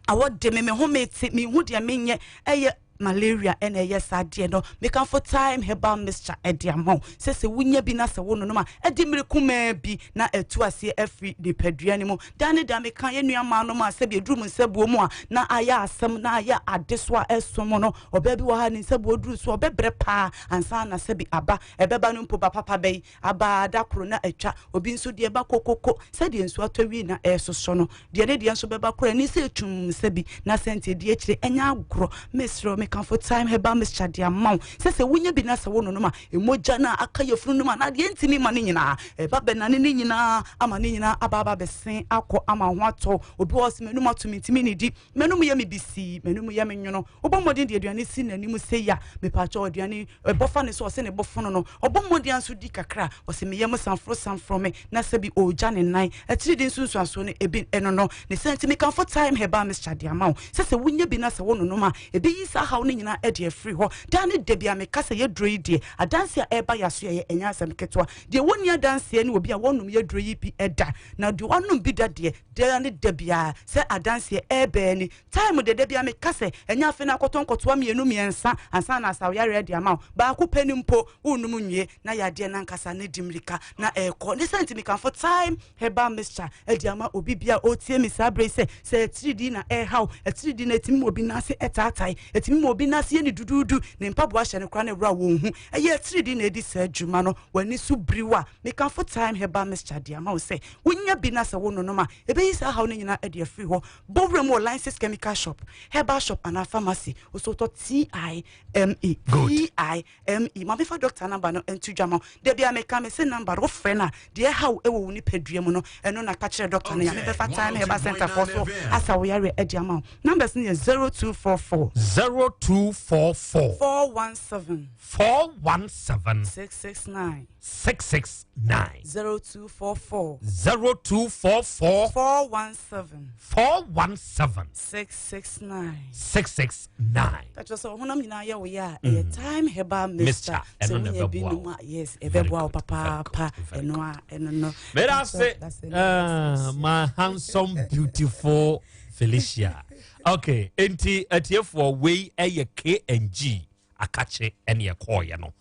awɔ de me me ho me te me hu deɛ menyɛ, ɛyɛ malaria ɛna ɛyɛ saa deɛ no. Mekamfo Thyme Herbal Mixture ɛde ama wo sɛ sɛ wonya bi na sɛ wononom a, ɛde mmiri kumaa bi na ɛtu aseɛ afiri nipadua no mu. Da ne da meka yɛ nua no a sɛbi eduru mu nsabuo mu a na ayɛ asɛm na ayɛ ade so a ɛsom no. Ɔbaa bi wɔ ha ne nsabuo duru so ɔbɛbrɛ paa ansa na sɛbi aba ɛbɛba no mpo ba papa bɛyi aba da koro na atwa. Obi nso deɛ ba kokoko sɛdeɛ nsuo atɔ wie na ɛsosɔ no deɛ ne deɛ nso bɛba koro ani sɛ etum sɛbi na sɛnti edi akyire ɛnyɛ agorɔ. Mesrɛ mekamfo Thyme Herbal Mixture de ama wo sɛ sɛ wonya bi na sɛ wononom a, emogya na aka yɛfunu no mu anaa deɛ ntumi ma ne nyinaa ɛba bɛnane ne nyinaa ama ne nyinaa aba aba bɛsen akɔ ama ho atɔ. Obi wɔ sɛ m'anum ato me ntumi ne di, m'anum yɛ me bisi, m'anum yɛ me nwono. Wobɔ mmɔden de aduane si n'anim sɛ ya mepakyɛ aduane ɛbɔ fa ne so ɔsɛ ne bɔfono no, ɔbɔ mmɔden nso di kakra ɔsɛ meyɛ mu sanforo sanforo me na sɛ bi ɔregya ne nan. Akyiri de nsunsuansoɔ no ebi ɛno no. Ne sɛ nti mekamfo Thyme Herbal Mixture de ama wo sɛ sɛ wonya bi na sɛ wononom a, ɛbɛyi saa haw no nyinaa ɛde afiri hɔ. Daa ne da bi a meka sɛ yɛduro yi deɛ, adanse a ɛreba yɛ aso yɛyɛ ɛnyɛ asɛm ketewa. Deɛ wɔnni adanseɛ ne obi a wɔnom yɛduro yi bi ɛda, na deɛ wɔanom bi da deɛ, daa ne da biara sɛ adanseɛ ɛrebɛɛ ni. Time deɛ, da bia meka sɛ ɛnyɛ afei na akɔtɔ nkɔtoa mmienu mmiɛnsa ansa na asaw yareɛ de ama wo. Baako pɛ no mpo wonnom nwie na yadeɛ nankasa ne di mmirika na ɛrekɔ. Ne sɛ nti mekamfo Thyme Herbal Mixture de ama obi bia ɔretie me saa berɛ yi sɛ sɛ atiridii na ɛrehaw. Atiridii na ɛtumi ma obi nan ase ɛtaatae, ɛtumi ma obi nan ase yɛ ne duduudu, ne mpaboa hyɛ no koraa na ɛwura wɔn hu. Ɛyɛ atiridii na ɛdi saa adwuma no. W'ani so biriw a, mekamfo Thyme Herbal Mixture de ama wo sɛ wonya bi na sɛ wononom a, ɛbɛyi saa haw no nyinaa de afiri hɔ. Bɔwura mu wɔ License Chemical Shop, Herbal Shop anaa Pharmacy. Wosɛ wotɔ TIME, TIME. Ma mefa doctor number no nto dwa ma wo. Da bia meka me se number no wofrɛ no a, deɛ ɛhaw ɛwɔ wo nipadua mu no ɛno na ka kyerɛ doctor no. Nyame bɛfa Thyme Herbal Center foɔ so asa wo yareɛ adi ama wo. Numbers no yɛ 0244 0244 417 417 669. 669. 0244 0244 417 417 669. 669. Ɛkyerɛ sɛ ɔhonam nyinaa yɛ wo yɛ a, ɛyɛ Thyme Herbal Mixture. Mixture, sɛ ɛno na wonya bi ɛbɛboa nom wo. a, yes, ɛbɛboa wo papaapa. Ɛno a ɛno no. Meda ase, my handsome beautiful Felicia. Okay, enti atiefoɔ, wei ɛyɛ KNG akakye ɛne ɛkɔɔyɛ no,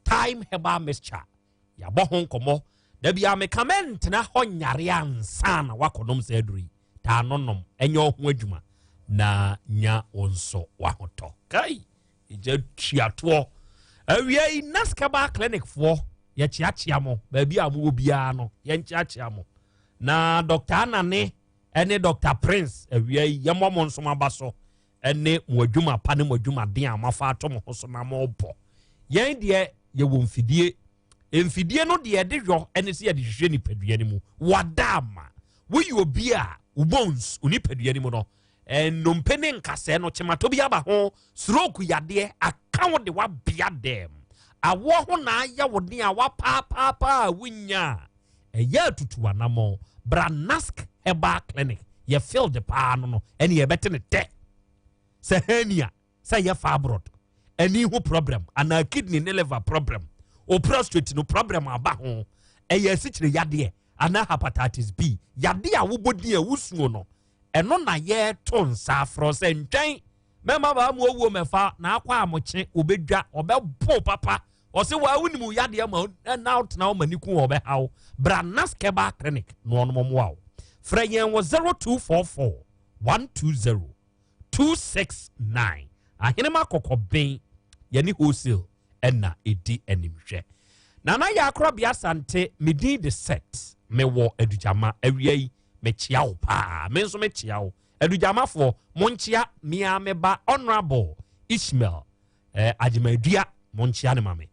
Thyme Herbal Mixture. Yɛabɔ ho nkɔmmɔ da bia meka mɛntena hɔ nyare ansa na wakɔnom saa aduru yi. Taa no nom, ɛnyɛ ɔho adwuma. na nya wo nso w'ahotɔ. Kai, egya tuatoɔ. Awia yi, Naskaba Clinic foɔ, yɛkyeakyea mo, baabi a mowɔ biara no, yɛnkyeakyea mo. Na Dr. Anane ne Dr. Prince, awia yi, yɛmmɔ mo nso mo aba so, ne mo adwuma pa ne mo adwumaden a moafa ato mo ho so na mobɔ. Yɛn deɛ, yɛwɔ mfidie. Mfidie no deɛ yɛde yɔ ne sɛ yɛde hwehwɛ nipadua no mu. Wada ama. Woyɛ obi a wo bones, wo nipadua no mu no, nnompe ne nkasɛɛ no, kyematɔ bi aba ho, stroke yadeɛ aka wo de wabea dɛm. Awoɔ ho na ayɛ wo den a wapaapaapaa a wonnya a, ɛyɛ atutu anammɔn. Bra Nask Herbal Clinic, yɛ field paa no no, ɛne yɛbɛte ne tɛ. Sɛ hernia, sɛ ɛyɛ fibroid, ani ho problem anaa kidney ne liver problem, o prostate no problem aba ho, ɛyɛ asikyire yadeɛ anaa hepatitis B yadeɛ a wobɔ din a wosuo no, ɛno na yɛto nsa afrɛ sɛ ntwɛn mɛma baa mu owuo mɛfa na akɔ amokye obɛdwa ɔbɛbo papa ɔse waa wonim wo yadeɛ ma na wotena wo ma ne ku ɔbɛhaw bra Naskeba clinic na ɔnom mmoa wo. Frɛ yɛn wɔ 0244 120 269 Ahenema Kɔkɔben yɛne wholesale ɛna ɛdi animhwɛ. Nana Yaakorɔbea Asante, me din de Set, mewɔ Adugyama. Awia yi, mekyea wo paa. Me nso mekyea wo. Adugyamafoɔ, monkyea me ara me ba Honourable Ishmael eh, Agyemadua, monkyea no ma me.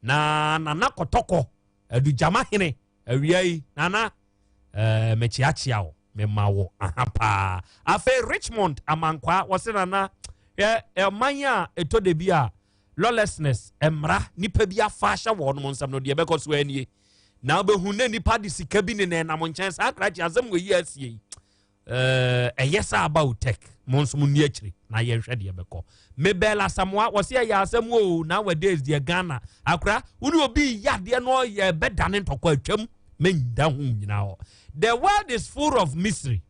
Na Nana Kɔtɔkɔ, Adugyama hene, Awia yi, Nana, eh, mekyeakyea wo, mema wo aha paa. Afei Richmond Amankwaa, wɔse Nana, hwɛ ɔman a ɛtɔ da bi a lawlessness, mmara, nipa bi afa ahyɛ wɔn nsam no, deɛ ɛbɛkɔ so anie. Na wobɛhu na nipa de sika bi nenam nkyɛn saa krakye asɛm wɔ yi asie yi. Ɛyɛ sɛ aba o tech mo nso mo nni akyire na yɛnhwɛ deɛ bɛkɔ. Mabel Asamoah wɔse ɛyɛ asɛm o, nowadays deɛ Ghana akora wo ne obi yɛ adeɛ no ɔyɛ bɛdane ntɔkwa atwam menda ho nyina hɔ. The world is full of mystery.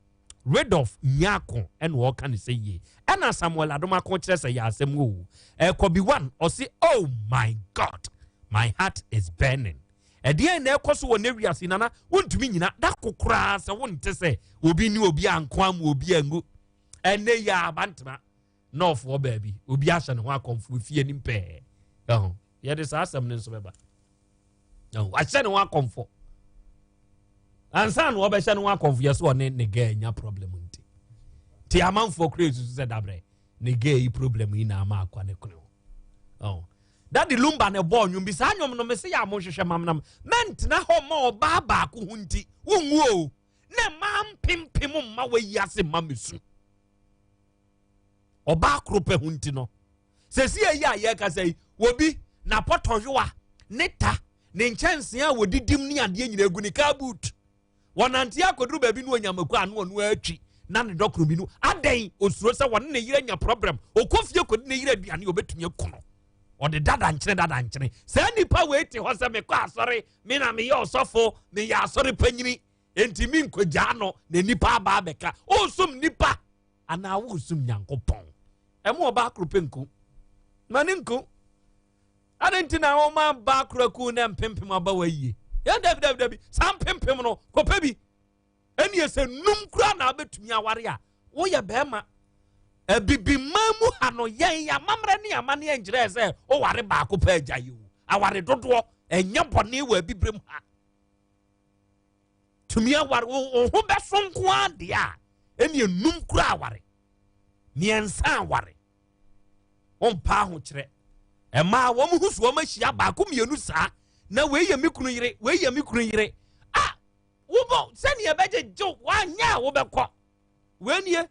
Radolf Nyako ɛna ɔka ne sɛ yie ɛna Samuel Adomako kyerɛ sɛ yɛ asɛm o. Ɛkɔbi one ɔse oh my God my heart is burning. Ɛdeɛn na ɛkɔ so wɔ nnɛ wiase yi, Nana? Wontumi nnyina da ko koraa sɛ wonte sɛ obi ne obi anko ama obi angu. Ɛnnɛ yi ara abantema nɔɔfoɔ baabi, obi ahyɛ ne ho akɔmfoɔ fie anim pɛɛ. Ɛho, yɛde saa asɛm no nso bɛba. Ɛho, ahyɛ ne ho akɔmfoɔ. Ansa na wɔbɛhyɛ ne ho akɔmfoɔ yɛ so ɔne ne gɛɛ nya problem nti. Ti amanfoɔ kura esusu sɛ dabrɛ ne gɛɛ yi problem yi na ama akwa ne kone ho. Ɛho. Daddy Lumba na ɛbɔɔ nnwom bi. Saa nnwom no, mese yɛ a monhwehwɛ ma menam. Mɛntena hɔ mma ɔbaa baako ho nti, wonwu o. Na mmaa mpempem mma wayi ase mma mesu. Ɔbaa koro pɛ ho nti no. Sɛsi ayi a yɛrekasa yi, wɔbi n'apɔtɔyowa, ne ta, ne nkyɛnsee a wɔdidim ne adeɛ nyinaa gu ne car boot. Wɔnante akɔduru baabi no ɔnya mako a na ɔno atwi na ne dɔkono bi no adɛn osuro sɛ wɔne ne yere anya problem ɔkɔ fie kɔdi ne yere aduane ɔbɛtumi aku no ɔde dada nkyene dada nkyene saa nipa wei te hɔ sɛ mekɔ asɔre me na meyɛ ɔsɔfo meyɛ asɔre panyini enti menkɔgyaa no na nipa aba abɛka ɔsom nipa anaa wosom nyankopɔn ɛmo ɔbaa koro pɛ nku ma ne nku Adɛn nti na woma baa koro akuw na mpempem aba wa yie? Yɛn dabi dabi dabi, saa mpempem no kɔpɛ bi. Ɛnneɛ sɛ num koraa na abɛtumi aware a, woyɛ bɛrima. Abibiman mu ha no, yɛn amammerɛ ne amanneɛ nkyerɛɛ sɛ woware baako pɛ agya yi o. Aware dodoɔ, ɛnyɛ bɔne wɔ abibirem ha. Tumi aware, wo ho bɛso nko ara deɛ a, ɛnneɛ num koraa aware, mmiɛnsa aware. Wɔmpa ahokyerɛ. Ɛmaa wɔn ho so wɔn ahyia baako mmienu saa na wei yɛ me kunu yere, wei yɛ me kunu yere. A wobɔ sɛnea ɛbɛgyegye wanyɛ a wobɛkɔ. Wei nie.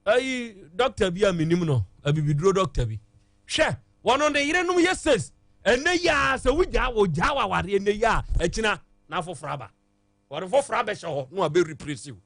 Ayi dɔkta bi a menim no, abibiduro dɔkta bi. Hwɛ, wɔn ne yerenom yɛ ses. Ɛnɛ yi a sɛ wogyaa wɔgyaa wawareɛ ɛnɛ yi a akyina na foforɔ aba. Wɔde foforɔ abɛhyɛ hɔ na wabɛ replace wo.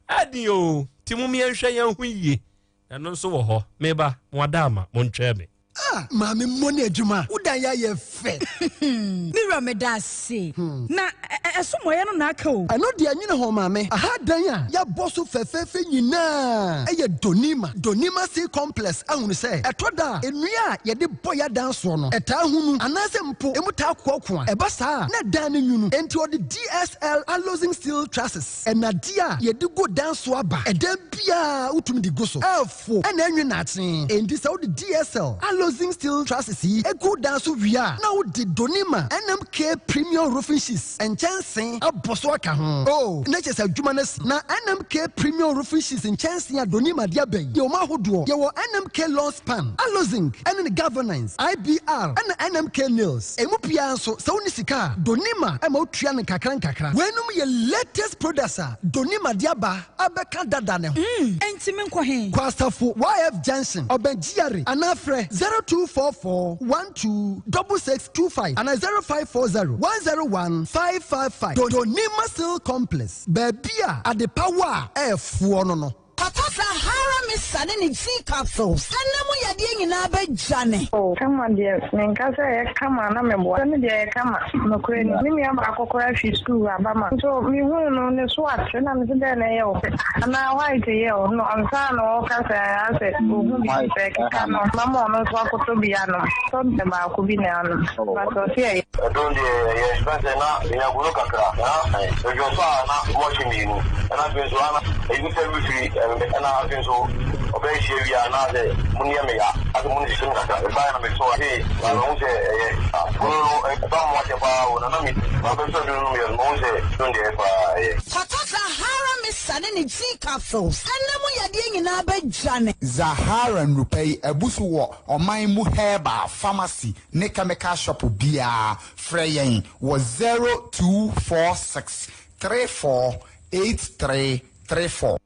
Ɛden o, nti mom yɛnhwɛ yɛn ho yie. Ɛno nso wɔ hɔ. Meba, mo ada ama, montwɛn me. Ah, maame mmɔ ne adwuma. Wo dan yi ayɛ fɛ. Me wura meda ase. Na ɛso mmɔeɛ no na aka o. Ɛno deɛ nwene ho maame. Aha dan a yɛabɔ so fɛfɛɛfɛ nyinaa yɛ Donima. Donima Sea Complex ahunu sɛ ɛtɔ da a nnua a yɛde bɔ yɛn adan soɔ no, ɛtaa hunu anaasɛ mpo emu taa koakoa. Ɛba saa a, na dan no nwunu. Enti ɔde DSL Alozing Steel Trusses, nnadeɛ a yɛde gu dan so aba. Ɛdan biara wotumi de gu so. Ɛfo na ɛnwe nnaakye. Enti sɛ wode DSL Alozing Steel Trusses yi gu dan so wie a, na wode Donima NMK Premium Roofing Sheets nkyɛnsee abɔ so aka ho. Oh, na kyerɛ sɛ adwuma no asi. Na NMK Premium Roofing Sheets nkyɛnsee a Donima de aba yi yɛ wɔn ahodoɔ. Yɛwɔ NMK Long Span, Alozing ne ne Galvanized, IBR, ɛna NMK Nails. Emu biara nso, sɛ wonni sika a, Donima ma wotua no nkakra nkakra. Weinom yɛ latest products a Donima de aba abɛka dada no ho. Mm, enti menkɔ he? Kɔ Asafo YF Junction, ɔbɛn GRA, anaa frɛ 0244 12 6625 anaa 0540 101 555. Donima Steel Complex, baabi a adepa wɔ a ɛɛfoɔ no no. Papa Sahara Mixture ne ne G capsules ɛna mu yadeɛ nyinaa bɛdwane. Oh kama deɛ menka sɛ ɛyɛ kama na meboa sɛ me deɛ ɛyɛ kama nokorɛ ni me nua baako koraa fi sukuu aba ma nso mehuu no ne so ate na mese dɛn na ɛyɛ wo anaa white yɛ wo no ansa na ɔka sɛ asɛ ɔhu bi sɛ ɛkeka no mama ɔno nso akɔtɔ bi anom tɔ deɛ baako bi na anom but ɔse ɛyɛ. Ɛdon deɛ ɛyɛ ɛfiri sɛ na menya gono kakra na medwene so a na mɔhye mmienu ɛna afei nso ana ɛyi sɛ mefiri ɛna afei nso ɔbɛyɛ hyia wie a na sɛ mo nneɛ me ya asɛ mo ne sisi me kakra ɛbaeɛ na metɔ afei na mahu sɛ ɛyɛ gono no ɛba mo akyɛ paa o na na me mabɛsɔ duro no meyɛ no mahu sɛ don deɛ ɛyɛ paa ɛyɛ. Kɔtɔ Zahara Mixture ne ne G capsules ɛna mu yadeɛ nyinaa bɛdwane. Zahara nnurupɛ yi abu so wɔ ɔman mu herbal pharmacy ne chemical shop biara. Frɛ yɛn wɔ 0246 34 8334.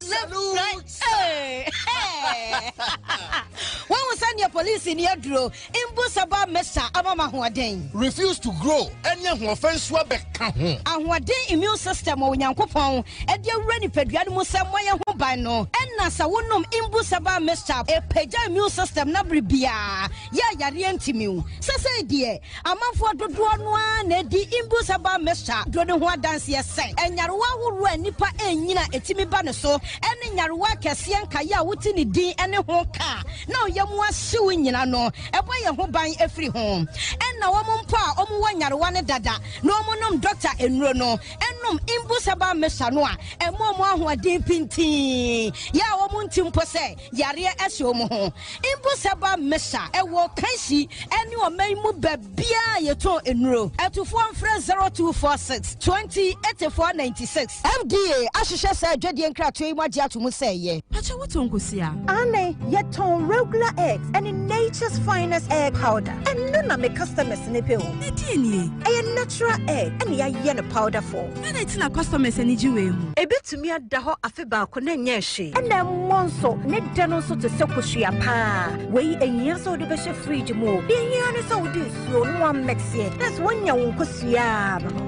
Woahu sɛdeɛ polisini aduro mbu sɛ ba mesa ama ma ahoɔden. Refuse to grow ɛne ahoɔfɛ nso abɛka ho. Ahoɔden immune system a Onyankopɔn de awura nipadua no mu sɛ mmɔ yɛn ho ban no, ɛna sɛ wonom mbu sɛ ba mesa ɛpagya immune system no abere biara yɛ a yareɛ ntumi wo. Sɛsɛi deɛ, amanfoɔ dodoɔ no ara na ɛdi mbu sɛ ba mesa duro no ho adanseɛ sɛ nyarewa ahoroɔ a nnipa ɛnyini a ɛtumi ba ne so ɛne nyarewa akɛseɛ nkaeɛ a wote ne din ne ho ka na ɔyɛ mu ahyew nyina no, ɛbɔ yɛn ho ban ɛfiri ho. Ɛna wɔn mpo a wɔn wɔ nyarewa no dada na wɔn nom dɔkta nnuro no, ɛnom mbu sɛ ba mesa no a, ɛma wɔn ahoɔden pintinn, yɛ a wɔn nti mpo sɛ yareɛ ɛhyɛ wɔn ho. Mbu sɛ ba mesa ɛwɔ Kanshi ɛne ɔman mu baabiara a yɛtɔn nnuro. Atufoɔ mfrɛ 0246 20 84 96. FDA ahyehyɛ saa adwadie nkratoɔ yi mu agye ato mu sɛ ɛyɛ. Pakyɛ wotɔn nkosua? Aane, yɛtɔn regular eggs ɛne nature's finest egg powder. Ɛno na me customers ne pɛ o. Ne deɛ nie? Ɛyɛ natural egg ɛna yɛayɛ no powder form. Adɛn nti na customers ani gye wei ho? Ebetumi ada hɔ afe baako na ɛnyɛ hwee. Ɛna ɛmmɔ nso, ne dɛ no nso te sɛ kosua paa. Wei ɛnyia sɛ wode bɛhyɛ fridge mu o. Deɛ ɛhia ne sɛ wode nsuo na woamɛkseɛ. Na sɛ woanya wo nkosua no no.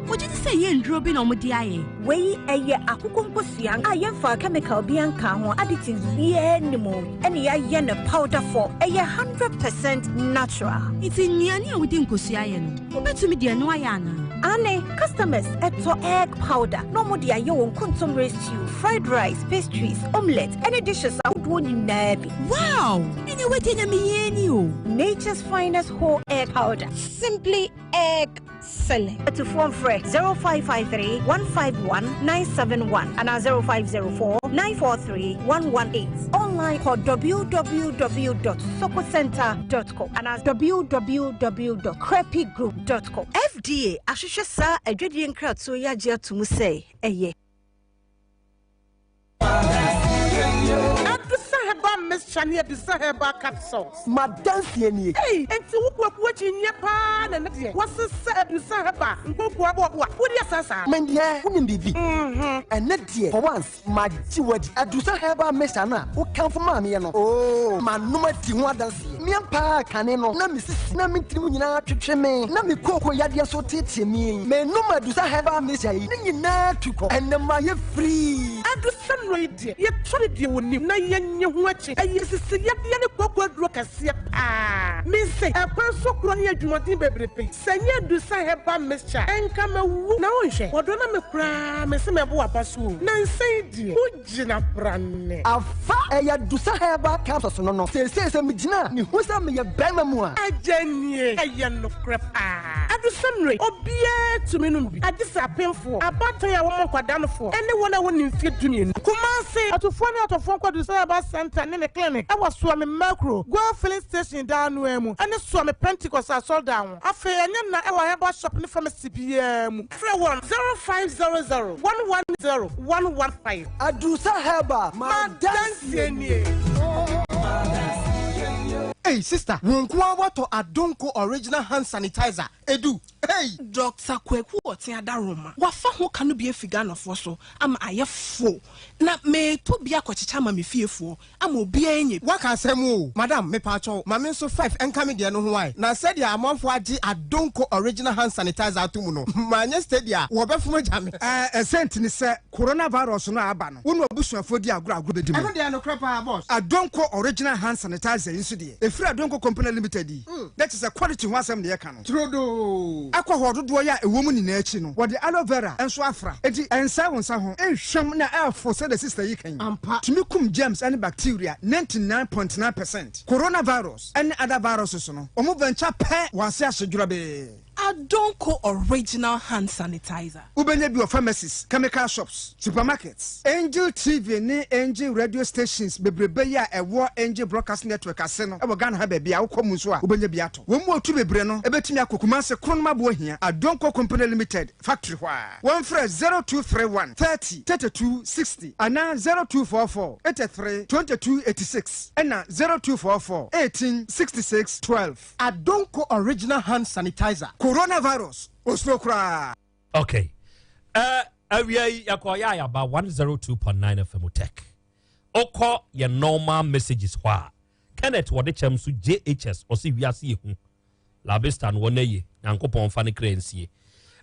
Wogye di sɛ ɛyɛ nnuro bi na wɔde ayɛ? Wei ɛyɛ akokɔ nkosua a yɛmfa chemical bi anka ho, additives biara nni mu, ɛna yɛayɛ no powder form. Ɛyɛ 100% natural. Nti nnuane a wode nkosua yɛ no, wobɛtumi de ɛno ayɛ anaa? Ane, customers ɛtɔ egg powder na wɔde ayɛ wɔn kontomire stew, fried rice, pastries, omelette, ɛne dishes ahodoɔ nyinaa bi. Wow! Ɛnna wadi nyame yie ni o. Nature's finest whole egg powder. Simply egg selling. Atufoɔ mfrɛ 0553 151 971 anaa 0504 943 118. Online kɔ www.sokocenter.com anaa www.crepigroup.com. FDA ahwehwɛ saa adwadie nkratoɔ yi agye ato mu sɛ ɛyɛ. Adusa herbal mixture ne Adusa herbal capsules. Madanseɛ nie. Ei, enti wo kuakuo akyi nyɛ paa na ne deɛ wɔsesa Adusa herbal nkokoa boaboa wodi asa saa. Mendeɛ wonim biribi? Ɛnɛ deɛ for once magye wadi. Adusa herbal mixture no a wokamfo maa meɛ no, oo manom adi ho adanseɛ. Meɛ paa kane no na me sisi na me tirim nyinaa twetwe me na me kooko yadeɛ nso teetee me. Menom Adusa herbal mixture yi ne nyinaa tu kɔ. Ɛnɛ mayɛ free. Adusa nnuro yi deɛ yɛtɔ ne deɛ wɔnim na yɛnnye ho akyi. Ɛyɛ sisi yadeɛ ne kooko aduro kɛseɛ paa. Mese, ɛkwan so korɔ ne adwumaden bebrebe. Sɛ nyɛ Adusa Herbal Mixture a, nka mawu. Na wonhwɛ, wɔdɔ na me koraa mese mɛbo w'aba so o. Nansa yi deɛ, wogyina brane. Afa! Ɛyɛ Adusa Herbal Capsules no no. Seesei sɛ megyina a, mehu sɛ meyɛ barima mu a. Agya nie, ɛyɛ nokorɛ paa. Adusa nnuro yi, obiara tumi nom bi, agye sɛ apemfoɔ, abaatan a wɔmmɔ nkwadaa nofoɔ, ne wɔn a wɔnni mfeɛ dumienu. Kumasi, Atufoɔ ne atɔfoɔ nkɔ Adusa Herbal Centre ne ne clinic wɔ Suame Mmakuro, Goil Filling Station dan no ara mu, ne Suame Pentecost Asɔredan ho. Afei ɛnyɛ nna wɔ herbal shop ne pharmacy biara mu. Frɛ wɔn 0500 110 115. Adusa Herbal, m'adanseɛ nie. Ei sister, wo nko ara woatɔ Adonko original hand sanitizer edu ei. Doctor Kwaku Ɔte Adaroma, Wafa ho ka no bi afi Ghanafoɔ so ama ayɛ fo na meretɔ bi akɔkyekyɛ ama me fiefoɔ ama obiara anya bi. Waka asɛm o madam mepaakyɛw ma me nso five nka me deɛ no ho ae na sɛdeɛ amanfoɔ agye Adonko original hand sanitizer ato mu no manyɛ steady a wɔbɛfom agya me. Ɛɛ ɛsɛnti ne sɛ Corona virus no a aba no wo ne w'abusuafoɔ di agorɔ a agorɔ bɛdi mo. Ɛno deɛ nokorɛ paa boss. Adonko original hand sanitizer yi nso deɛ ɛfiri Adonko Company Limited yi na kyerɛ sɛ quality ho asɛm na yɛka no. Turodoo. Alcohol dodoɔ yi a ɛwɔ mu nyinaa akyi no, wɔde aloe vera nso afra. Enti ɛnsɛe wo nsa ho, ɛnhwam na ɛfo sɛdeɛ sister yi ka yi. Ampa. Tumi kum germs ne bacteria 99.9%. Coronavirus ne other viruses no, wɔn venture pɛ wɔn ase ahye dworɔbee. Adonko original hand sanitizer. Wobɛnya bi wɔ pharmacies, chemical shops, supermarkets, Angel TV ne Angel Radio stations bebrebe yi a ɛwɔ Angel Broadcast Network ase no wɔ Ghana ha baabi a wokɔ mu nso a wobɛnya bi atɔ. Wɔn mu a wɔtu bebree no bɛtumi akɔ Kumasi Kronum Aboahia, Adonko Company Limited factory hɔ a. Wɔmfrɛ 0231 30 32 60 anaa 0244 83 22 86 ɛna 0244 18 66 12. Adonko Original Hand Sanitizer. Coronavirus, osuro koraa. Okay. Uh, awia yi yɛkɔ yɛ ayaba 102.9 FM Tech. Okɔ yɛ normal messages hɔ a Kenneth wɔde kyɛm so JHS ɔse wiase yɛ hu. Labista no wɔn aye Nyankopɔn fa ne kra nsie.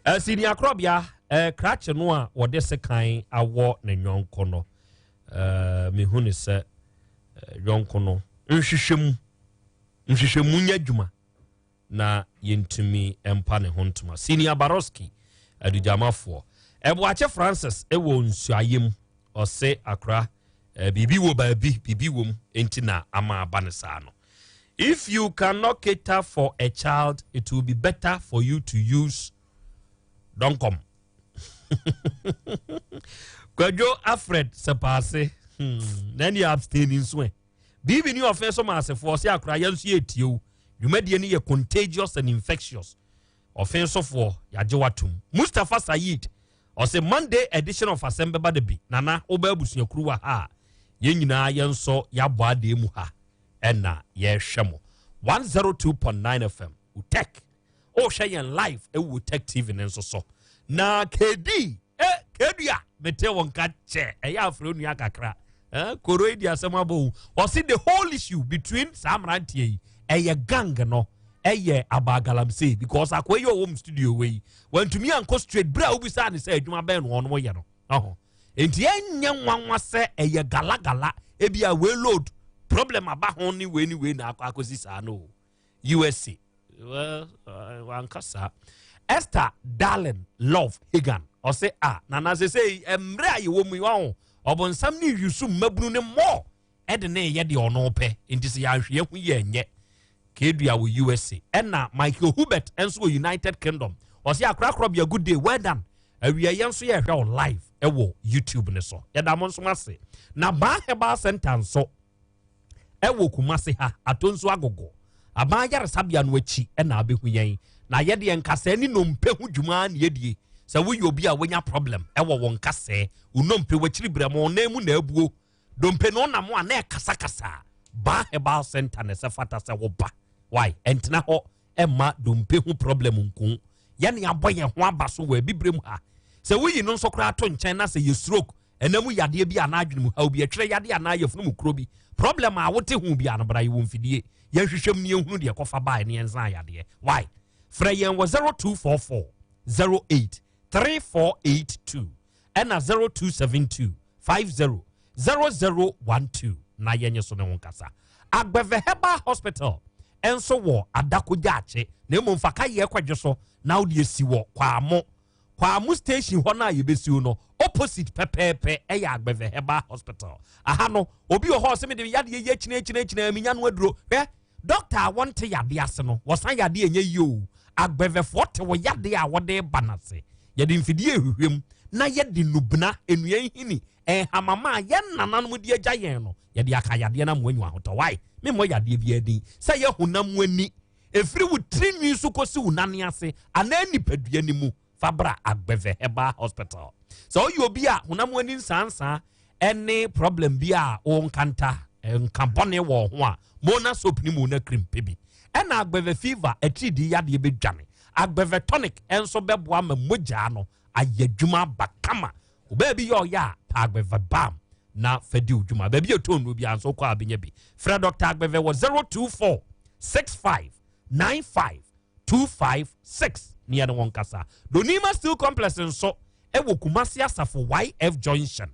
Uh, senior akorɔbea uh, krakye no a wɔde sekan awɔ ne nyɔnko no. Uh, mehu ne sɛ uh, yɔnko no nhwehwɛ mu nhwehwɛmu nyɛ adwuma na yɛntumi mpa ne ho ntoma. Senior Baroski, Adugyamafoɔ. Ɛboakye Francis wɔ nsuayɛ mu. Ɔse akora eh, biribi wɔ baabi, biribi wɔ mu, enti na ama aba ne saa no. If you cannot cater for a child, it will be better for you to use Donkom. Kwadwo Alfred Sɛpaase, hmm, na ɛne abstain nso ɛ. Biribi ni ɔfɛn so ma asefoɔ ɔse akora yɛn nso yɛretie wo. Dwumadie no yɛ contagious and infectious. Ɔfɛn sofoɔ yɛagye watom. Mustapha Saeed ɔse Monday edition of Asɛm Bɛba Da Bi. Nana woba abusuakuru wɔ ha a yɛn nyinaa yɛn nso yɛabɔ adeɛ mu ha ɛna yɛrehwɛ mo. 102.9 FM Utech. Wohwɛ yɛn live ɛwɔ Utech TV no nso so. Na KD Eh, Kedua, mete wo nka kyɛ. Ɛyɛ afrɛ onua kakra. Eh, koro yi di asɛm abɔ wo. Ɔse the whole issue between saa mmeranteɛ yi, ɛyɛ gang no, ɛyɛ about galamsey because akoa yi ɔwɔ mu studio wei yi, wantumi ankɔ straight bere a wobisaa ne sɛ adwuma bɛn na ɔno yɛ no. Ɔho. Enti ɛnyɛ nwanwa sɛ ɛyɛ galagala, ebi a wei load problem aba ho ne wei ne wei na akɔ akɔsi saa no. USA. Well, uh, wanka saa. Esther Darling Love Hagan ɔse a ah, nana sɛ sɛ mmerɛ a yɛwɔ mu yi waho ɔbonsam ne yusu mmabunu ne mmɔ ɛde ne yɛ deɛ ɔno pɛ nti sɛ yɛanhwɛ ho yɛ nyɛ kedua wɔ USA ɛna Michael Hubert nso wɔ United Kingdom ɔse akorakorɔ bia good day well done awia yɛn nso yɛhwɛ wɔ live ɛwɔ YouTube ne so yɛda mo nso ase na Baa Herbal Center nso ɛwɔ Kumasi ha, Atonsu Agogo, aban ayaresabea no akyi na abɛhu yɛn. Na yɛdeɛ nkasɛɛ ne nnompe ho dwuma na yɛdie. Sɛ woyɛ obi a woanya problem ɛwɔ wo nkasɛɛ, wo nnompe, w'akyiri berɛmo, wo nan mu na abuo, dompe no nam a na ɛkasakasa, Baa Herbal Center na ɛsɛ fata sɛ woba. Why? Ɛntena hɔ ɛmma dompe ho problem nko. Yɛne abɔ yɛn ho aba so wɔ abibirem ha. Sɛ woyi no nso koraa to nkyɛn na sɛ yɛ stroke, ɛna mu yadeɛ bi anaa adwene mu haw bi, ɛtwerɛ yadeɛ anaa yafunu mu kuro bi, problem a wote ho biara no, bra yɛwɔ mfidie, yɛnhwehwɛ mu na yɛnhunu deɛ ɛkɔfa baeɛ na yɛnsan yadeɛ. Why? Frɛ yɛn wɔ 0244 08 3482 ɛna 0272 50 0012 na yɛnye so ne ho nkasa. Agbeve Herbal Hospital nso wɔ Adako Gyaakye, na mmom fa ka yɛ kwadwo so na wode asi wɔ Kwamo. Kwamo station hɔ no a yɛbɛsiw no, opposite pɛpɛɛpɛ ɛyɛ Agbeve Herbal Hospital. Aha no, obi wɔ hɔ a ɔsɛ mede me yadeɛ yi akyinakyinakyina menya no aduro. Hwɛ, dɔkta a wɔnte yadeɛ ase no, wɔsan yadeɛ ɛnyɛ yie o. Agbɛvɛfoɔ te wo yadeɛ a wɔde ba no ase. Yɛde mfidie rehwehwɛ mu na yɛde nnubena, nnua nhini, nhamama a yɛn nananom de agya yɛn no, yɛde aka yadeɛ no ama woanya ahotɔ. Why? Memmɔ yadeɛ biara din. Sɛ ɛyɛ honam ani, ɛfiri wo tiri nwi so kɔsi wo nane ase anaa nipadua no mu, fa bra Agbeve Herbal Hospital. Sɛ woyɛ obi a honam ani nsaansaa ne problem bi a wo nkanta nka bɔne wɔ ho a, Mona soap ne Mona cream pɛ bi. Ɛna Agbeve fever atiridii yadeɛ bɛdwane. Agbeve tonic nso bɛboa ma mogyaa no ayɛ adwuma aba kama. Wo baabi yɛ ɔyɛ a, pɛ Agbeve balm na fa di wo dwuma. Baabi a ɛtɔ nnuro biara nso wokɔ a bɛnya bi. Frɛ Dr. Agbeve wɔ 024 65 95 256 ne yɛne wɔn kasa. Donima Steel Complex nso wɔ Kumasi Asafo YF Junction.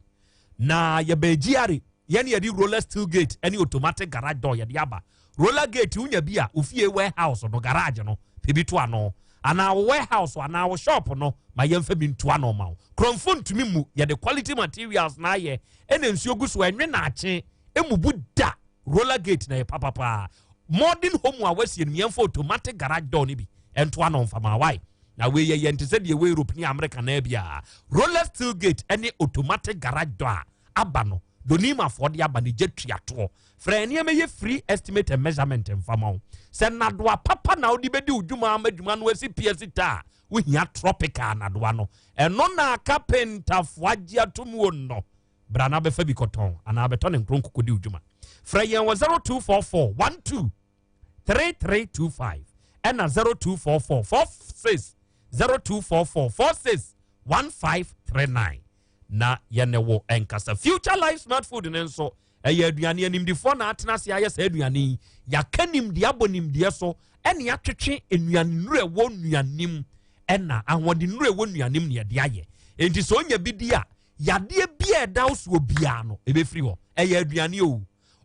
Na yɛbɛn GRA, yɛne yɛde roller steel gate ne automatic garage door yɛde aba. Roller gate wonya bi a, ofie warehouse no, garage no, pɛ bi to ano. Anaa wo warehouse anaa wo shop no, ma yɛmfa bi nto ano ma wo. Kurɔmfo ntumi mmu, yɛde quality materials na ayɛ, ɛna nsuo gu so, ɛnwe na akye, ɛmubu da. Roller gate na yɛ papa paa. Modern home a wasie no yɛmfa automatic garage door no bi ɛnto ano mfa ma why? Na wei yɛ yɛn te sɛ deɛ ɛwɔ Europe ne America naa biara. Roller steel gate ɛne automatic garage door a aba no Donimafoɔ de aba no gya tua toɔ. Frɛ nneɛma yɛ free estimate and measurement mfa ma wo. Sɛ nnadoa papa na wode bɛdi wo dwuma ama dwuma no asi pi asi ta a, wohia tropical nnadoa no. Ɛno na kapentafoɔ agye atom o no. Bra na bɛfa bi kɔtɔn anaa bɛtɔ ne nkron kɔkɔdi wo dwuma. Frɛ yɛn wɔ 0244 12 3325 ɛna 0244 46 0244 46 1539 na yɛne wo nkasa. Future Life Smart Food no nso ɛyɛ aduane animdifoɔ na atena ase ayɛ saa aduane yi. Yɛaka nimdeɛ abɔ nimdeɛ so ɛne atwetwe nnuane nnuro ɛwɔ nnuanim ɛna ahoɔden nnuro ɛwɔ nnuanim na yɛde ayɛ. Enti sɛ onya bi di a Yadeɛ biara a ɛda wo soɔ biara no, ɛbɛfiri hɔ. Ɛyɛ aduane o.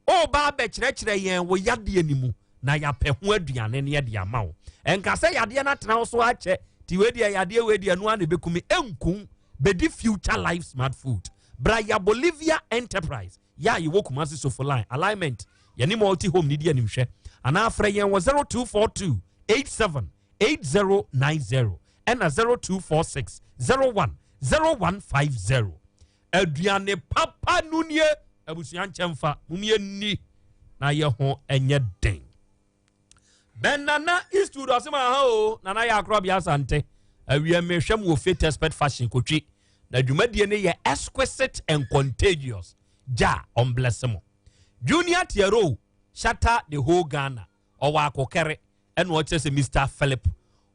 Woreba abɛkyerɛkyerɛ yɛn wo yadeɛ no mu na yɛapɛ ho aduane na yɛde ama wo. Ɛnka sɛ yadeɛ no atena wo so akyɛ, nti wei deɛ yadeɛ wei deɛ ɛno ara na ɛbɛku me. Ɛnku wo. Bɛdi Future Life Smart Food. Bra ya Bolivia Enterprise, yɛ a yɛwɔ Kumasi Sofo Line, Alignment, yɛne Multi Home no di animhwɛ. Anaa frɛ yɛn wɔ 0242 87 8090 ɛna 0246 01 0150. Aduane papa no nie, abusua nkyɛmfa, mom yɛnni na yɛ ho ɛnyɛ den. Bɛn Nana Eastwood ɔse ma ha o, Nana yɛ akorɔbea Asante. Awia mehwɛ mu wɔ Faith Expert Fashion kotwi. Na dwumadie no yɛ exquisite and contagious. Gya ɔmblɛse mo. Junior Tiero shatter the whole Ghana. Ɔwɔ akokɛre. Ɛna ɔkyerɛ sɛ Mister Philip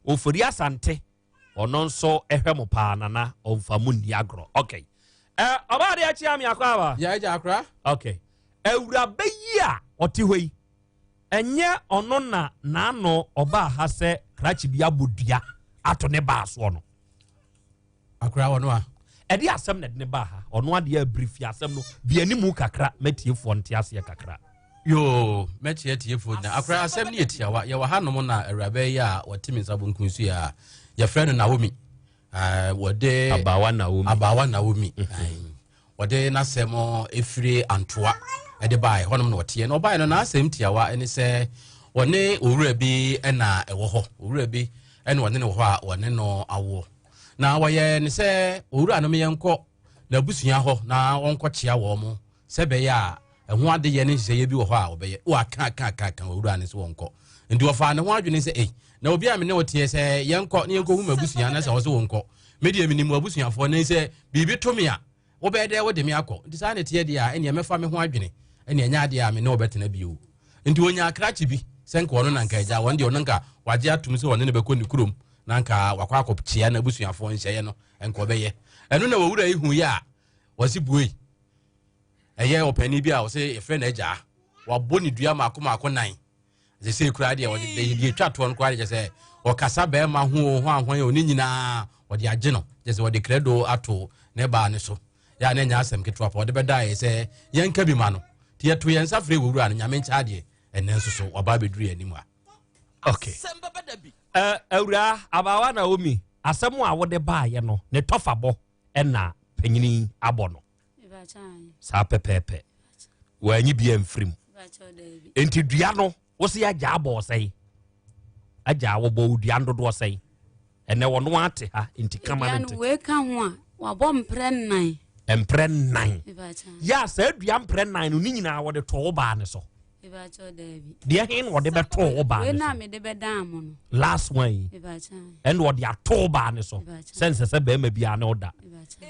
Ofori Asante ɔno nso ɛhwɛ mo paa nana ɔnfa mo nni agorɔ. Okay. Ɛ ɔbaa de akyia me akɔ aba. Yɛ agya akora. Okay. Awuraba yi a ɔte hɔ yi ɛnyɛ ɔno na n'ano ɔbaa ha sɛ krakye bi abɔ dua ato ne baa soɔ no. Akora ɔno a. Ɛde asɛm na ɛde ne baa ha. Ɔno adeɛ abirifi asɛm no bi animu kakra mɛtiefoɔ nte aseɛ kakra. Yoo, mɛkyerɛ tiefoɔ nyinaa. Akora asɛm no yɛ tiawa. Yɛwɔ hanom na awuraba yi a wɔte me nsa bonkum so yi a yɛfrɛ no Naomi. Wɔde Abawa Naomi. Abawa Naomi. Wɔde n'asɛm efiri Antoa ɛde baeɛ hɔnom na ɔteɛ. Na ɔbaeɛ no n'asɛm tiawa ne sɛ wɔne owura bi na ɛwɔ hɔ. Owura bi ɛna ɔne no wɔ hɔ a wɔne no awoɔ. Na wɔyɛ ne sɛ owura no yɛnkɔ n'abusua hɔ na wɔnkɔkyea wɔn mo sɛ ɛbɛyɛ a ɛho adeyɛ ne nhyehyɛeɛ bi wɔ hɔ a wɔbɛyɛ. Wɔaka aka aka aka owura no sɛ wɔnkɔ. Nti wɔfaa ne ho adwene sɛ ei, na obi a me ne wo teɛ sɛ yɛnkɔ na yɛnkɔhu m'abusua na sɛ wɔ sɛ wɔnkɔ. Me deɛ menim w'abusuafoɔ na sɛ biribi to me a wobɛyɛ dɛ wode me akɔ. Nti saa na ɛteɛ deɛ a ɛneɛ mɛfa me ho adwene ɛneɛ ɛnyɛ adeɛ a me ne wo bɛtena bio. Nti wɔnyaa krakye bi sɛ nka ɔno na nka agya wɔn deɛ ɔno nka wagye atom sɛ ɔne no bɛkɔ ne kurom na nka wakɔ akɔkyea n'abusuafoɔ nhyɛeɛ no nka ɔbɛyɛ. Ɛno na wɔwura yi huiɛ a wɔse buei. Ɛyɛ ɔpanin bi a wɔse yɛfrɛ no agyaa. Wabɔ ne dua mako mako nan. Sesei koraa deɛ wɔde deɛ etwa toɔ no koraa deɛ kyɛ sɛ ɔkasa bɛrima ho o ho ahwan o ne nyinaa wɔde agye no kyɛ sɛ wɔde krɛdo ato ne baa ne so. Yɛ a na ɛnyɛ asɛm ketewa pa wɔde bɛdaeɛ sɛ yɛnka bi ma no. Nti yɛto yɛn nsa frɛ wɔ wura no Nyame nkyɛ adeɛ ɛnnɛ nso so waba abɛduru yɛn anim a. Okay. Awuraa, abaawa Naomi, asɛm a wode baayɛ no, ne tɔfabɔ ɛna panyini abɔ no. Saa pɛpɛɛpɛ. Wɔanyi bi amfiri mu. Enti dua no, wo se agya abɔ ɔsɛe. Agya wɔbɔ wo dua dodoɔ sɛe. Ɛnɛ wɔno ate ha, enti kama no nte. Wei ka ho a, wabɔ mprɛ nnan. Mprɛ nnan. Yɛ a saa dua mprɛ nnan no, ne nyinaa wɔde too wo baa ne so. Deɛ he na ɔde bɛtoo wo baa ne so? Last one yi. Ɛna ɔde ato wo baa ne so. Sɛ nsɛ sɛ bɛrima biara ne ɔda.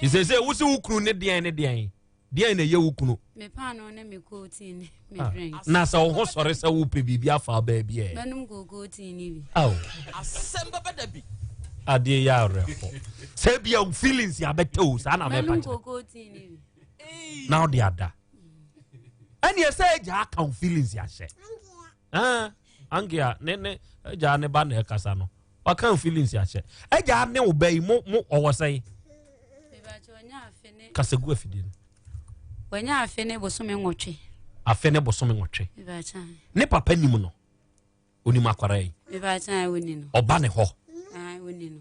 Sɛ sɛ wo sɛ wo kunu ne deɛn ne deɛn? Deɛn na ɛyɛ wo kunu? Me paano ne me kootii ne me ah. drink. Na sɛ wo ho sɔre sɛ wopɛ biribi afa wo baabi ɛ? Mɛnom kookoo ne bi. Aw. Asɛm bɛbɛ da bi. Adeɛ yɛ awerɛho. Sɛ bia wo feelings abɛtɛ o saa na mɛpa Mɛnom kyerɛ. kookoo tii ne bi. Na wode ada. Ɛneɛ sɛ agya aka wo feelings ahyɛ. Ah, Angia ne ne agya ne ba na ɛkasa no. Waka wo feelings ahyɛ. Agya ne wo ba yi mo mo ɔwɔ sɛn? Kasa gu afidie no. Wanya afe ne bosome nwɔtwe. Afe ne bosome nwɔtwe. Ne papa nim no. Onim akwara yi. Ɔba ne hɔ.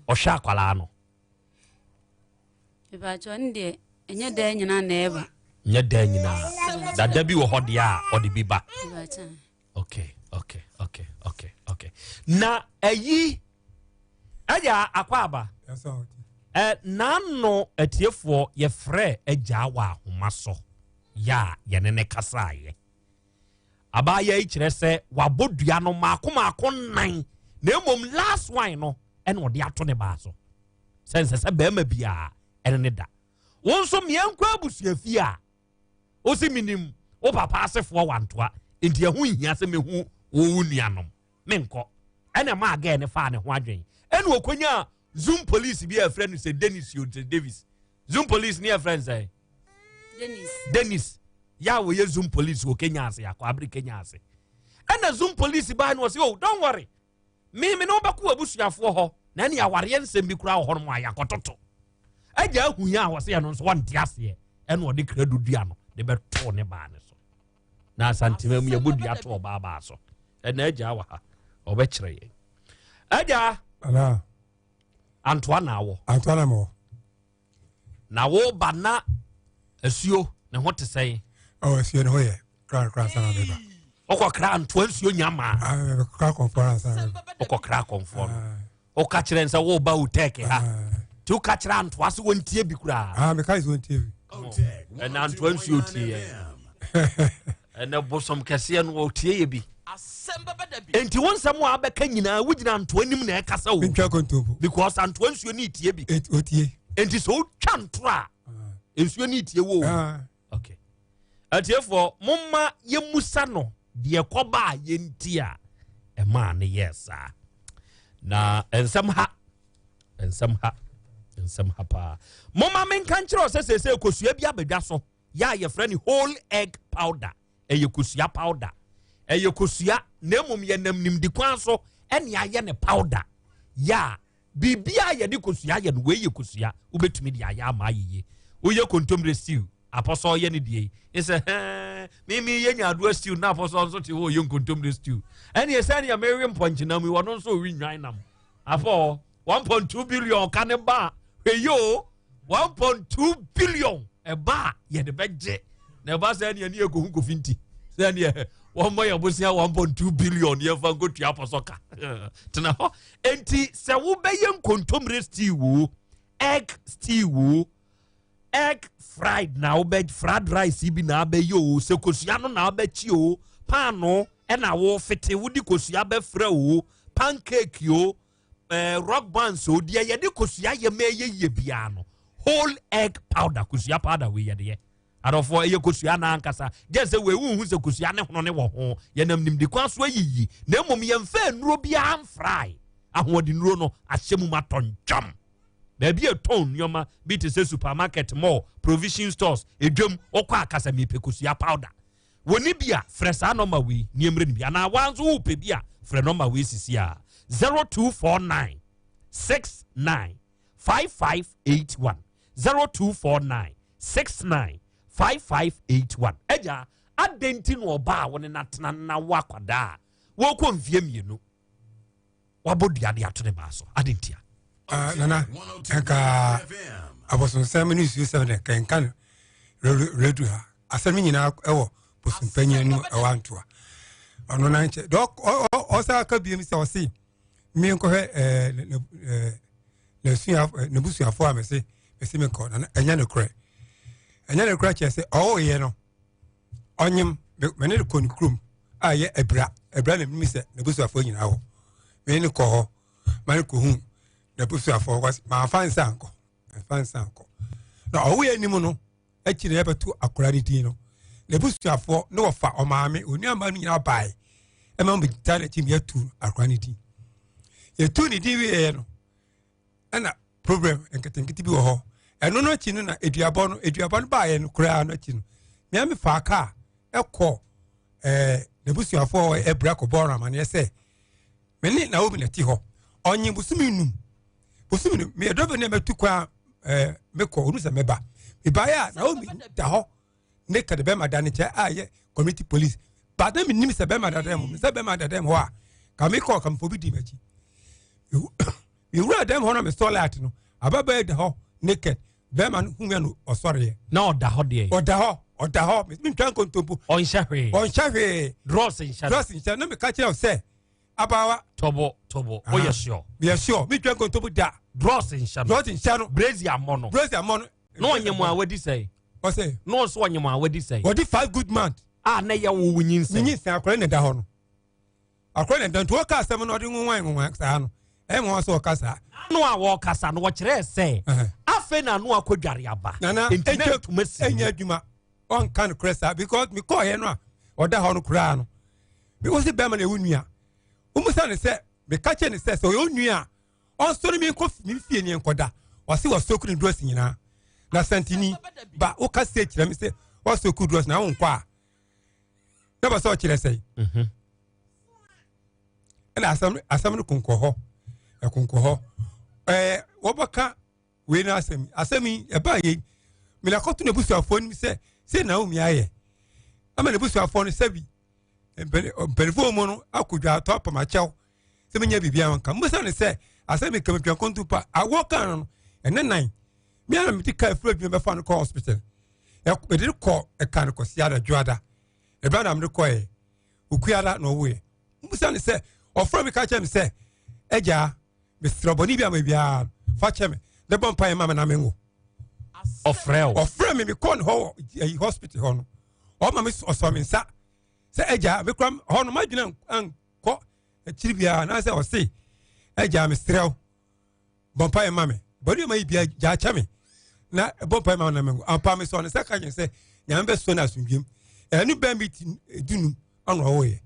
Ɔhwɛ akwaraa no. Ɛnyɛ daa nyinaa na ɛba. Nyɛ daa nyinaa. Dada bi wɔ hɔ deɛ a ɔde bi ba. Okay, okay, okay, okay, okay. Na ɛyi ɛyɛ akɔ aba. Ɛ n'ano atiefoɔ yɛfrɛ agya wɔ ahoma so yɛ a yɛne ne kasaeɛ. Abaayewa yi kyerɛ sɛ wabɔ dua no maako maako nnan na mmom last one no ɛna ɔde ato ne baa so sɛ nsɛ sɛ bɛrima biara ɛne ne da. Wo nso mmeɛnkɔ abusuafie a wosi menim wo papa asefoɔ wantoa nti ɛho nhia sɛ mehu wo wo nuanom menkɔ. Ɛna maa gɛɛ ne faa ne ho adwen ɛna ɔkɔnyaa Zoom police bi a ɛfrɛ no sɛ Dennis o sɛ Davis. Zoom police ne yɛfrɛ no sɛ Dennis. Dennis yɛ a wɔyɛ Zoom police wɔ Kenya ase akɔ abere Kenya ase. Ɛna Zoom police baa no ɔsɛ oh don't worry me me ne wobɛkɔ abusuafoɔ hɔ na ɛne awareɛ nsɛm bi koraa wɔ hɔ nom a yɛakɔtoto. Agya ahu yɛ a wɔsɛ ɛno nso wɔnte aseɛ ɛna ɔde krado dua no de bɛtoo ne baa ne so. Na Asantema mu yɛbɔ dua to ɔbaa baa so. Ɛna agya wɔ ha ɔbɛkyerɛ yɛn. Agya. Ana. Antoa na awɔ. Antoa na mɔ. Na wo ba na asuo ne ho te sɛn? Ɔ asuo ne ho yɛ kra kra sana meba. Ɔkɔ kra antoa nsuo nya maa. Kra kɔnfoɔ ansa na meba. Ɔkɔ kra kɔnfoɔ no. Ɔka kyerɛ nsɛ wo ba wo tɛk ha. Ti woka kyerɛ antoa sɛ wɔntie bi koraa. Ah meka sɛ wɔntie bi. Ɛna antoa nsuo tie yɛ. Ɛnɛ bosom kɛseɛ no ɔtie yɛ bi. Enti wo nsɛm a abɛka nyinaa wogyina antoa anim na ɛkasa o. Ntwa kontompo. Because antoa nsuo ne etie bi. Otie. Enti sɛ wotwa ntoro a nsuo ne etie wo. Ah. Okay. Atiefoɔ momma yɛmusa no deɛ kɔba a yɛnti a ɛmaa ne yɛɛ saa. Na nsɛm ha nsɛm ha nsɛm ha paa. Momma menka nkyerɛ sɛ seesei kosua bi abadwa so yɛ a yɛfrɛ no whole egg powder. Ɛyɛ kosua powder. Ɛyɛ kosua na mmom yɛnam nimdi kwan so ɛne ayɛ ne powder. Yɛ a biribiara yɛde kosua yɛ no wei yɛ kosua wobɛtumi de ayɛ ama ayɛ yie. Woyɛ kontomire stew apɔsɔ yɛ ne deɛ yi ne sɛ hɛn mimi yɛ nyaadoa stew na apɔsɔ nso te hɔ yɛ nkontomire stew. Ɛne ɛsɛ ne mewe mpɔnkyenam yi wɔno nso ɔwe nnwan nam. Afɔ 1.2 billion ka ne ba hwɛ yi o 1.2 billion ɛba a yɛde bɛgye na ɛba sɛ ɛne ɛne yɛkɔhu kofi nti sɛ ɛneɛ wɔmmɔ yɛ bosea 1.2 billion yɛmfa nkɔtua apɔsɔ ka tena hɔ. Enti sɛ wobɛyɛ nkontomire stew o egg stew o egg fried na wobɛ fried rice bi na abɛyɛ o sɛ kosua no na abɛkyi o paano ɛna wofete wode kosua bɛfrɛ o pancake o rock bands o deɛ yɛde kosua yɛ ma ɛyɛ yie biara no whole egg powder kosua powder wei yɛde yɛ adɔfoɔ ɛyɛ kosua na ankasa gye sɛ wei wohu sɛ kosua ne hono ne wɔ ho yɛnam nimde kwan so ayiyi na mmom yɛmfa nnuro biara mfrae ahoɔdennuro no ahyɛ mu ma tɔntwam baabi a ɛtɔn nneɛma bi te sɛ supermarket mall provision stores edwam wokɔ akasa mepɛ kosua powder wɔni bi a frɛ saa nɔma wei nneɛmmerɛ no bi anaa waa nso wopɛ bi a frɛ nɔma wei sisi a 0249 69 5581 0249 69 5581. Agya adɛn nti na ɔbaa wo ne natena na wo akwadaa a wɔkɔ mfie mmienu Wabɔ dua de ato ne baa so. Ade ntia. Ah, nana, nka abosonsɛm ne nsuosɛm de nka nka no redu ha. Asɛm no nyinaa ɛwɔ bosompanyin anim ɛwɔ antoa. Ɔno na nkyɛ. Dɔ ɔsa aka biem sɛ ɔse me nkɔhwɛ ɛɛ ɛɛ n'asua n'abusuafo a mese mese me nkɔ na ɛnyɛ no korɛ. Ɛnyɛ no korɛ kyerɛ sɛ ɔwoyɛ no ɔnyem me ne no kɔ ne kurom a ɛyɛ abira abira na menim sɛ n'abusuafoɔ nyinaa wɔ me ne kɔ hɔ ma ne kɔhu n'abusuafoɔ kɔ maafa nsa nkɔ maafa nsa nkɔ na ɔwoyɛ anim no akyi na yɛbɛto akora ne din no n'abusuafoɔ ne wɔfa ɔmaame onuamaa no nyinaa bae ɛma mo taa n'akyi mu yɛtu akora ne din yɛtu ne din wieɛ no ɛna problem nketenkete bi wɔ hɔ ɛno no akyi no na aduabɔ no aduabɔ no baeɛ no koraa no akyi no mmea me faa kaa ɛkɔ ɛɛ n'abusuafoɔ ɛbra kɔbɔɔ no amaneɛ sɛ me ne Naomi na ti hɔ ɔnye bosome num bosome num meyɛ dɔbɛ ne mɛtu kwan ɛɛ mekɔ onu sɛ mɛba mebaeɛ a Naomi da hɔ ne kɛde bɛma da ne nkyɛn a yɛ community police but na menim sɛ bɛma da dɛm sɛ bɛma da dɛm hɔ a ka mekɔ ka mefo bi di m'akyi mewura dɛm hɔ na mesɔ light no ababaa da hɔ naked bɛrima no hu no ɔsɔreɛ na ɔda hɔ deɛ ɔda hɔ ɔda hɔ mentwa nkontompo ɔnhyɛ hwee ɔnhyɛ hwee drɔs nhyɛ drɔs nhyɛ na meka kyerɛ wo sɛ abawa tɔbɔ tɔbɔ woyɛ sure meyɛ sure mentwa nkontompo da drɔs nhyɛ no drɔs nhyɛ no brezi amɔ no brezi amɔ no na ɔnyɛ mu a wadi sɛn ɔsɛ na ɔsɛ ɔnyɛ mu a wadi sɛn ɔdi five good months a na yɛ wo wo nyinsɛn nyinsɛn akɔrɔ na ɛda hɔ no akɔrɔ na ɛda nti wɔka asɛm no ɔde nwanwan nwanwan saa no ɛyɛ nwanwa sɛ ɔka saa ano a wɔkasa no wɔkyerɛɛ sɛ afei na ano akɔdware aba nana nti na ntoma si ɛnyɛ adwuma ɔnka no korɛ saa because mekɔɔyɛ no a ɔda hɔ no koraa no mewɔ sɛ bɛrima na ɛwo nua womusa ne sɛ meka kyerɛ ne sɛ sɛ ɔyɛ onua a ɔnsɔre mi nkɔ me fie ne nkɔda ɔse wɔsɔku ne dress nyinaa na santini ba woka se kyerɛ me sɛ wɔsɔku dress na wonkɔ a na bɛ sɛ ɔkyerɛ sɛe mhm. ɛna asɛm asɛm no konkɔ hɔ ɛkonkɔ hɔ ɛɛ wɔbɛka wei no asɛm asɛm yi ɛbaa yei mena kɔto n'abusuafoɔ nim sɛ sɛ Naomi ayɛ ama n'abusuafoɔ no sɛbi mpanimfoɔ mu no akɔ dwa atɔ apamakyɛw sɛ menya biribi a nka mbisa ne sɛ asɛ meka metwa nkonto pa awɔ ka no no ɛne nan me ara mede ka afiri adwuma bɛfa no kɔ hospital mede no kɔ ɛka no kɔsi ada dwoada ɛbɛ na mede kɔɛ okuada na ɔwoeɛ mbisa ne sɛ ɔfrɛ me ka kyerɛ me sɛ agya mesrɛ bɔne bi ama biara fa kyɛ me ne bɔ mpaeɛ ma me na menwo ɔfrɛ wo ɔfrɛ me mekɔɔ ne hɔ wɔ hospital hɔ no ɔma me ɔsɔ me nsa sɛ agya mekura hɔ no madwene ankɔ akyiri biara anaasɛ ɔse agya mesrɛ wo bɔ mpaeɛ ma me bɔne ma yi bia gya kyɛ me na bɔ mpaeɛ ma me na menwo ampa me sɔ ne nsa ka kyerɛ sɛ nyame bɛsɔ no asomdwem ɛno bɛn bi ti dunum ɔna ɔwoeɛ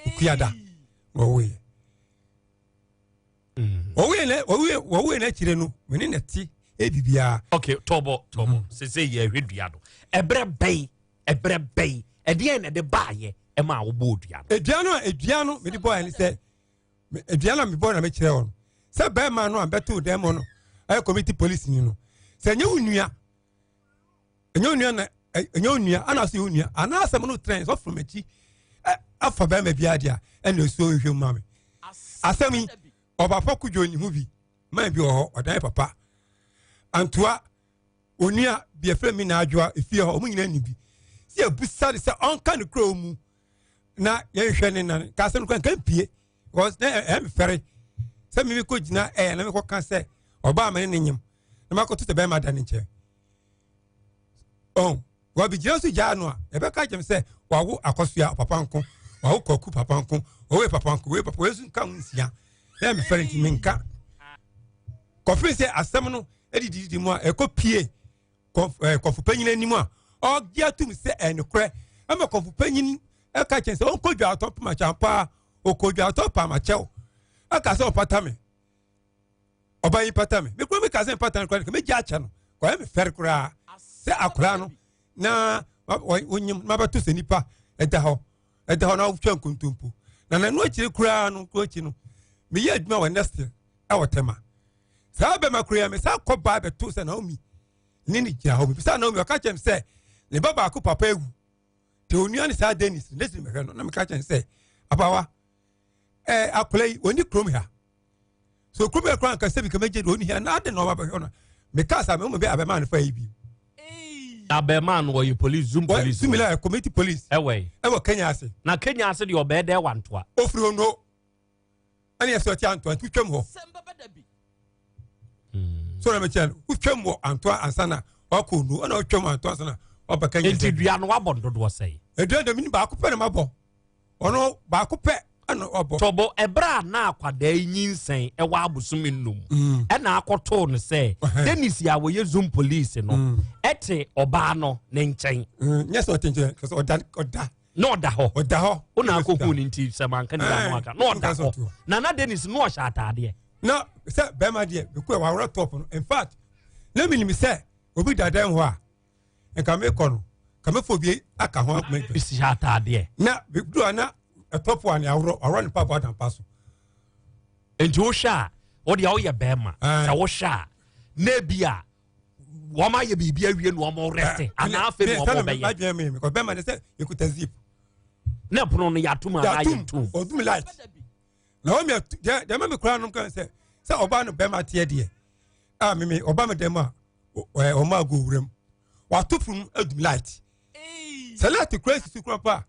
okuada na ɔwoeɛ ɔwoeɛ no akyire no mene na te ɛbibiaa ok tɔbɔ tɔbɔ sese yɛhwɛ dua no ɛberɛ bɛn ɛberɛ bɛn ɛdeɛn na ɛde baayɛ ɛma a wobɔɔ dua no dua no a dua no mede bɔɔ ne sɛ dua no a mebɔɔ na mekyerɛ wɔ no sɛ bɛrima no a bɛtoo dɛm no ɛyɛ community police ni no sɛ ɛnyɛ wo nua ɛnyɛ wo nua na ɛnyɛ wo nua ana so yɛ wo nua anaasɛm no trɛn sɛ ɔforo m'akyi afa bɛrima biara deɛ a ɛna ɛsuo nhwɛ mu ma me asɛm yi ɔbafa kudwo ne ho bi man bi wɔ hɔ ɔdan papa antoa onua bi ɛfrɛ mi na adwoa efie hɔ ɔmo nyinaa nim bi sɛ ebusa ne sɛ ɔnka ne kuro mu na yɛnhwɛ ne nan ka asɛm no kora nka mpie because na ɛyɛ me fɛre sɛ mimi kɔ gyina ɛyɛ na mekɔ ka sɛ ɔbaa me ne ne nyim na makɔto sɛ bɛrima da ne nkyɛn ɔn wɔbi gyina so gyaa no a ɛbɛka kyɛm sɛ wawo akɔsoa papa nko wawo kwaku papa nko ɔwɔ papa nko wei papa wei nso nka ho nsia na ɛyɛ me fɛre nti menka kɔfin sɛ asɛm no ɛdidididi mu a ɛkɔ pie kɔfo panyin anim a ɔgye atum sɛ ɛnokorɛ ɛma kɔfo panyin ɛka kyɛn sɛ ɔnkɔ dwa atɔ pamakyɛ paa ɔkɔ dwa atɔ pamakyɛw ɛka sɛ ɔpata me ɔba yi pata me mekura mi ka sɛ mpata no koraa megye akyɛ no kɔyɛ me fɛre koraa sɛ akora no na wonyim na bɛto sɛ nipa ɛda hɔ ɛda hɔ na wotwa nkontompo na nanu akyire koraa no kuro akyi no meyɛ adwuma wɔ next ɛwɔ tɛma saa bɛma kuro yɛ me saa kɔ baa bɛto sɛ Naomi ne ne gyina hɔ mebisa Naomi ɔka kyerɛ me sɛ ne ba baako papa awu te onua ne saa Dennis ne si mehwɛ no na meka kyerɛ sɛ abawa ɛɛ akwadaa yi wɔn ni kurom ha. So kuro bɛɛ koraa nka sɛ bi kama gye de ɔni hia na ade na ɔba bɛhwɛ no. Meka sa me wo bɛ abɛmaa no fa yi bi. Abɛmaa no ɔyɛ police zoom police. Zoom la community police. Ɛwɔ yi. Ɛwɔ Kenya ase. Na Kenya ase deɛ ɔbɛɛ dɛ wantoa. Ofiri Ondo. Ɛna yɛ sɛ ɔte Antoa nti wotwam hɔ. So na mekyɛ no wotwam wɔ Antoa ansa na wakɔ Ondo ɛna wotwam Antoa ansa na waba Kenya. Nti dua no wabɔ dodoɔ sɛn? Edua deɛ mini baako pɛ na mabɔ. Ɔno baako pɛ ɛna ɔbɔ. Tɔbɔ ɛberɛ a na akwadaa yi nyinsɛn ɛwɔ abosome nnum ɛna akɔtoo no sɛ Dennis a wɔyɛ Zoom police no ɛte ɔbaa no ne nkyɛn. Nyɛ sɛ ɔte nkyɛn sɛ ɔda ɔda. Na ɔda hɔ. Ɔda hɔ. Wona akɔhu no nti sɛ manka ne ano aka na ɔda hɔ. Na na Dennis no ɔhyɛ ataadeɛ. Na sɛ bɛrima deɛ mekɔ waworɔ top no in fact na menim sɛ obi da dan hɔ a nka mekɔ no ka mɛfo obi aka ho akoma adwa. Hyɛ ataadeɛ. Na du a na ɛtɔpo a ne aworɔ aworɔ ne mpaboa da mpa so. Nti wohwɛ a wo deɛ woyɛ bɛrima sɛ wohwɛ a na ebi a wɔn ayɛ biribi awie na wɔn rɛste anaa afei na wɔn bɛyɛ. Adwene mi because bɛrima de sɛ ekuta zip. Na pono no yɛatum anaa yɛntum. Ɔdum light na wɔn mi deɛ deɛ mɛmi kura nom kan sɛ sɛ ɔbaa no bɛrima teɛ deɛ a mimi ɔba mi dɛm a ɔmo ago wuram wato funu adum light sɛ light kura sisi kura pa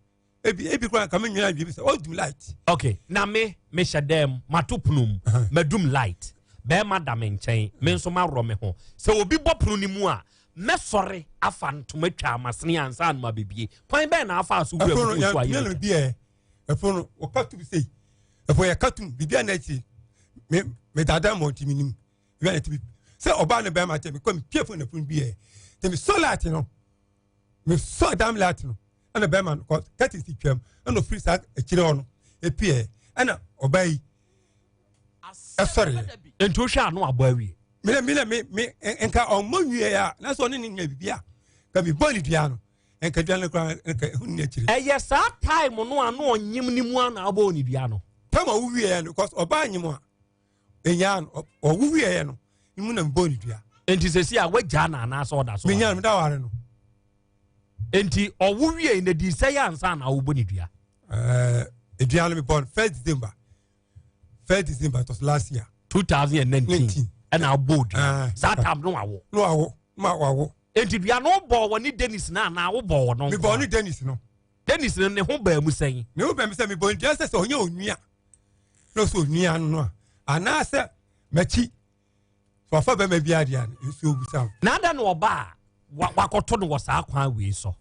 ebi ebi kura nka mi nyina bi sɛ ɔdum light. Ok na me mehyɛ dɛm mato pono mu madum light bɛrima da me nkyɛn me nso maworɔ me ho sɛ obi bɔ pono no mu a mɛsɔre afa ntoma twa amasene ansa no mabɛbie kwan bɛn na afa so wura mu so ayɛ bi ɛ ɛpono no wɔka tum sei ɛpono yɛ ka tum biribi a na akyi me me dada mɔ ntumi nim biribi a na akyi sɛ ɔbaa ne bɛrima kyɛ mekɔ mepie fo na pono bi ɛ nti mesɔ light no mesɔ dam light no ɛna bɛrima no kɔ curtain si twam ɛna ofiri saa akyire hɔ no epie ɛna ɔbaa yi ɛsɔre yɛ. Nti wohwɛ ano abɔ awie. Mene mene me me nka ɔmmɔ nwie a na sɛ ɔne ne nya biribi a ka mebɔ ne dua no nka dua no koraa nka ɛho nni akyire. Ɛyɛ saa time no a na ɔnyem ne mu a na abɔ ne dua no. Time a wowie no because ɔbaa nyem a enyaa no ɔwo wieɛ no ne mu na mebɔ ne dua. Nti sɛsi a wagyaa no anaasɛ ɔda so? Menyaa no meda ware no. Nti ɔwo wie na di sɛ yɛ ansa na wobɔ ne dua? Ɛɛ dua no mebɔ no first December first December it was last year. 2019 ɛna abɔ dua saa tam no wawo. No wawo ma wawo. Nti dua no wobɔ wɔ ne Dennis no anaa wobɔ wɔ no? Mebɔ ne Dennis no. Dennis no ne ho baa mu sɛn? Ne ho baa mu sɛ mebɔ ne dua sɛ sɛ ɔnyɛ onua na ɔsɛ onua no a anaasɛ m'akyi sɛ wafa bɛrima bi adeɛ a nsuo busa ho. Na adɛn na ɔba a wakɔto no wɔ saa kwan wei so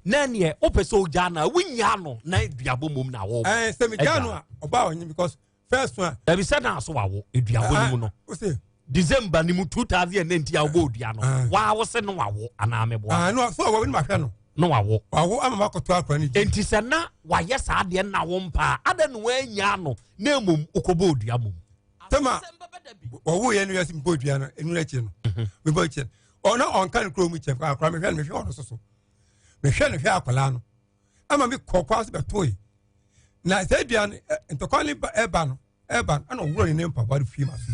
na neɛ wopɛ sɛ ogyaa no a wonyaa no na duabɔ mmom na wɔbɔ. Ɛɛ sɛ megyaa no a ɔba a ɔnye because first one. Dabi sɛ na aso wawo eduabɔ no mu no. December ni mu 2019 a wobɔ odua no waa wo se no wawo anaa meboa. No so wawo no mahwɛ no. No wawo. Wawo ama makɔto akora no gyi. Enti sɛ na wayɛ saa deɛ na wo mpa a adɛn na wanyaa no na mmom wokɔbɔ odua mmom. Tɛma wɔwo yɛ no yɛ sɛ mebɔ odua no ɛnu akyi no mebɔ akyi no ɔna ɔnka no kuro mu kyɛm akora mehwɛ no mehwɛ ɔno soso mehwɛ no hwɛ akwadaa no ama me kɔ kwan so bɛtoe na sɛ dua no ntɔkwa ne ɛba no ɛba no ɛna ɔworɔ ne ne mpaboa no fie ma so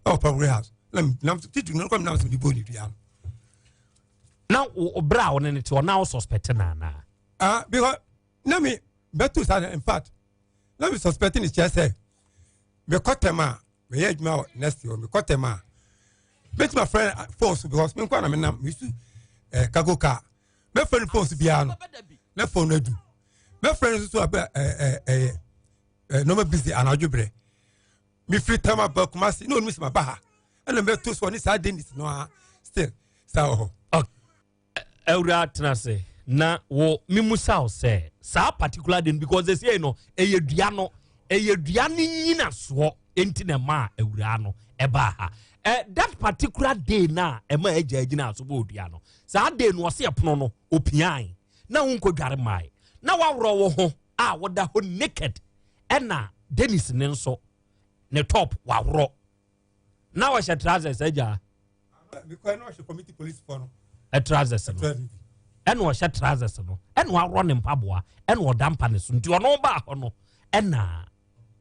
ɛwɔ pɔwere house na nam titiri no kɔ nam so de bɔ ne dua no. Na ɔbrɛ a ɔne ne te ɔna wo suspect na anaa. Ah because na mi bɛto saa in fact na mi suspect ne kyerɛ sɛ mekɔ tɛm a meyɛ adwuma wɔ next year mekɔ tɛm a mɛtumi afrɛ phone so because me nkɔ na menam mesu eh, cargo car mɛfrɛ no phone so biara no na phone no adu mɛfrɛ no nso so abɛ ɛɛ ɛɛ ɛɛ nneɛma busy anadwo berɛ mefiri tɛm aba kumase na onum sɛ maba ha ɛna mɛto so ɔne saa dennis no a still saa wɔ hɔ. Awura tena ase na wo memusa wo sɛ saa particular day no because ɛsiei no ɛyɛ dua no ɛyɛ dua no nyinasoɔ nti na ɛma awuraa no ɛbaa ha eh, that particular day na ɛma agya agyina so bɔ dua no saa day no ɔse ɛpono no opiae na wonkɔdware mae na waworɔ wo ho a woda hɔ naked ɛna Dennis ne nso ne top waworɔ na ɔhyɛ trousers agya trousers no ɛna ɔhyɛ trousers no ɛna waworɔ ne mpaboa ɛna ɔda mpa ne so nti ɔno baa hɔ no ɛna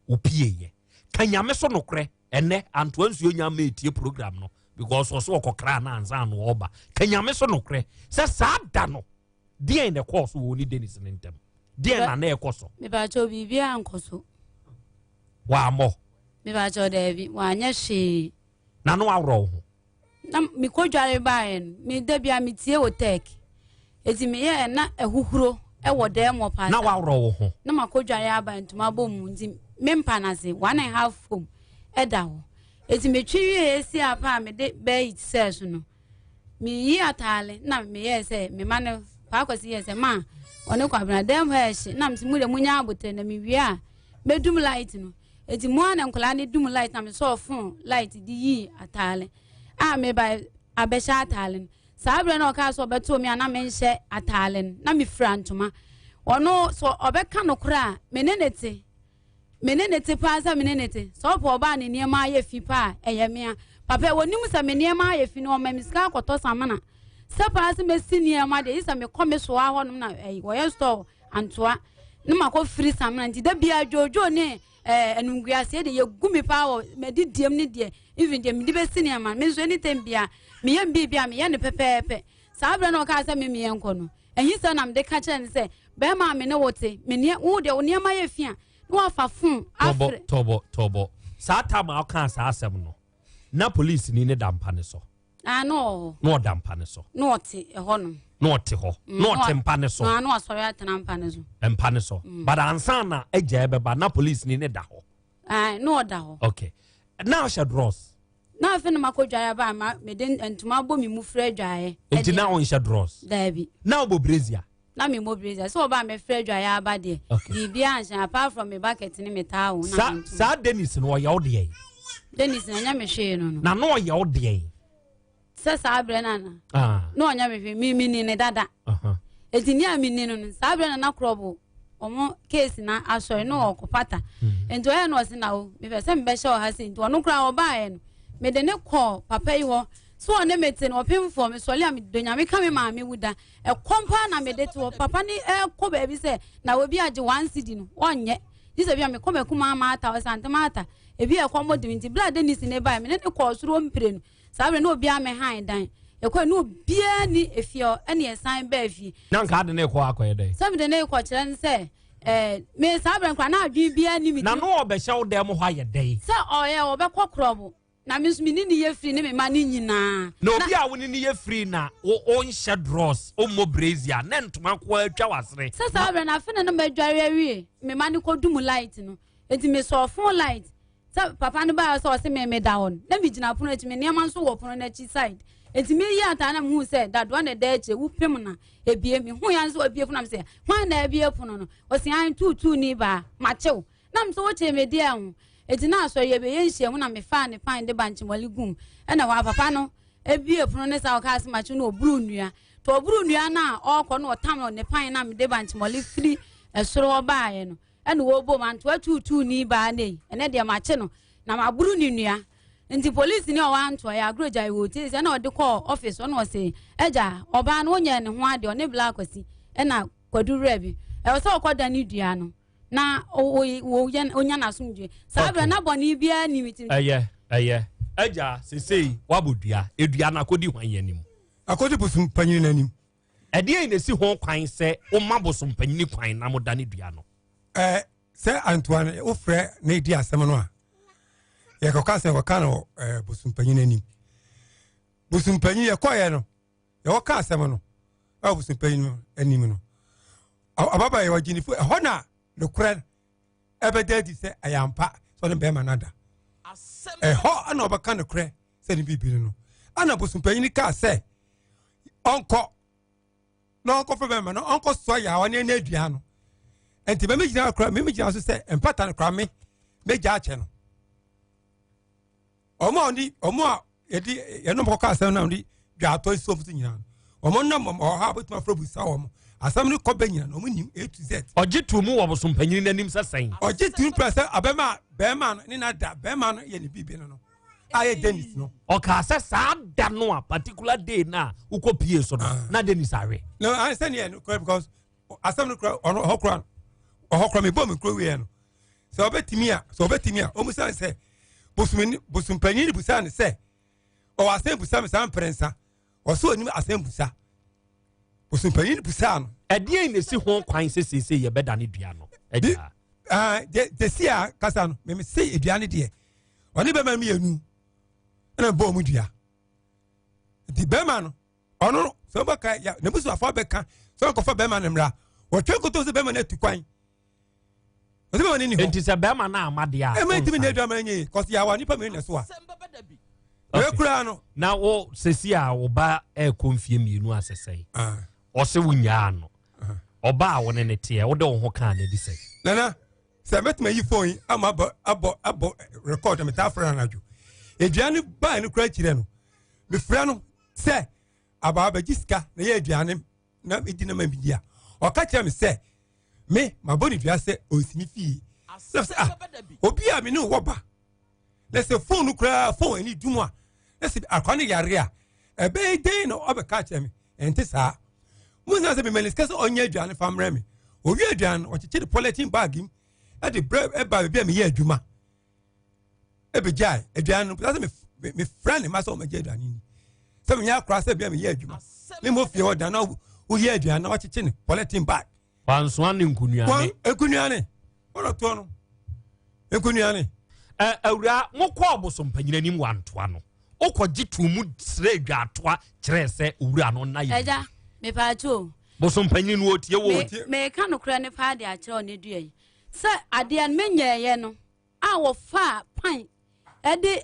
opieeɛ ka nyame so nokorɛ ɛnɛ antoa nsuo nya ma etie program no because ɔso ɔkɔkra na ansa no ɔba ka nyame so nokorɛ sɛ saa da no deɛn na ɛkɔɔ so wɔ ne Dennis ne ntam deɛn na na ɛkɔ so. Mepaakyɛw biribiara nkɔ so. Wammɔ. Mebakyɛw daabi, wanyɛ hwee. Na no aworɔ wo ho? Na mekɔdware baeɛ no, me da bia metie wɔ tech. Eti meyɛɛ na ahuhuro wɔ dan mu hɔ paa. Na waworɔ wo ho? Na makɔdware aba ntoma bɔ mu nti me mpa no ase 1½ foam ɛda hɔ. Eti metwe wieɛ si apa a mede bɛyi sɛɛ so no, meyi ataale na meyɛɛ sɛ mema no Paa Kwasi yɛɛ sɛ ma ɔne Kwabena dan mu hɔ ɛhye na mese mu deɛ munya aboterɛ na mewie a mɛdum light no. Eti mo ara na nkwadaa no dum light na mesɔɔ phone light de yii ataale a meba abɛhyɛ ataale no. Saa berɛ na ɔkaa sɛ ɔbɛtoo me a na menhyɛ ataale no na mefira ntoma. Ɔno sɛ ɔbɛka nokorɛ a me ne ne te. Me ne ne te paa sɛ me ne ne te. Sɛ ɔpɛ ɔbaa ne nneɛma ayɛ fi paa a ɛyɛ mea. Papa wɔnim sɛ me nneɛma ayɛ fi no ɔma me sika akɔtɔ samina. Sɛ paa sɛ mɛsi nneɛma deɛ yi sɛ mekɔ me soa hɔnom na ɛyi wɔyɛ store antoa ne makɔ firi samina nti da biara dwoodwoo ne ɛɛ animguaseɛ deɛ yɛgu me paa wɔ madidiem ne deɛ even deɛ mede bɛsi nneɛma me nso anytime bia meyɛ biribi a meyɛ no pɛpɛɛpɛ. Saa berɛ na ɔkaa sɛ me meyɛ nkɔ no ɛhi sɛ na mede ka kyerɛ no sɛ bɛrima a me ne wo te me nneɛ wo deɛ wo nneɛma yɛ fi a na wafa fon afrɛ. Tɔbɔ tɔbɔ tɔbɔ saa tam a ɔkaa saa asɛm no na polisini ne da mpa ne so. Ah, na ɔwɔ hɔ. Na ɔda mpa ne so. Na ɔte ɛhɔ nom. Na ɔte hɔ. Na ɔte mpa ne so. Na na wasɔre atena mpa ne so. Mpa ne so. But ansa na agya ɛbɛba na polisini ne da hɔ. Ah, na ɔda hɔ. Okay. Na ɔhyɛ drawers. Na afei na makɔ dwaeɛ aba a ma mede ntoma abɔ me mu fira adwaeɛ. Nti na ɔnhyɛ drawers. Daabi. Na ɔbɔ brazier. Na me mmɔ brazier. Sɛ ɔba a mɛfira adwaeɛ aba deɛ. Okay. Biribiara nhyɛ apart from me bucket ne me towel. Na Sa me ntoma. saa Dennis no ɔyɛ wo deɛ. Dennis na ɛnyɛ me hwee no no. Na na ɔyɛ wo deɛ. Sɛ saa berɛ no ana. Ah. Na ɔnyɛ me hwee me me ni ne dada. Uh-huh. Eti ni a me ni no no saa berɛ na na korɔbo ɔmo case na asɔre na ɔkɔ pata. Nti ɔyɛ na ɔse na o mepɛ sɛ mebɛhyɛ ɔha sei nti ɔno koraa ɔbaeɛ no mede ne kɔɔ papa yi hɔ so ɔne me te no ɔpemfoɔ mesɔre a medɔ Nyame ka me maame wu da ɛkɔm paa na mede te hɔ papa ne ɛkɔ baabi sɛ na obi agye 1 cedi no ɔnyɛ gye sɛ bi a mekɔ m'akumaa maata ɔsante maata ebi a ɛkɔm de me nti bla Dennis ne bae me ne ne kɔɔ soro mpire no saa berɛ na obiara mɛhan dan ɛkɔ ne obiara ni efie hɔ ɛne ɛsan baa fie. Na nka ade ne kɔ akɔyɛ dɛn? Sɛ mede ne kɔ kyerɛ no sɛ ɛɛ me saa berɛ nkora na adwene biara ni me Na no ɔbɛhyɛ wo dan mu hɔ ayɛ dɛn? Sɛ ɔyɛ ɔbɛkɔ korɔbo na me nso me ne ne yɛ firi ne me ma ne nyinaa. Na obi a wo ne ne yɛ firi na wo nhyɛ drawers wommɔ brazier ne ntoma nko atwa w'asene. Sɛ saa berɛ no afe ne no madware awie me ma ne kɔdum light no enti mesɔɔ phone light sɛ papa no baa sɛ ɔse me meda hɔ no na megyina pono akyi me nneɛma nso wɔ pono no akyi side enti meyi ataa na mehu sɛ dadoa na ɛda akyire wopem na ebie mehu ya nso abie pono na mesɛ hwan na abie pono no ɔse an tuutuu ni baa makyew na mesɛ wokyee me deɛ ho enti na asɔre yɛbɛyɛ nhyiamu na mefaa ne pan de bankyemɔle gum ɛna hɔ a papa no ebie pono ne saa ɔkaa sɛ makyew na ɔburu nnua nti ɔburu nnua no a ɔrekɔ no ɔtam ne pan na mede bankyemɔle firi ɛsoro hɔ baeɛ no ɛna wɔbom antoa tuutuu ni baa ne yi ɛnɛ deɛ makye no na maboro ne nua nti polisi ni ɔwɔ antoa yɛ agorɔ gya wɔ tie sɛ ɛna ɔde kɔɔ ɔfis ɔna ɔse ɛgya ɔbaa no wonyɛ ne ho adeɛ ɔne bla akwasi ɛna kwadu wura bi ɛwɔ sɛ ɔkɔ da ne dua no na ɔnya n'asomdwe saa berɛ na bɔne biara ni mi ti. Ɛyɛ ɛyɛ ɛgya sesei wabɔ dua edua no akɔdi hwan yɛn anim. Akɔdi bosom panyin n'anim. Ɛdeɛn na esi ho kwan sɛ woma bosom panyini kwan na moda ne dua no? Ɛɛ sɛ antoa no wofrɛ na edi asɛm no a yɛkɔka sɛ wɔka no ɛɛ bosom panyin anim. Bosom panyin yɛkɔɛ no yɛwɔka asɛm no ɛwɔ bosom panyin anim no ababa yɛ ɔgyinifo ɛhɔ na nokorɛ ɛbɛda adi sɛ ɛyɛ ampa sɛ ɔne bɛrima no ada. Ɛhɔ ana ɔbɛka nokorɛ sɛ ne biribi no ana bosom panyin kaa sɛ ɔnkɔ na ɔnkɔfrɛ bɛrima no ɔnkɔ soa yaawa ne ɛna adua no nti mɛmi gyina kora mɛmi gyina so sɛ mpata no kora me mɛgya akyɛ no ɔmo a ɔde ɔmo a yɛde yɛnom kɔkɔ asɛm na ɔde dwaatɔ esi ɔmo so nyinaa no ɔmo nam ɔha a bɛtumi afrɛ busa wɔn asɛm no kɔ bɛ nyina no ɔmo nim A to Z. Ɔgye tu mu wɔ bosom panyin n'anim sɛ sɛn. Ɔgye tu pɛ sɛ abɛma bɛrima no ne na da bɛrima no yɛ ne biribi no no a yɛ Dennis no. Ɔkaa sɛ saa da no a particular day na wokɔ pie so no na Dennis awe. No I sɛ neɛ no kora because asɛm no kora ɔno ɔhɔ kora ɔhɔ kora mebɔ me kuro wieɛ no sɛ ɔbɛtumi a sɛ ɔbɛtumi a ɔmu sane sɛ bosom bosom panyin no busa ne sɛ ɔwɔ asɛm busa me saa mprɛnsa ɔsɛ onim asɛm busa bosom panyin no busa no. Ɛdeɛn na esi ho kwan sɛ seesei yɛbɛda ne dua no agya? Gyesi a kasa no meme se dua no deɛ. Ɔne bɛrima mmienu ɛna bɔ ɔmo dua. Nti bɛrima no ɔno sɛ ɔbɛka ya n'abusuafoɔ bɛka sɛ ɔnkɔfa bɛrima no mmra. Wɔtwe nkoto sɛ bɛrima no atu kwan. Ɔsɛ bɛrima no ni hɔ. Nti sɛ bɛrima no ama deɛ a. Ɛma ntumi nyɛ adwuma nyɛ yie kɔsi awa nipa mmienu na ɛso a. Ɛkura no. Na wo sɛsi a wo ba ɛrekɔ mfie mmienu asɛsɛe. Ah. Ɔsɛ wo nyaa no. Ɔba a wo ne ne teɛ wode wo ho kaa no adi sɛ. Nana sɛ mɛtumi ayi fon yi ama abɔ abɔ abɔ rekɔd na metaa frɛ no anadwo. Aduane baa no kura kyerɛ no. Mefrɛ no sɛ abaa bɛgye sika na yɛ aduane na medi na ma medi a. Ɔka kyerɛ me sɛ me mabɔ ne dua sɛ ɔnsi me fie. Na sɛ ah obi a me ne wɔ ba na sɛ fon no koraa fon ani dum a na sɛ akwa no yare a ɛbɛyɛ dɛn na ɔbɛka kyerɛ me ɛnte saa mo nyinaa sɛ mema ne sika sɛ ɔnyɛ aduane fa mmerɛ me owie aduane no ɔkyekyere polythene bag mu ɛde brɛ ɛba baabi a meyɛ adwuma ɛbɛgyae aduane no sɛ mefrɛ ne ma sɛ ɔmɛgye aduane ni sɛ menyɛ akora sɛ bia meyɛ adwuma ne mo fie hɔ da na woyɛ aduane na wakyekye ne polythene bag wansoa ne nkunuane nkunuane wɔnɔtoɔ no nkunuane awura mokɔ ɔbosompanyin anim wantoa no wokɔgye too mu srɛ dwaatoa kyerɛɛ sɛ owura no nna yɛ ɛgya mepaakyɛ bosompanyin no ɔtie wo meka nokorɛ ne paa de akyerɛ ɔne dua yi sɛ adeɛ no menyɛɛyɛ no a wɔfaa pan ɛde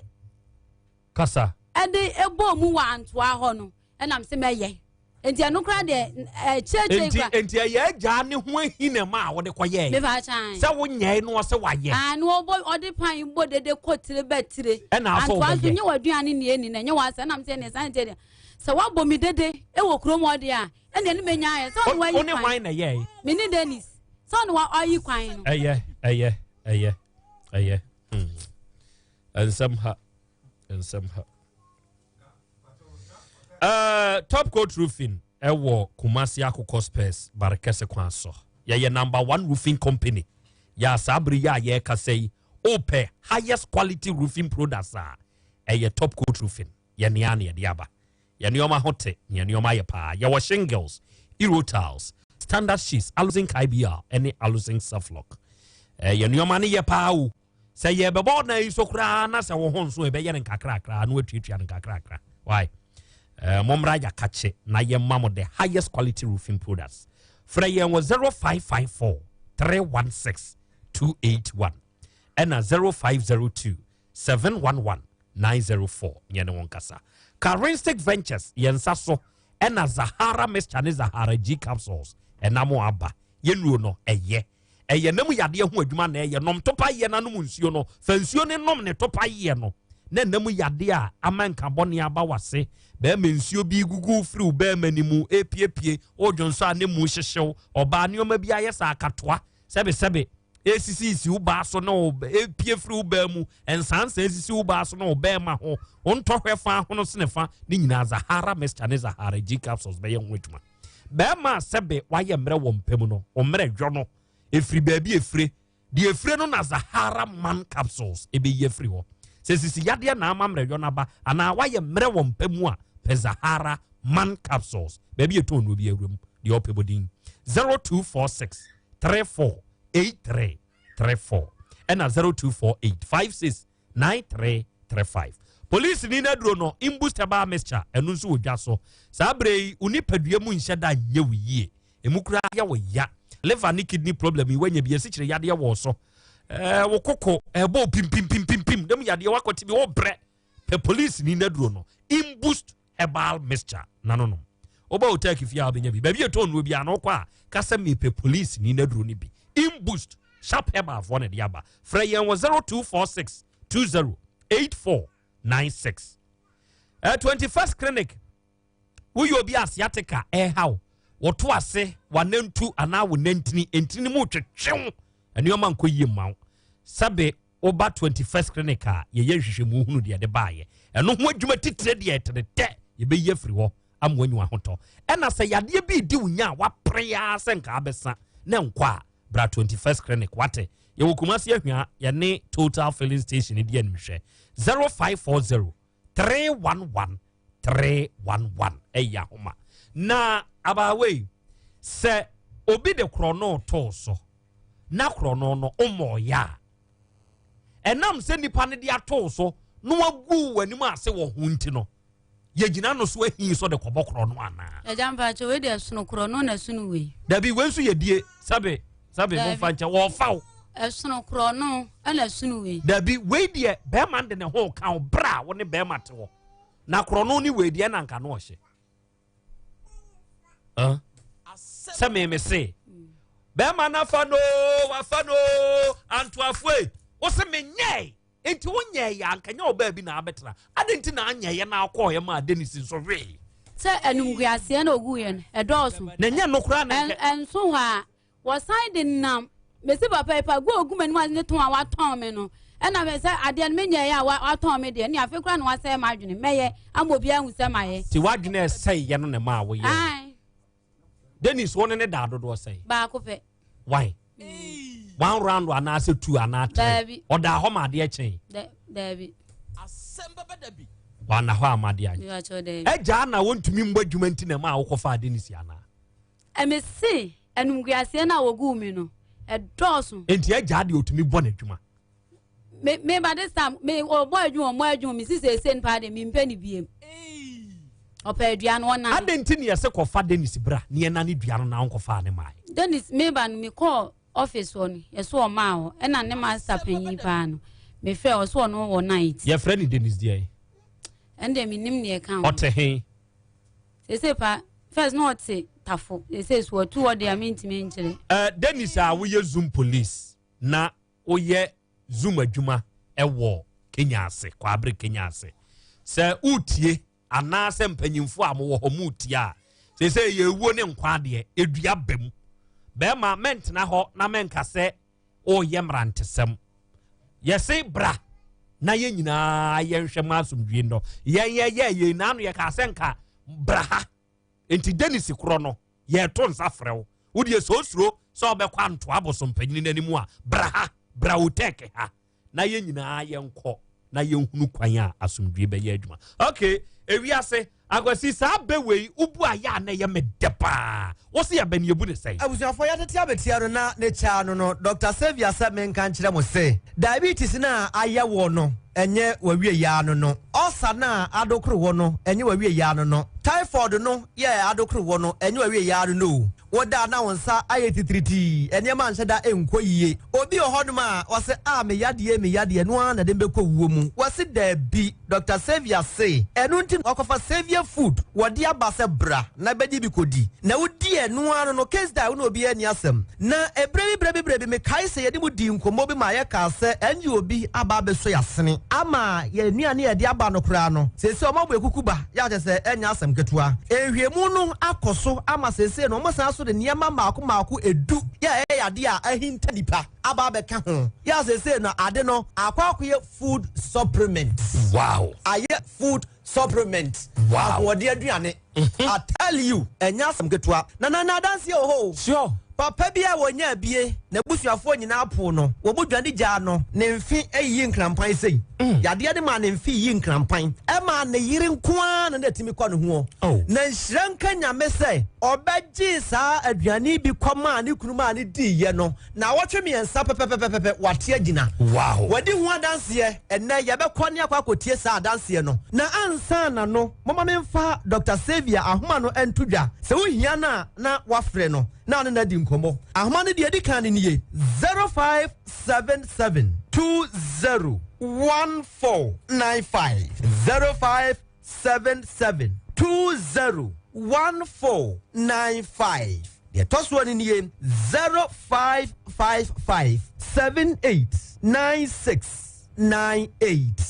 kasa ɛde ɛbɔɔ mu wɔ antoa hɔ no ɛnam sɛ mɛyɛ nti ɛno koraa deɛ ɛkyerɛkyerɛ kura nti ɛyɛ agya ne ho ahi na ɛma a wɔde kɔyɛɛ mefa kyan sɛ wonyɛe no ɔsɛ wayɛ ah no ɔbɔ ɔde pan bɔ dede kɔ tire bɛ tire ɛna asɔ antoa wɔbɛyɛ so nyɛ w'aduane ne ɛni na ɛnyɛ w'asɛ ɛnam sɛ ɛne san kyɛ deɛ sɛ wabɔ mi dede ɛwɔ kurom hɔ deɛ a ɛne ɛne menya ayɛ sɛ ɔne wayi kwan ɔne hwan na ɛyɛe me ne Dennis sɛ ɔne wayi kwan no ɛyɛ ɛyɛ ɛyɛ ɛyɛ hmm. nsɛm ha nsɛm ha uh, top coat roofing ɛwɔ Kumasi akokɔ spurs barekɛse kwan so yɛyɛ number one roofing company yɛ saa bere yɛ a yɛrekasa yi opɛ highest quality roofing products a ɛyɛ top coat roofing yɛ nea na yɛde aba Yɛn nneɛma ho te, na yɛn nneɛma yɛ paa. Yɛwɔ shingles, Eurotiles, standard sheets, Aluzinc IBR, ne Aluzinc Selflock. Eh, yɛn nneɛma no yɛ paa o. Sɛ yɛbɛbɔ ɔdan yi so koraa na sɛ wo ho nso ɛbɛyɛ no nkakrakra na watuatua no nkakrakra. Why? Eh, mommra yɛakakye na yɛma mo the highest quality roofing products. Frɛ yɛn wɔ 0554 316 281 ɛna 0502 711 904 yɛne wo nkasa. Karinstick Ventures yɛn nsa so ɛna Zahara Mixture ne Zahara G Capsules ɛnam aba. Yɛnnuro no ɛyɛ. Ɛyɛ nam yadeɛ ho adwuma na ɛyɛ. Nom topa yɛ na nom nsuo no. Fa nsuo no nom ne topa yɛ no. Na nam yadeɛ a ama nka bɔne aba wase. Bɛrima nsuo bi gugu firi wo bɛrima no mu epiepie. Wodwonsɔ a ne mu hyehyew. Ɔbaa nneɛma bi ayɛ sɛ akatoa. Sɛbesɛbe, esisisisi wo baa so ne wo epie firi wo baa mu, nsansa esisi wo baa so ne wo bɛrima ho, wo ntɔhwɛ fa ahono sene fa, ne nyinaa Zahara mixture ne Zahara G capsules bɛyɛ ho adwuma. Bɛrima a sɛbe wayɛ mmerɛ wɔ mpa mu no, wo mmerɛ dwɔ no, efiri baabi efire, deɛ efire no na Zahara man capsules ebeyi afiri hɔ. Sɛ sisi yadeɛ na ama mmerɛ dwɔ no aba anaa wayɛ mmerɛ wɔ mpa mu a, pɛ Zahara man capsules. Baabi etɔn no obi awura mu, deɛ ɔpɛ bɔ din 0246 34 83 34 ɛna 0248 56 93 35. Polisi ni n'aduro no imbus herbal mixture ɛno nso wɔ dwa so. Saa berɛ yi wo nipadua mu nhyɛ da nyɛ wo yie, emu koraa yɛ wo ya, liver ne kidney problem yi wanya bi, asikyire yadeɛ wɔ so, ɛɛ wo koko ɛbɔ pimpimpimpimpim, dɛm yadeɛ wakɔte bi wo brɛ, pɛ polisi ni n'aduro no imbus herbal mixture na no nom. Woba Otec fie a wobɛnya bi. Baabi yɛtɔn nnuro biara no wokɔ a ka sɛ mepɛ police ni n'aduro no bi. Imboost Sharp Herbal foɔ na ɛde aba. Frɛ yɛn wɔ 0246 20 8496. Eh, 21st Clinic woyɛ obi a sciatica ɛreha wo, wɔto ase, wanantu anaa wo nantini, ntini mu twetwew, nneɛma nkɔ yie mma wo. Sɛbe Woba 21st Clinic a, yɛyɛ nhwehwɛmu hunu deɛ ɛde baeɛ. Ɛno ho adwuma titire deɛ ɛtene tɛ, yɛbɛyi afiri hɔ ama woanya w'ahotɔ. Ɛna sɛ yadeɛ bi redi wo nya a woapere ara sɛ nka abɛsa na ɛnkɔ a, bra 21st Clinic, wate? Yɛwɔ Kumasi Ahwia, yɛne Total Filling Station di animhwɛ. 0540 311 311 ɛyɛ ahoma. Na abaawa yi, sɛ obi de korɔno too so na korɔno no mmɔɔyɛ a, Ɛnam sɛ nnipa no de ato wo so na wagu w'anim ase wɔ ho nti no, yɛgyina no so ahi so de kɔbɔ korɔ no anaa? Agya mpakyɛ wei deɛ ɛsono korɔ no na ɛsono wei. Dabi wei nso yɛ die sɛbe sɛbe momfa nkyɛ wɔfa wo. Ɛsono korɔ no ɛna ɛsono wei. Dabi wei deɛ bɛrima de ne ho ka wo berɛ a wo ne bɛrima te hɔ na korɔ no ne wei deɛ na nka no ɔhyɛ. Sɛ meme se bɛrima no afa no wafa no antoafoe wo se menyɛe nti wonyɛe yɛ anka nyɛ ɔbaa bi na abɛtena adɛn nti na anyɛeɛ na akɔɔyɛ maa Dennis nso hwee sɛ animguaseɛ na ɔguiɛ no ɛdɔɔso na ɛnyɛ no koraa na ɛnso hɔ a Wɔsan de nam. Mese papa yi pa gu ogu m'anim ase ne tɔn a watɔn me no. Ɛna me sɛ adeɛ no menyɛeɛ a watɔn me deɛ ne afei koraa na wasɛe m'adwene. Mɛyɛ ama obiara ahu sɛ mayɛ. Ti w'adwene a ɛsɛeɛ no na ɛmaa woyɛɛ. Dennis wo ne ne daa dodoɔ sɛn? Baako pɛ. Why? One round anaasɛ two anaa three? Ɔdaa hɔ ma adeɛ kyɛn. Daabi. Wana hɔ ama adeɛ anyɛ. Agyaa na wɔntumi mbɔ adwuma nti na ɛmaa wokɔfaa Dennis anaa? Mese animguaseɛ no a wɔguu me no, ɛdɔɔso. Enti agyaa deɛ ɔtumi bɔ n'adwuma. Me me ba this time me ɔbɔ adwuma ɔmmɔ adwuma me si seesei no paa deɛ mempɛ ne biem. Ɔpɛ aduane no ɔnane. Adɛn nti ne yɛse kɔfa Dennis bra ne yɛnane dua no na wonkɔfaa ne mae? Dennis me ba no mekɔɔ office hɔ no yɛso ɔmaa hɔ ɛna ne master panyin paa no mefrɛ ɔso ɔno wɔ night. Yɛfrɛ ne Dennis deɛn? Ɛno deɛ mennim neɛ ɛka ho. Ɔte he? Seesei pa first na ɔte tafo seesei so ɔtu hɔ deɛ mentumi nkyerɛ. Uh, Dennis a woyɛ Zoom police na woyɛ Zoom adwuma ɛwɔ Kenya ase Kwaabere Kenya ase sɛ wotie anaasɛ mpanyinfoɔ a mowɔ hɔ motie a seesei yɛ ewuo ne nkwa adeɛ edua ba mu bɛrima mɛntena hɔ na mɛnka sɛ ɔreyɛ mmerantesɛm. Yɛse bra na yɛn nyinaa yɛnhwɛ ma asomdwie nnɔ. Yɛn yɛyɛ yɛn naano yɛkaa sɛ nka bra ha. Nti Dennis korɔ no yɛto nsa frɛ wo. Wodeɛ sɛ osuro sɛ ɔbɛkɔ antoa abosompanyini no anim a bra ha, bra Otec ha. na yɛn nyinaa yɛnkɔ na yɛnhunu kwan a asomdwie bɛyɛ adwuma. Ok, ewiase, Akwasi, saa bɛ wei wobu ayɛ a na ɛyɛ me dɛ paa. Wo se yɛbɛ no yɛbu no sɛn? Abusuafoɔ yɛatete abetia no na ne kyaa no no Doctor Saviour sɛ menka nkyerɛ mo se diabetes no a ayɛ woɔ no ɛnyɛ w'awieɛ ara no no, ulcer no a adokoro woɔ no ɛnyɛ w'awieɛ ara no no, typhoid no yɛ adokoro woɔ no ɛnyɛ w'awieɛ ara no no o. Woda a na wo nsa ayɛ titiritii, nneɛma nhyɛ da nkɔ yie. Obi wɔ hɔnom a, ɔse, Ah, me yadeɛ, me yadeɛ, ɛno ara na ɛde me bɛkɔ wuo mu. Wɔse daabi. Dɔkta Saviour se, ɛno nti na wakɔfa Saviour Food, wɔde aba sɛ bra na bɛgye bi kɔdi. Na wodi ɛno ara no no, case die, wo ne obiara nni asɛm. Na ɛberɛ bi, berɛ bi, berɛ bi, mekae sɛ yɛne mo dii nkɔmmɔ bi maa yɛkaa sɛ NGO bi aba abɛsɔ yɛn asene ama yɛn nnuane a yɛde aba no koraa no, seesei wɔabɔ akuku ba. Yɛ a kyerɛ sɛ ɛnyɛ asɛm ketewa. Nhwehwɛmu no akɔ so ama seesei no wɔsan nso de nneɛma mmaako mmaako du yɛ a ɛyɛ yadeɛ a ahinta nnipa aba abɛka ho. Yɛ a seesei no ade no akɔ akɔyɛ food supplement. Wow! Ayɛ food supplement. Wow! Ahoɔden aduane. I tell you, ɛnyɛ asɛm ketewa. Nana, na adanseɛ wɔ hɔ o. Sure. Papa bi a wɔnyaa bie, n'abusuafoɔ nyinaa poo no, wɔn dwane gyaa no, ne mfe ayiyi nkrampan sei. Yadeɛ no maa ne mfe yiyii nkrampan. Ɛmaa ne yere nko ara na na ɛtumi kɔ ne hoɔ. Na nhyira nka Nyame sɛ ɔbɛgyee saa aduane yi bi kɔmaa ne kunu maa no diiɛ no, naawɔtwe mmiɛnsa pɛpɛpɛpɛpɛ wate agyina. Wadi ho adanseɛ. Ɛnnɛ yɛbɛkɔ ne akɔ akɔtie saa adanseɛ no. Na ansa na no, momma memfa Dɔkta Saviour ahoma no nto dwa. Sɛ wohia no a na woafrɛ no na ɔne no adi nkɔmmɔ. Ahoma no deɛ ɛdi kan no nie, 0577 20 1495, 0577 20 1495. Deɛ ɛtɔ soɔ no nie, 0555 78 96 98,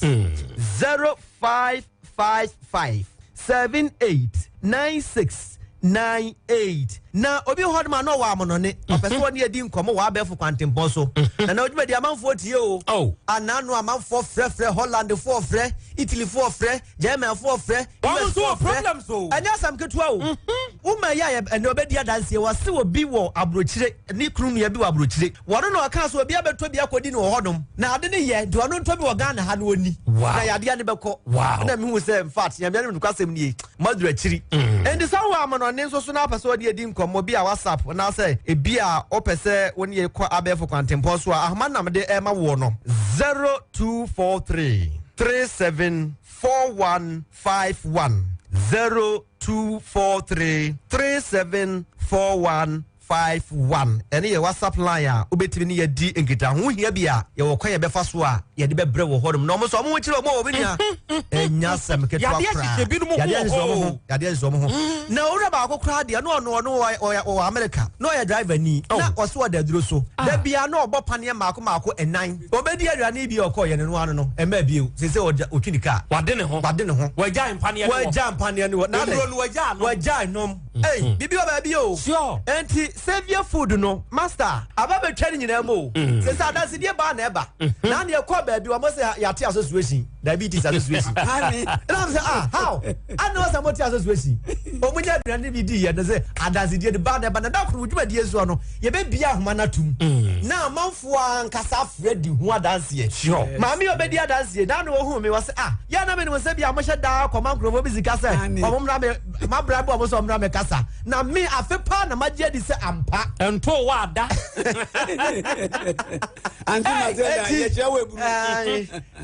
0555 78 96 98. Na obi wɔ hɔnom a na ɔwɔ amonɔne, ɔpɛ sɛ ɔne adi nkɔmmɔ wɔ abɛɛfo kwantempɔn so. Na na dwumadi amanfoɔ tie o. Anaano amanfoɔ frɛfrɛ, Hollandfoɔ frɛ, Italyfoɔ frɛ, Germanfoɔ frɛ, Wɔn nso USfoɔ wɔ frɛ. problems o. Ɛnyɛ asɛm ketewa o. Woma yi a ɛnɛ ɔbɛdi adanseɛ, wɔse obi wɔ aburokyire, ne kunu nua bi wɔ aburokyire. Wɔno na ɔkaa sɛ obi abɛtɔ bi akɔdi no wɔ hɔnom, na ade no yɛ, nti ɔno ntɔ bi wɔ Ghana ha na ɔnni, na yadeɛ no bɛkɔ. Ɛna mehu sɛ, in fact, Nyame anim nokwasɛm nie, maduru akyiri. Enti sɛ wowɔ amanɔne nso so na wopɛ sɛ wode adi nkɔmmɔ bi a WhatsApp anaasɛ ebi a wopɛ sɛ wo ne yɛ kɔ abɛɛfo kwantempɔn so a, ahoma no na mede rema woɔ no, 0243 37 4151 0243 37 4151 Ɛno yɛ WhatsApp line a wobɛtumi ne yɛadi nkitaho. Wohia bi a, yɛwɔ kwan yɛbɛfa so a yɛde bɛbrɛ wɔ hɔnom. Na wɔn nso wɔn ho kyerɛ wɔn o, me nua. Ɛnyɛ asɛm ketewa Yadeɛ koraa. hyehyɛ binom ho Yadeɛ wɔ hyehyɛ hɔ wɔn o. ho. Yadeɛ hyehyɛ wɔn ho. Na owura baako koraa deɛ, na ɔno ɔno ɔyɛ ɔyɛ ɔwɔ Amerika. Na ɔyɛ driver ni. Na ɔso ɔda aduro so. Da biara na ɔbɔ paneɛ mmaako mmaako nnan. Ɔbɛdi aduane bi a ɔkɔɔ yɛ no no ano no, ɛmmaa bio. Seesei ɔda ɔtwi ne kaa. Wade ne ho. Wade ne ho. Wagyae mpaneɛ no wɔ. Wagyae mpaneɛ no wɔ. Na adɛn? Nnuro no wagyae nom. Wagyae nom. Ei, biribi wɔ baabi o. Sure. Enti Saviour Food no, master, aba bɛtwa ne nyinaa mu o. Seesei adansedie baa na ɛba. Na ne ɛkɔɔ baabi, wɔn sɛ yɛate association, diabetes association. Ɛna wɔn sɛ ah, how? Ana wɔn sɛ mote association? Wɔn nyɛ aduane no bi di yɛ no sɛ adansedie no baa na ɛba. Na da koro dwumadie soɔ no, yɛbɛbia ahoma no atum. Na amanfoɔ ankasa afrɛ di ho adanseɛ. Sure. Maame a ɔbɛdi adanseɛ, na na ɔhuu me, wɔsɛ ah, yɛ na menim sɛ bi a mohyɛ daa kɔma nkurɔfoɔ bi sika sɛ wɔn mmra me mabra bi wɔn sɛ wɔn mmra me kasa. Na me afe paa na magye adi sɛ ampa. Ɛntoo wɔ ada. Ante Matilda, yɛkyerɛ wɔ eburu.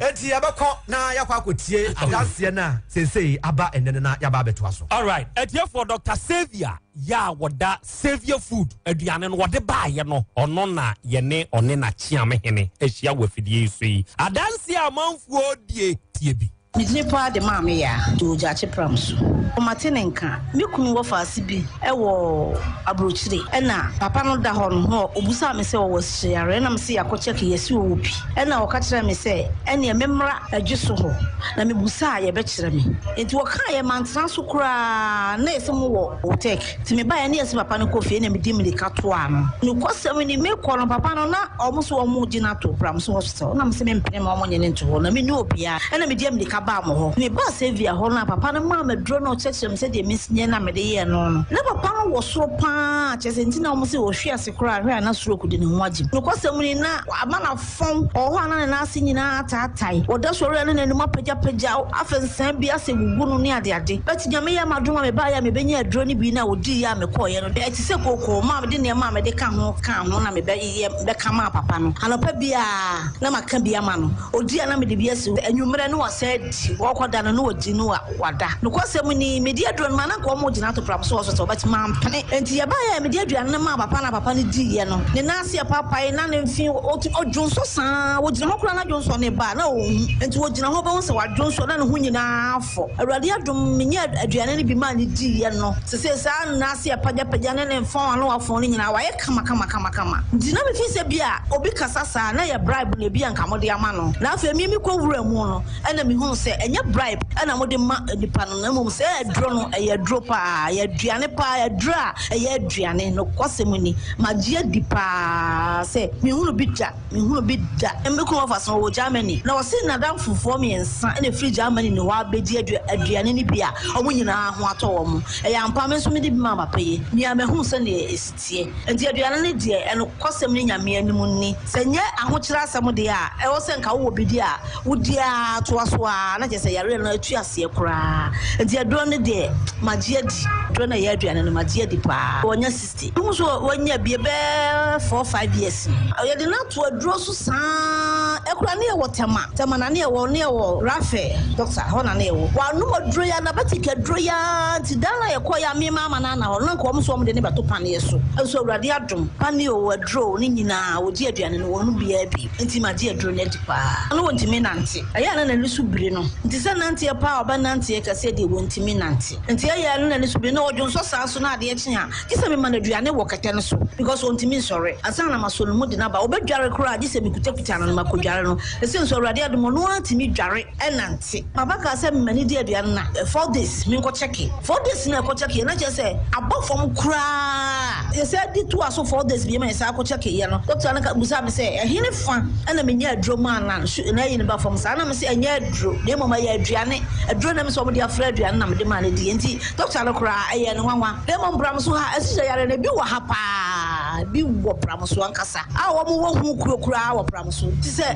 Eti yɛbɛkɔ na yɛakɔ akɔtie adanseɛ no a seesei aba ɛnnɛ no na yɛaba abɛtoa so. Alright, atiefoɔ, Doctor Saviour yɛ a wɔda Saviour Food aduane no wɔde baeɛ no, ɔno na yɛne ɔne n'akyeamehene ahyia wɔ afidie yi so yi. Adanseɛ a amanfoɔ die, tie bi. Me dzin paa de Maame Yaa wɔ Gyaakye Pram so. Matse ne nka. Me kun wɔ faase bi wɔ aborɔkyire ɛna papa no da hɔ no na ɔbusaa me sɛ ɔwɔ asikyire yareɛ ɛna mese yɛakɔ check yɛse ɔwɔ bi ɛna ɔka kyerɛɛ me sɛ ɛneɛ memmra adweso hɔ na mebusaa a yɛbɛkyerɛ me nti ɔkaeɛ mantena so koraa na yɛse mowɔ Otec nti mebaeɛ na yɛse papa no kɔ fie ɛna mede mirika toaa no. Nokwasɛm ni mekɔ no papa no na wɔn se wɔn gye no ato Pramso hospital ɛna mese mempene ma wɔn nye no nto hɔ na menni obiara. Ɛnna mede ammirika baa mo hɔ. Mebaa Saviour hɔ no a, papa no maa me aduro na ɔkyerɛkyerɛɛ me sɛdeɛ mesi nyɛ na mede yɛɛ no no. Na papa no wɔ soro pa ara, kyerɛ sɛ nti na wɔse ɔhwe ase koraa a, hwɛ a na stroke de ne ho agye mu. Nokwasɛm ni, na ama no afɔn. Ɔwɔ hɔ a na ne nan ase nyinaa ataatae. Ɔda sɔre a na n'anim apagyapagya, afei nsã bi asɛ gugu no ne adeade. But Nyame yɛɛ m'adom a mebaeɛ a mebɛnyaa aduro no bi na ɔdiiɛ a mekɔeɛ no, ɛte sɛ kookoo maa mede nneɛma a mede ka ho kaa ho na mebɛyɛ bɛka maa papa no. Anɔpa biara na maka bi ama no. Odi a na mede bi asi hɔ. Anwummerɛ na wasan adi. Ɔrekɔda no na wadi na wada. Nokwasɛm ni, mede aduro no maa na anka wɔregyina ato pramo so wɔ so sɛ wɔbɛte. Mampene. Enti yɛbaeɛ a mede aduane no maa papa na papa no diiɛ no, ne nan ase apaapae na ne mfe, ɔdwonsɔ saa ara. Ɔgyina hɔ koraa na dwonsɔ no reba a, na ɔnhu. Enti ɔgyina hɔ bɛhu sɛ wadwonsɔ na ne ho nyinaa afɔ. Awurade adom, menyaa aduane no bi maa no diiɛ no, seesei saa ne nan ase apagyapagya ne ne mfɔn a na wafɔn no nyinaa, wayɛ kamakamakama. Nti na mefii sɛ bi a obi kasa saa a na ɛyɛ bribe na ebi a nka mode ama no. Na afei me mekɔ wura mu no ɛna mehuu sɛ ɛnyɛ bribe ɛna mode ma nipa no na mmom sɛ aduro no ɛyɛ aduro paa, ɛyɛ aduane paa, aduro a ɛyɛ aduane. Nokwasɛm ni, magye adi paa sɛ menhunu bi da, menhunu bi da. Me kunu wɔfa so ɔwɔ Germany na ɔse n'adamfofoɔ mmiɛnsa ɛna ɛfiri Germany ne hɔ abɛgye aduane no bi a wɔn nyinaa ho atɔ wɔn. Ɛyɛ ampa, me nso mede bi maa papa yi. Nea mahu sɛdeɛ ɛsi teɛ. Enti aduane no deɛ, ɛnokwasɛm ne Nyame anim ni, sɛ ɛnyɛ ahokyerɛ asɛm deɛ a, ɛwɔ sɛ nka wowɔ bi deɛ a, wodi ara toa so ara, na kyerɛ sɛ yareɛ no atu aseɛ koraa. Enti aduro no deɛ, magye adi. Aduro no a ɛyɛ aduane no, magye adi paa. Wanya 60. Mehu sɛ wanya bi ɛbɛyɛ four, five years ni. Yɛde no ato aduro so saa ara. Ɛkoraa ne yɛwɔ Tema. Tema na ne yɛwɔ, ne yɛwɔ Raphael doctor hɔ na ne yɛwɔ. Wanom aduro yi ara, diabetic aduro yi ara nti da no a yɛkɔeɛ a me maama no ana hɔ no na nka wɔn nso wɔn de no bɛto paneɛ so. Nso Awurade adom, paneɛ oo, aduro oo, ne nyinaa wɔgye aduane no wɔnom biara bi. Nti magye aduro no adi paa. Na wɔntumi nante. Ɛyɛ a na n'ani so biri no. Nti sɛ nanteɛ paa a ɔbɛnanteɛ kɛseɛ deɛ wɔntumi nante. Nti ɛyɛ a na n'ani so biri no na ɔdwonsɔ saa nso na adeɛ kye a Gye sɛ mema no aduane wɔ kɛtɛ no so because ɔntumi nsɔre ansa na masɔ ne mu de no aba. Ɔbɛdware koraa a, gye sɛ mekutakuta no na makɔdware no. Seesei nso Awurade adom, ɔno ara tumi dware nante. Papa kaa sɛ mema no di aduane no a, 4 days menkɔ kyɛke. 4 days na ɛkɔ kyɛkeeɛ na kyerɛ sɛ abɔ fam koraa. Yɛsan di toaa so 4 days bio ma yɛsan kɔ kyɛkeeɛ no, dɔkta no ka bisaa me sɛ ɛhene fa na menya aduro maa no a na ayi no ba fam saa. Na mese ɛnyɛ aduro na mmom ɛyɛ aduane. Aduro na ɛmɛ sɛ wɔde afra aduane na mede maa no diiɛ. Nti dɔkta no koraa ɛyɛɛ no nwanwa. Na mmom bra me so ha, asikyire yare no, ebi wɔ ha paa. paa, bi wɔ Pramso ankasa a wɔn wɔ ho kuro koraa wɔ Pramso. Nti sɛ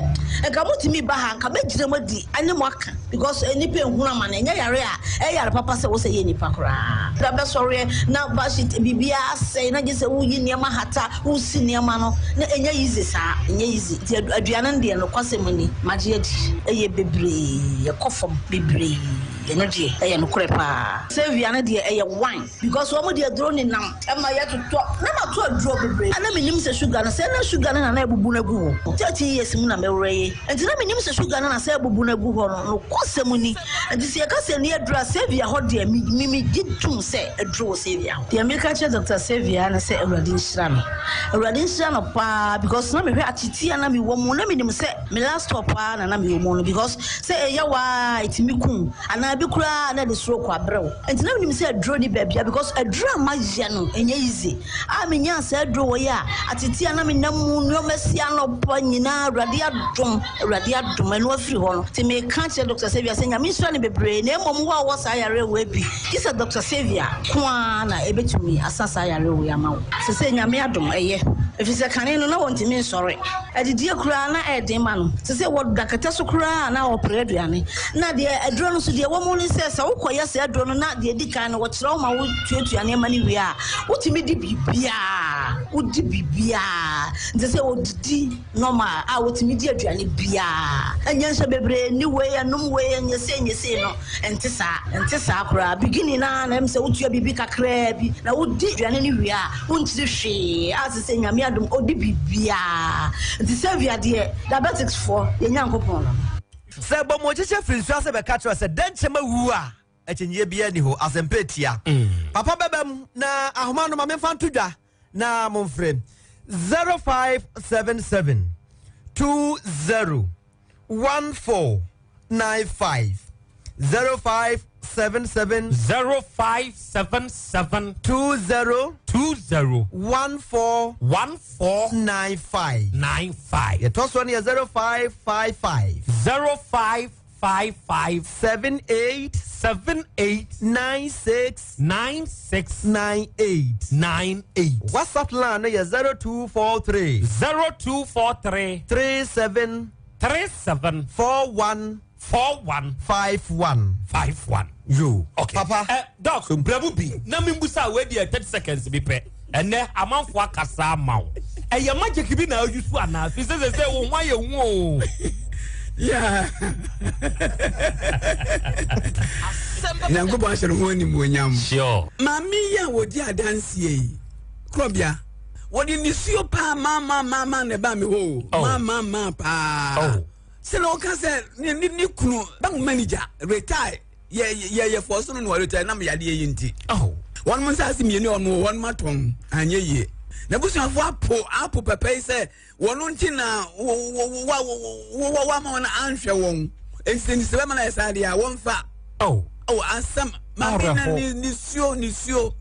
nka mo tumi ba ha nka mɛgyina mu adi ɛne mo aka because nnipa ehunu amane, ɛnyɛ yare a ɛyɛ yare papa sɛ wosɛ yɛ nipa koraa. Da bɛsɔreɛ na bahyit biribiara asɛe na gye sɛ woyi nneɛma hata, wosi nneɛma no na ɛnyɛ easy saa, ɛnyɛ easy. Nti aduane no deɛ nokwasɛm ni magye adi ɛyɛ bebree, ɛkɔ fam bebree, ɛno deɛ ɛyɛ nokorɛ paa. Saviour no deɛ ɛyɛ one because wɔn de aduro nenam ma yɛtotɔ na mato aduro bebree a na menim sɛ sugar no sɛ na sugar no na na abubu no agu hɔ 13 years mu na mɛwerɛ yi nti na menim sɛ sugar no na sɛ abubu no agu hɔ no nokwasɛm ni nti sɛ yɛka sɛ ni aduro a Saviour hɔ deɛ me me gye tom sɛ aduro wɔ Saviour hɔ. Deɛ meka kyerɛ Doctor Saviour ne sɛ Awurade nhyira no Awurade nhyira no paa because na mehwɛ ateteɛ a na mewɔ mu na menim sɛ me last stop paa na na mewɔ mu no because sɛ ɛyɛ wo ara ɛtumi ku Anaa bi koraa na ɛde stroke abrɛ wo. Nti na menim sɛ aduro ni baabia because aduro a mayɛ no ɛnyɛ easy. A menyaa saa aduro wɔ yi a atete a na menam mu nnoɔma si anɔpa nyinaa Awurade adom Awurade adom ɛno afiri hɔ no. Nti meka kyerɛ Doctor Saviour sɛ Nyame nhyira no bebree na mmom wo a wowɔ saa yareɛ wei bi gye sɛ Doctor Saviour ko ara na ɛbɛtumi asa saa yareɛ wei ama wo. Sesei Nyame adom ɛyɛ ɛfiri sɛ kane no na wɔntumi nsɔre. Adidie koraa na ɛyɛ den ma no. Te sɛ wɔda kɛtɛ so koraa a na ɔpere aduane. Na deɛ aduro no nso deɛ ɛwɔ mu ne sɛ, sɛ wokɔyɛ saa aduro no na deɛ ɛdi kan no wɔkyerɛ wo ma wotuatua nneɛma no wie a, wotumi di biribiara. Wodi biribiara. Nti sɛ wɔdidi normal a wotumi di aduane biara. Ɛnyɛ nhyɛ bebree, nni wei, ɛnom wei, ɛnyɛ sei, ɛnyɛ sei no. Ɛnte saa. Ɛnte saa koraa. Beginning no ara na ɛm sɛ wotua biribi kakraa bi na wodi aduane no wie a, wonkyiri hwee. A sesei Nyame adom ɔdi biribiara. Nti Saviour deɛ, diabetics foɔ, yɛn Nyankopɔn no. Sɛ bɔmɔkyekyɛ firi nsuo ase bɛka kyerɛ wo sɛ dɛnkyɛm awu a, akyinnyeɛ biara nni hɔ. Asɛmpa atia. Papa bɛba mu na ahoma no ma memfa nto dwa na momfrɛ 0577 20 1495 0577 0577 20 20 14 14 95 95 yɛtɔ soɔ no yɛ 0555 0555 78 78 96 96 98 98 WhatsApp line no yɛ 0243 0243 37 37 41 41 51 51. Yo. Okay. Papa. Eh, doc, brɛ mu bi na membusa wei deɛ 30 seconds bi pɛ. Ɛnɛ amanfoɔ akasa ama wo. Ɛyɛ magic bi na ayi so anaa? Fi sɛ sɛ sɛ wo ho ayɛ hu o. Yeah. Nyankopɔn ahyɛ ne ho animuonyam. Sure. Maame yi a wɔdi adanseɛ yi, korɔbea, wɔde nisuo paa maamaamaama na ɛbaa me hɔ o. Oh. Maamaama paa. Oh. Sɛ na ɔka sɛ ne ne ne kunu bank manager retire yɛ yɛ yɛ fɔɔ so no na ɔretire nam yadeɛ yi nti. Oh. Wɔn nsaase mmienu a wɔn wɔ wɔn atɔn anyɛ yie. N'abusuafoɔ apo apo pɛpɛ yi sɛ wɔn nti na wɔ wɔ ama wɔn anhwɛ wɔn. Nti sɛ bɛma no ayɛ saa deɛ a wɔmfa. Oh. Oh, asɛm maame na ne nisuo nisuo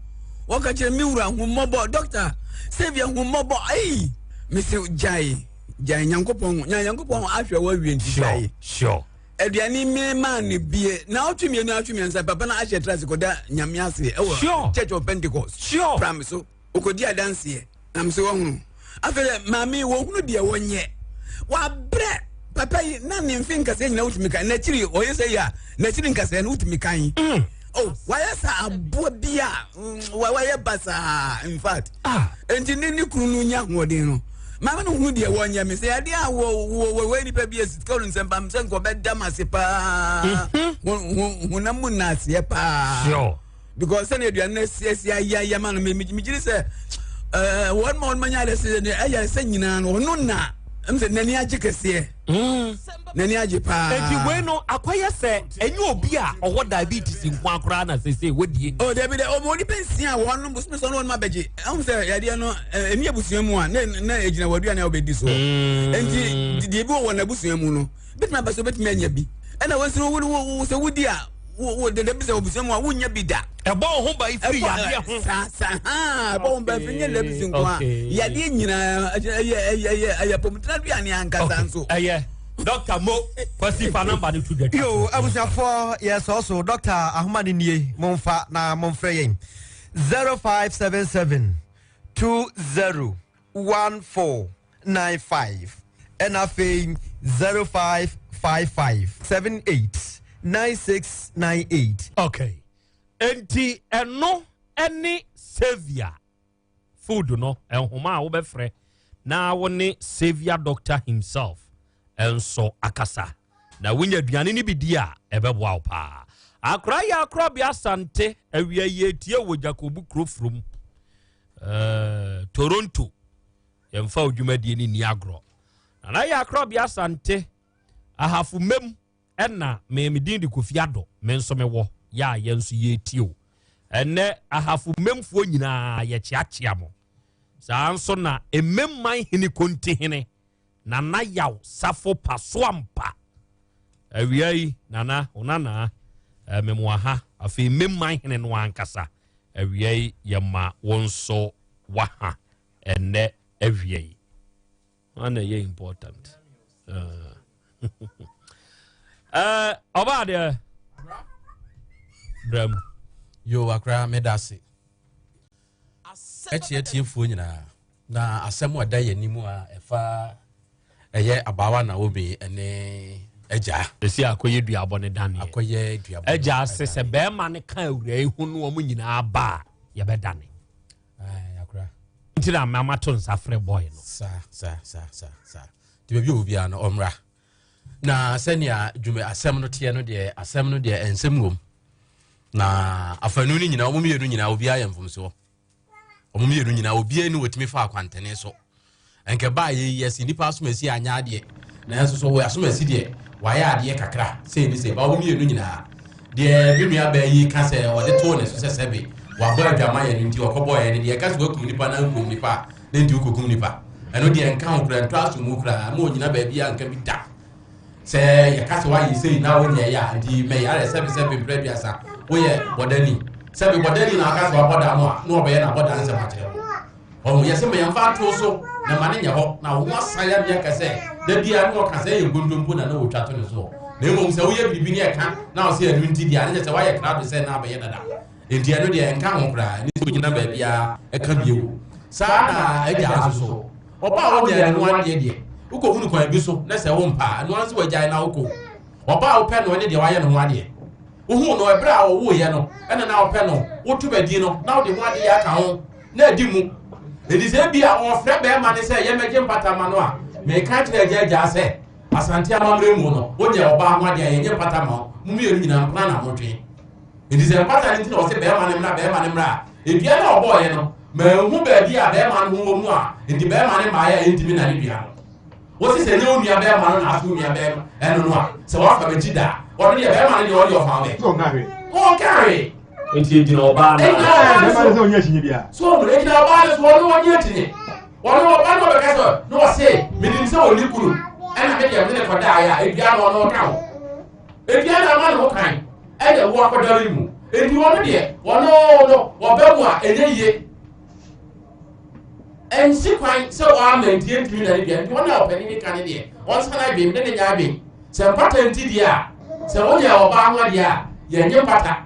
wɔka kyerɛ me wura hu mmɔbɔ dɔkta Saviour hu mmɔbɔ ei mese gyae gyae nyankopɔn nya nyankopɔn ahwɛ wɔ awie nti gyae sure aduane mi maa ne bie na ɔtwe mmienu atwe mmiɛnsa papa na ahyɛ trase kɔda nyame ase ɛwɔ sure. Church of Pentecost sure. pram so ɔkɔdi adanseɛ nam so wɔhunu afei dɛ maame wɔhunu deɛ wɔnyɛ wabrɛ papa yi na ne mfe nkasɛɛ nyina wotumi kan n'akyiri ɔyɛ sɛ yi a n'akyiri nkasɛɛ no wotumi kan mm. oh wayɛ sɛ aboa bi a mm, wayɛ basaa in fact ah. nti ne ne kunu no nya ahoɔden no maame no hunu deɛ wɔnyɛ me sɛ adeɛ a wɔ wɔ wɔ nipa bi esi sika nsɛm pam sɛ nkɔ bɛda m ase paa mhm. honam mu naaseɛ paa sure. because sɛnea aduane no asiesie ayɛ ayɛ ma no megyere sɛ ɛɛ wɔn ma wɔn ma nya ayɛ ɛyɛ sɛ nyinaa no ɔno na ɛm sɛ n'ani agye kɛseɛ mm. n'ani agye paa. eti wei no akɔyɛ sɛ ɛnyɛ obi a ɔwɔ diabetes nko akoraa na sese wadie. o dabi dɛ ɔmo nipa nsia a wɔn bosome sɔn wɔn abɛgye ɛho sɛ yadeɛ no ɛni abusua mu a na na egyina wɔ aduane a wɔbɛdi so mm. nti deɛ ebi wɔ wɔn abusua mu no betumi aba so betumi anya bi ɛna wɔn nso wo wo sɛ wodi a wo wo dede bi sɛ abusua mu a wonya bi da. ɛbɔ wo ho ban firi yadeɛ ho. saa saa haa ɛbɔ ho ban firi nyɛ lɛbisi nko a yadeɛ nyinaa ɛyɛ ɛyɛ ɛyɛ ɛyɛ pɔmutena aduane ankasa nso. ɛyɛ dɔkta mo kwasi fa namba no to dwa. yo abusuafoɔ yɛsɔɔ so dɔkta ahoma no nie momfa na momfrɛ yɛn 0577 20. 14 95 ɛna afei 0555 78 9698. Okay. Enti ɛno ɛne Saviour food no nhoma a wobɛfrɛ na wo ne Saviour Doctor himself nso akasa. Na wonya aduane no bi di a ɛbɛboa wo paa. Akora yɛ akorabea Asante awia yie tie wɔ Jakobu kuro furom. Uh, Toronto yɛmfa wo dwumadie no nni agorɔ. Nana yɛ akorabea Asante ahafo mmam ɛna me me din de Kofi Addo me nso mewɔ yɛ a yɛn nso yɛretie o. Ɛnɛ ahafo mmemfoɔ nyinaa yɛkyeakyea mo. Saa nso na mmemman hene konti hene Nana Yaw Safo Pasoampa. Awia yi Nana onana eh, memoa ha afei mmemman hene no ankasa awia yi yɛma wo nso waha ɛnɛ awia yi. Wọn na ɛyɛ important. Ɔbaa deɛ brɛ mu. Yo akora meda ase. Ɛkyɛ atiefoɔ nyinaa na asɛm a ɛda yɛn anim a ɛfa ɛyɛ abaawa Naomi ne agya. Ɛsi akɔyɛ duabɔ ne daneɛ. Akɔyɛ duabɔ. Agya ase sɛ bɛrima ne ka awura yi ho no wɔn nyinaa ba a yɛbɛdane. Nti na mama to nsa frɛ boy no. Saa saa saa saa saa. Nti baabi a obiara no ɔmmra. Na sɛnea dwuma asɛm no teɛ no deɛ asɛm no deɛ nsɛm wom. Na afanu no nyinaa wɔn mmienu nyinaa obiara yɛ mfomsoɔ. Wɔn mmienu nyinaa obiara ni wɔtumi fa akwantene so. Nka ɛbaa yɛ yi yɛsi nipa asomasi anyɛ adeɛ nanso so wɔ asomasi deɛ wayɛ adeɛ kakra sei ne sei ba wɔn mmienu nyinaa deɛ me nua baa yi ka sɛ ɔde too ne so sɛ sɛbe wabɔ adwama yɛ no nti ɔkɔbɔ yɛ no deɛ ɛka sɛ wakum nipa na nkum nipa a ne nti wokɔkum nipa ɛno deɛ nka ho kora ntɔ aso mu koraa ma ɔnyina baabi a nka bi da sɛ yɛka sɛ wayɛ sei na wonyɛ yɛ a nti mɛyare sɛbe sɛbe mprɛ aduasa woyɛ bɔdani sɛbe bɔdani na aka sɛ wabɔ da no a na ɔbɛyɛ n'abɔda nsɛm akyerɛ wo Ɔho yɛ sɛ ma yɛmfa nto so na ma ne nyɛ hɔ na wo ho asan ya mea ka sɛ da biara ne ɔka sɛ ɛyɛ nkontompo na na wɔtwa to ne soɔ na mmom sɛ woyɛ biribi ne ɛka na ɔsɛ ɛno nti deɛ ne kyɛ sɛ woayɛ krado sɛ na abɛyɛ dada nti ɛno deɛ ɛnka ho koraa ne sɛ ogyina baabiara ɛka bio saa na agya nso so ɔba a wonyɛ ɛno adeɛ deɛ wokɔhunu kwan bi so na sɛ wompa a ɛno ara nso wagyae na wokɔ ɔba a wopɛ no ɛne deɛ wayɛ ne ho adeɛ wohuu no ɛberɛ a ɔwoeɛ no ɛna na wopɛ no woto badi no na wode ho adeɛ aka ho na adi mu. Enti sɛ ebia ɔrefrɛ barima no sɛ yɛmmɛgye mpata ma no a, meka kyerɛ agya agyaa sɛ, Asante amammerɛ mu no, wonyɛ ɔbaa ho adeɛ a yɛnyɛ mpata ma wo, mo mmienu nyinaa mpena na motwe. Enti sɛ mpata no nti na ɔse barima no mmra, barima no mmra a, edua no a ɔbɔɔeɛ no, manhu baabi a barima no ho wɔ mu a enti barima no mmaeɛ a ɛntumi nnane dua no. Wose sɛ ɛnyɛ wo nua bɛrima no na aso wo nua bɛrima ɛno no a, sɛ wafa m'akyi da a, ɔno deɛ bɛrima no deɛ ɔdeɛ ɔfa wo bɛ. Ɔnka hwee. Nti egyina ɔbaa no. Egyina ɔbaa no so. Ɔnyɛ akyinnye biara. So ɔno egyina ɔbaa no so ɔno ɔnyɛ akyinnye. Ɔno ɔbaa no ɔbɛka sɛ na ɔse menim sɛ ɔni kunu ɛna me deɛ me ne kɔdaeɛ a edua no ɔno ɔka ho. Edua no ama ne ho kan ɛna wo akɔdare mu. Enti ɔno deɛ ɔno no ɔba mu a ɛnyɛ yie. Ɛnsi kwan sɛ wɔama nti ɛntumi na ne dua nti wɔn a ɔpanin ne ka ne deɛ ɔnsan adwene ne ne nyɛ adwene sɛ mpata nti deɛ a sɛ wonyɛ ɔbaa ho adeɛ a yɛnyɛ mpata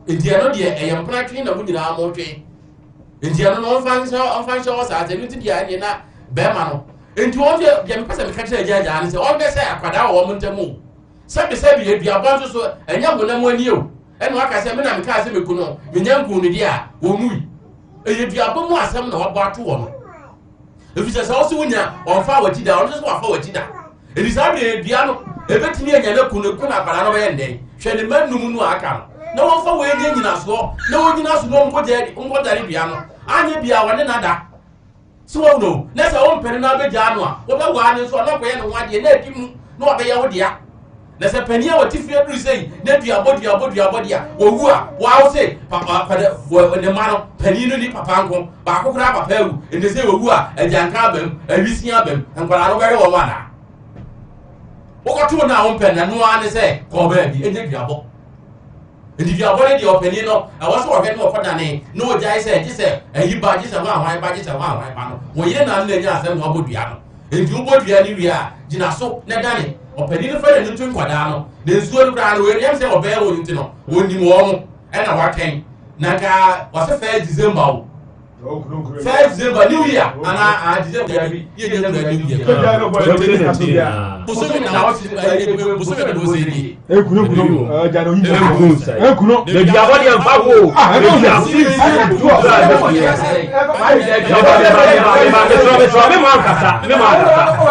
nti ɛno deɛ ɛyɛ mpena twe na mo nyinaa mo twe nti ɛno no ɔmfa nhyɛ ɔmfa nhyɛ hɔ saa sɛ ɛno nti deɛ ɛneɛ na bɛrima no nti wɔn deɛ deɛ mepɛ sɛ meka kyerɛ agya agya ne sɛ ɔnhwɛ sɛ akwadaa wɔ wɔn ntam o sɛbisɛbi aduabɔ nso so ɛnyɛ honam ani o ɛna waka sɛ me na mekaa sɛ meku no menya nku no deɛ a wɔmui ɛyɛ duabɔ mu asɛm na wabɔ ato wɔ no ɛfiri sɛ sɛ wo sɛ wonya ɔmfa w'akyi da ɔno nso sɛ wafa w'akyi da ɛti saa berɛ dua no ɛbɛtumi anya no aku no ku no akwadaa no bɛyɛ ndɛn hwɛ ne ma num no aka no na wɔmfa wei nyɛ nyinasoɔ na wɔnyina so na wɔnkɔdare dua no anyɛ bia wɔne nada So wahu no? Na sɛ wompɛ no na abɛgyaa no a, wobɛwaa no nso a na ɔkɔyɛ ne ho adeɛ na adi mu na wabɛyɛ wo dea. Na sɛ panin a wɔte fie aduru sɛ yi na duabɔ duabɔ duabɔ deɛ wɔwu a, wɔawo se papa pɛdɛ wɔ ne mma no panin no ni papa nko baako koraa papa awu nti sɛ wɔwu a agyanka abam awisia abam nkwadaa no bɛhwɛ wɔn anaa? Wokɔtoo no a wompɛ no ɛno ara ne sɛ kɔɔ baabi ɛnyɛ duabɔ. Nti duabɔ no deɛ ɔpanin no ɛwɔ sɛ ɔhwɛ na ɔkɔdane na ɔgyae sɛ gye sɛ ayi ba gye sɛ hwan hwan ba gye sɛ hwan hwan ba no wɔyere na no anya asɛm na wabɔ dua no nti wobɔ dua no wie a gyina so na dane ɔpanin no fa n'ani to nkwadaa no na nsuo no koraa no wɔyɛ sɛ ɔbɛn wɔn nti no wɔnim wɔn mo ɛna watwɛn na nka wɔsɛ fɛ December o. First December new year ana ah December yabi yɛ nyɛ new year. Bosomi na wɔsi bosomi na wɔsi ni. Ekunu kunu ɛja na oyin ekunu. Ebi abɔde yɛn fa wo. Ebi asi. Mi ma nkasa mi ma nkasa.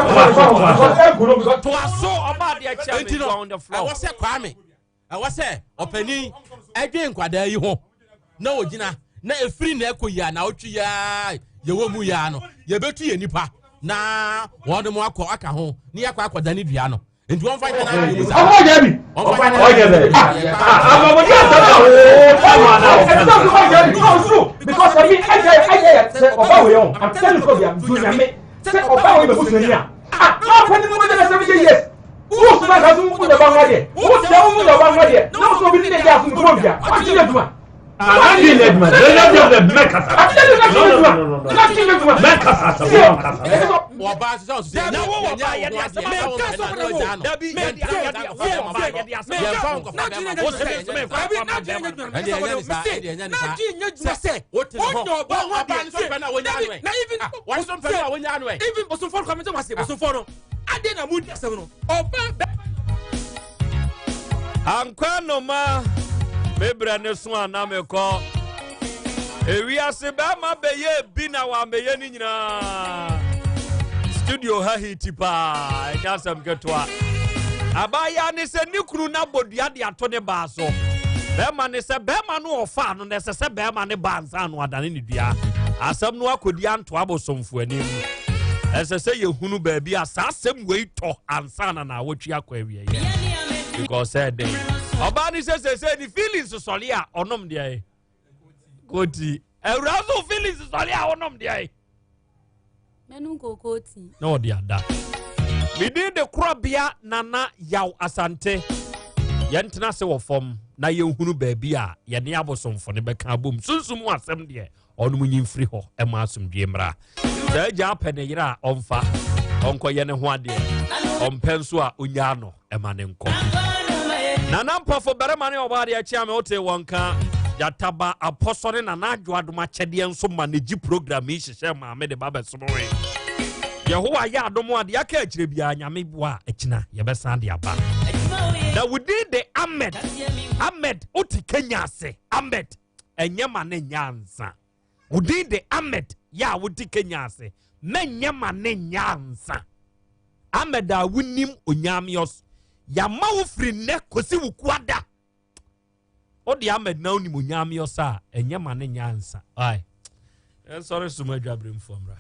Toaso ɔba adeɛ kyɛ mi on the floor. Ɛwɔ sɛ Kwame ɛwɔ sɛ ɔpanin ɛdwen nkwadaa yi ho na ogyina na efiri na ɛkɔ yi a na ɔtwi yaa yɛwɔ mu yaa no yɛbɛtu yɛ nipa na wɔn mo akɔ aka ho ne yɛakɔ akɔda ne dua no nti wɔn fa nkyɛn na mu saa. Ɔmɔ jɛ bi. Ɔyɛ bɛ. Abɔbɔdi asɛm a ooo kama na ɔka. Ɛsɛ sɛ ɔmɔ jɛ bi. Ɔsoro because ɛmi ɛyɛ ɛyɛ sɛ ɔba wɔ yɛn o. I'm telling you sɛ ɔbia dunyame sɛ ɔba wɔ yɛ bɛ busuani a. Ah na ɔpɛ ne mu bɛ sɛ 70 years. Wo suma ka so wo na ba nwa deɛ. Wo sɛ wo na ba nwa deɛ. Na wo sɛ obi ne de aso ne kɔn bia. Wa ti yɛ duma. Ati yɛ duma. Ne yɛ duma mɛ kasa. Ati yɛ duma. Ati yɛ duma. Mɛ kasa asɛm wɔn kasa. Wɔba sɛ ɔsɛ Na wo wɔ ba yɛ de asɛm a wɔn na wɔgya no. Dabi yɛ de yɛ de yɛ de asɛm. Yɛmfa nkɔfa bɛrima Wo sɛ mi sɛ mi fa nkɔfa bɛrima. Ɛdeɛ ɛnyɛ ne saa ɛdeɛ ɛnyɛ ne saa sɛ wote ne hɔ ɔbaa no so pɛ no a wonya ano ɛ wɔn so pɛ no a wonya ano ɛ. Even bosomfo no kwame sɛ wase bosomfo no ade na mu di asɛm no ɔba bɛ. Ankwa noma mebrɛ ne so a na mekɔ ewiase bɛrima bɛyɛ bi na wamɛyɛ ne nyinaa studio ha hiti paa ɛnyɛ asɛm ketewa abaayewa ne sɛ ne kunu no abɔ dua de ato ne baa so bɛrima ne sɛ bɛrima no ɔfaa no na ɛsɛ sɛ bɛrima ne baa nsa ano adane ne dua asɛm no akɔdi anto abosomfo anim ɛsɛ sɛ yɛhunu baabi a saa asɛm wei tɔ ansa na naawɔtwe akɔ awieɛ because sɛ dɛn ɔbaa ne sɛ sɛsɛ ne feelings sɔre a ɔnom deɛ koti awura so feelings sɔre a ɔnom deɛ Mɛnum kookoo tii. Na ɔde ada. Medin de korabea Nana Yaw Asante. Yɛntena ase wɔ fam na yɛnhunu baabi a yɛne abosomfo no bɛka abom. Sunsum mu asɛm deɛ, ɔnom nyi mfiri hɔ ɛma asomdwie mmra. Sɛ agya apɛ ne yere a ɔmfa ɔnkɔyɛ ne ho adeɛ, ɔmpɛ nso a ɔnyaa no ɛma ne nkɔ. Nana Mpɔfo barima ne ɔbaa deɛ kyea me wote wɔn ka. Gyataba apɔsɔ ne Nana Adwo Adom akyɛdeɛ nso ma ne gyi program yi hyehyɛ maame de ba bɛsomoe. Yehowa yɛ adom a deɛ aka akyire biara Nyame boa a akyina yɛbɛsan de aba. Na wo din de Ahmed. Ahmed wote Kenya ase. Ahmed ɛnyɛ ma ne nyɛ ansa. Wo din de Ahmed yɛ a wote Kenya ase. Mɛnyɛ ma ne nyɛ ansa. Ahmed a wonim Onyamios. Yɛama wo firi nnɛ kɔsi wo kuada. Wode Ahmed na wonim Onyamios a ɛnyɛ ma ne nyɛ ansa. Ai. Ɛnsɔre som adwaberemfoɔ mmra.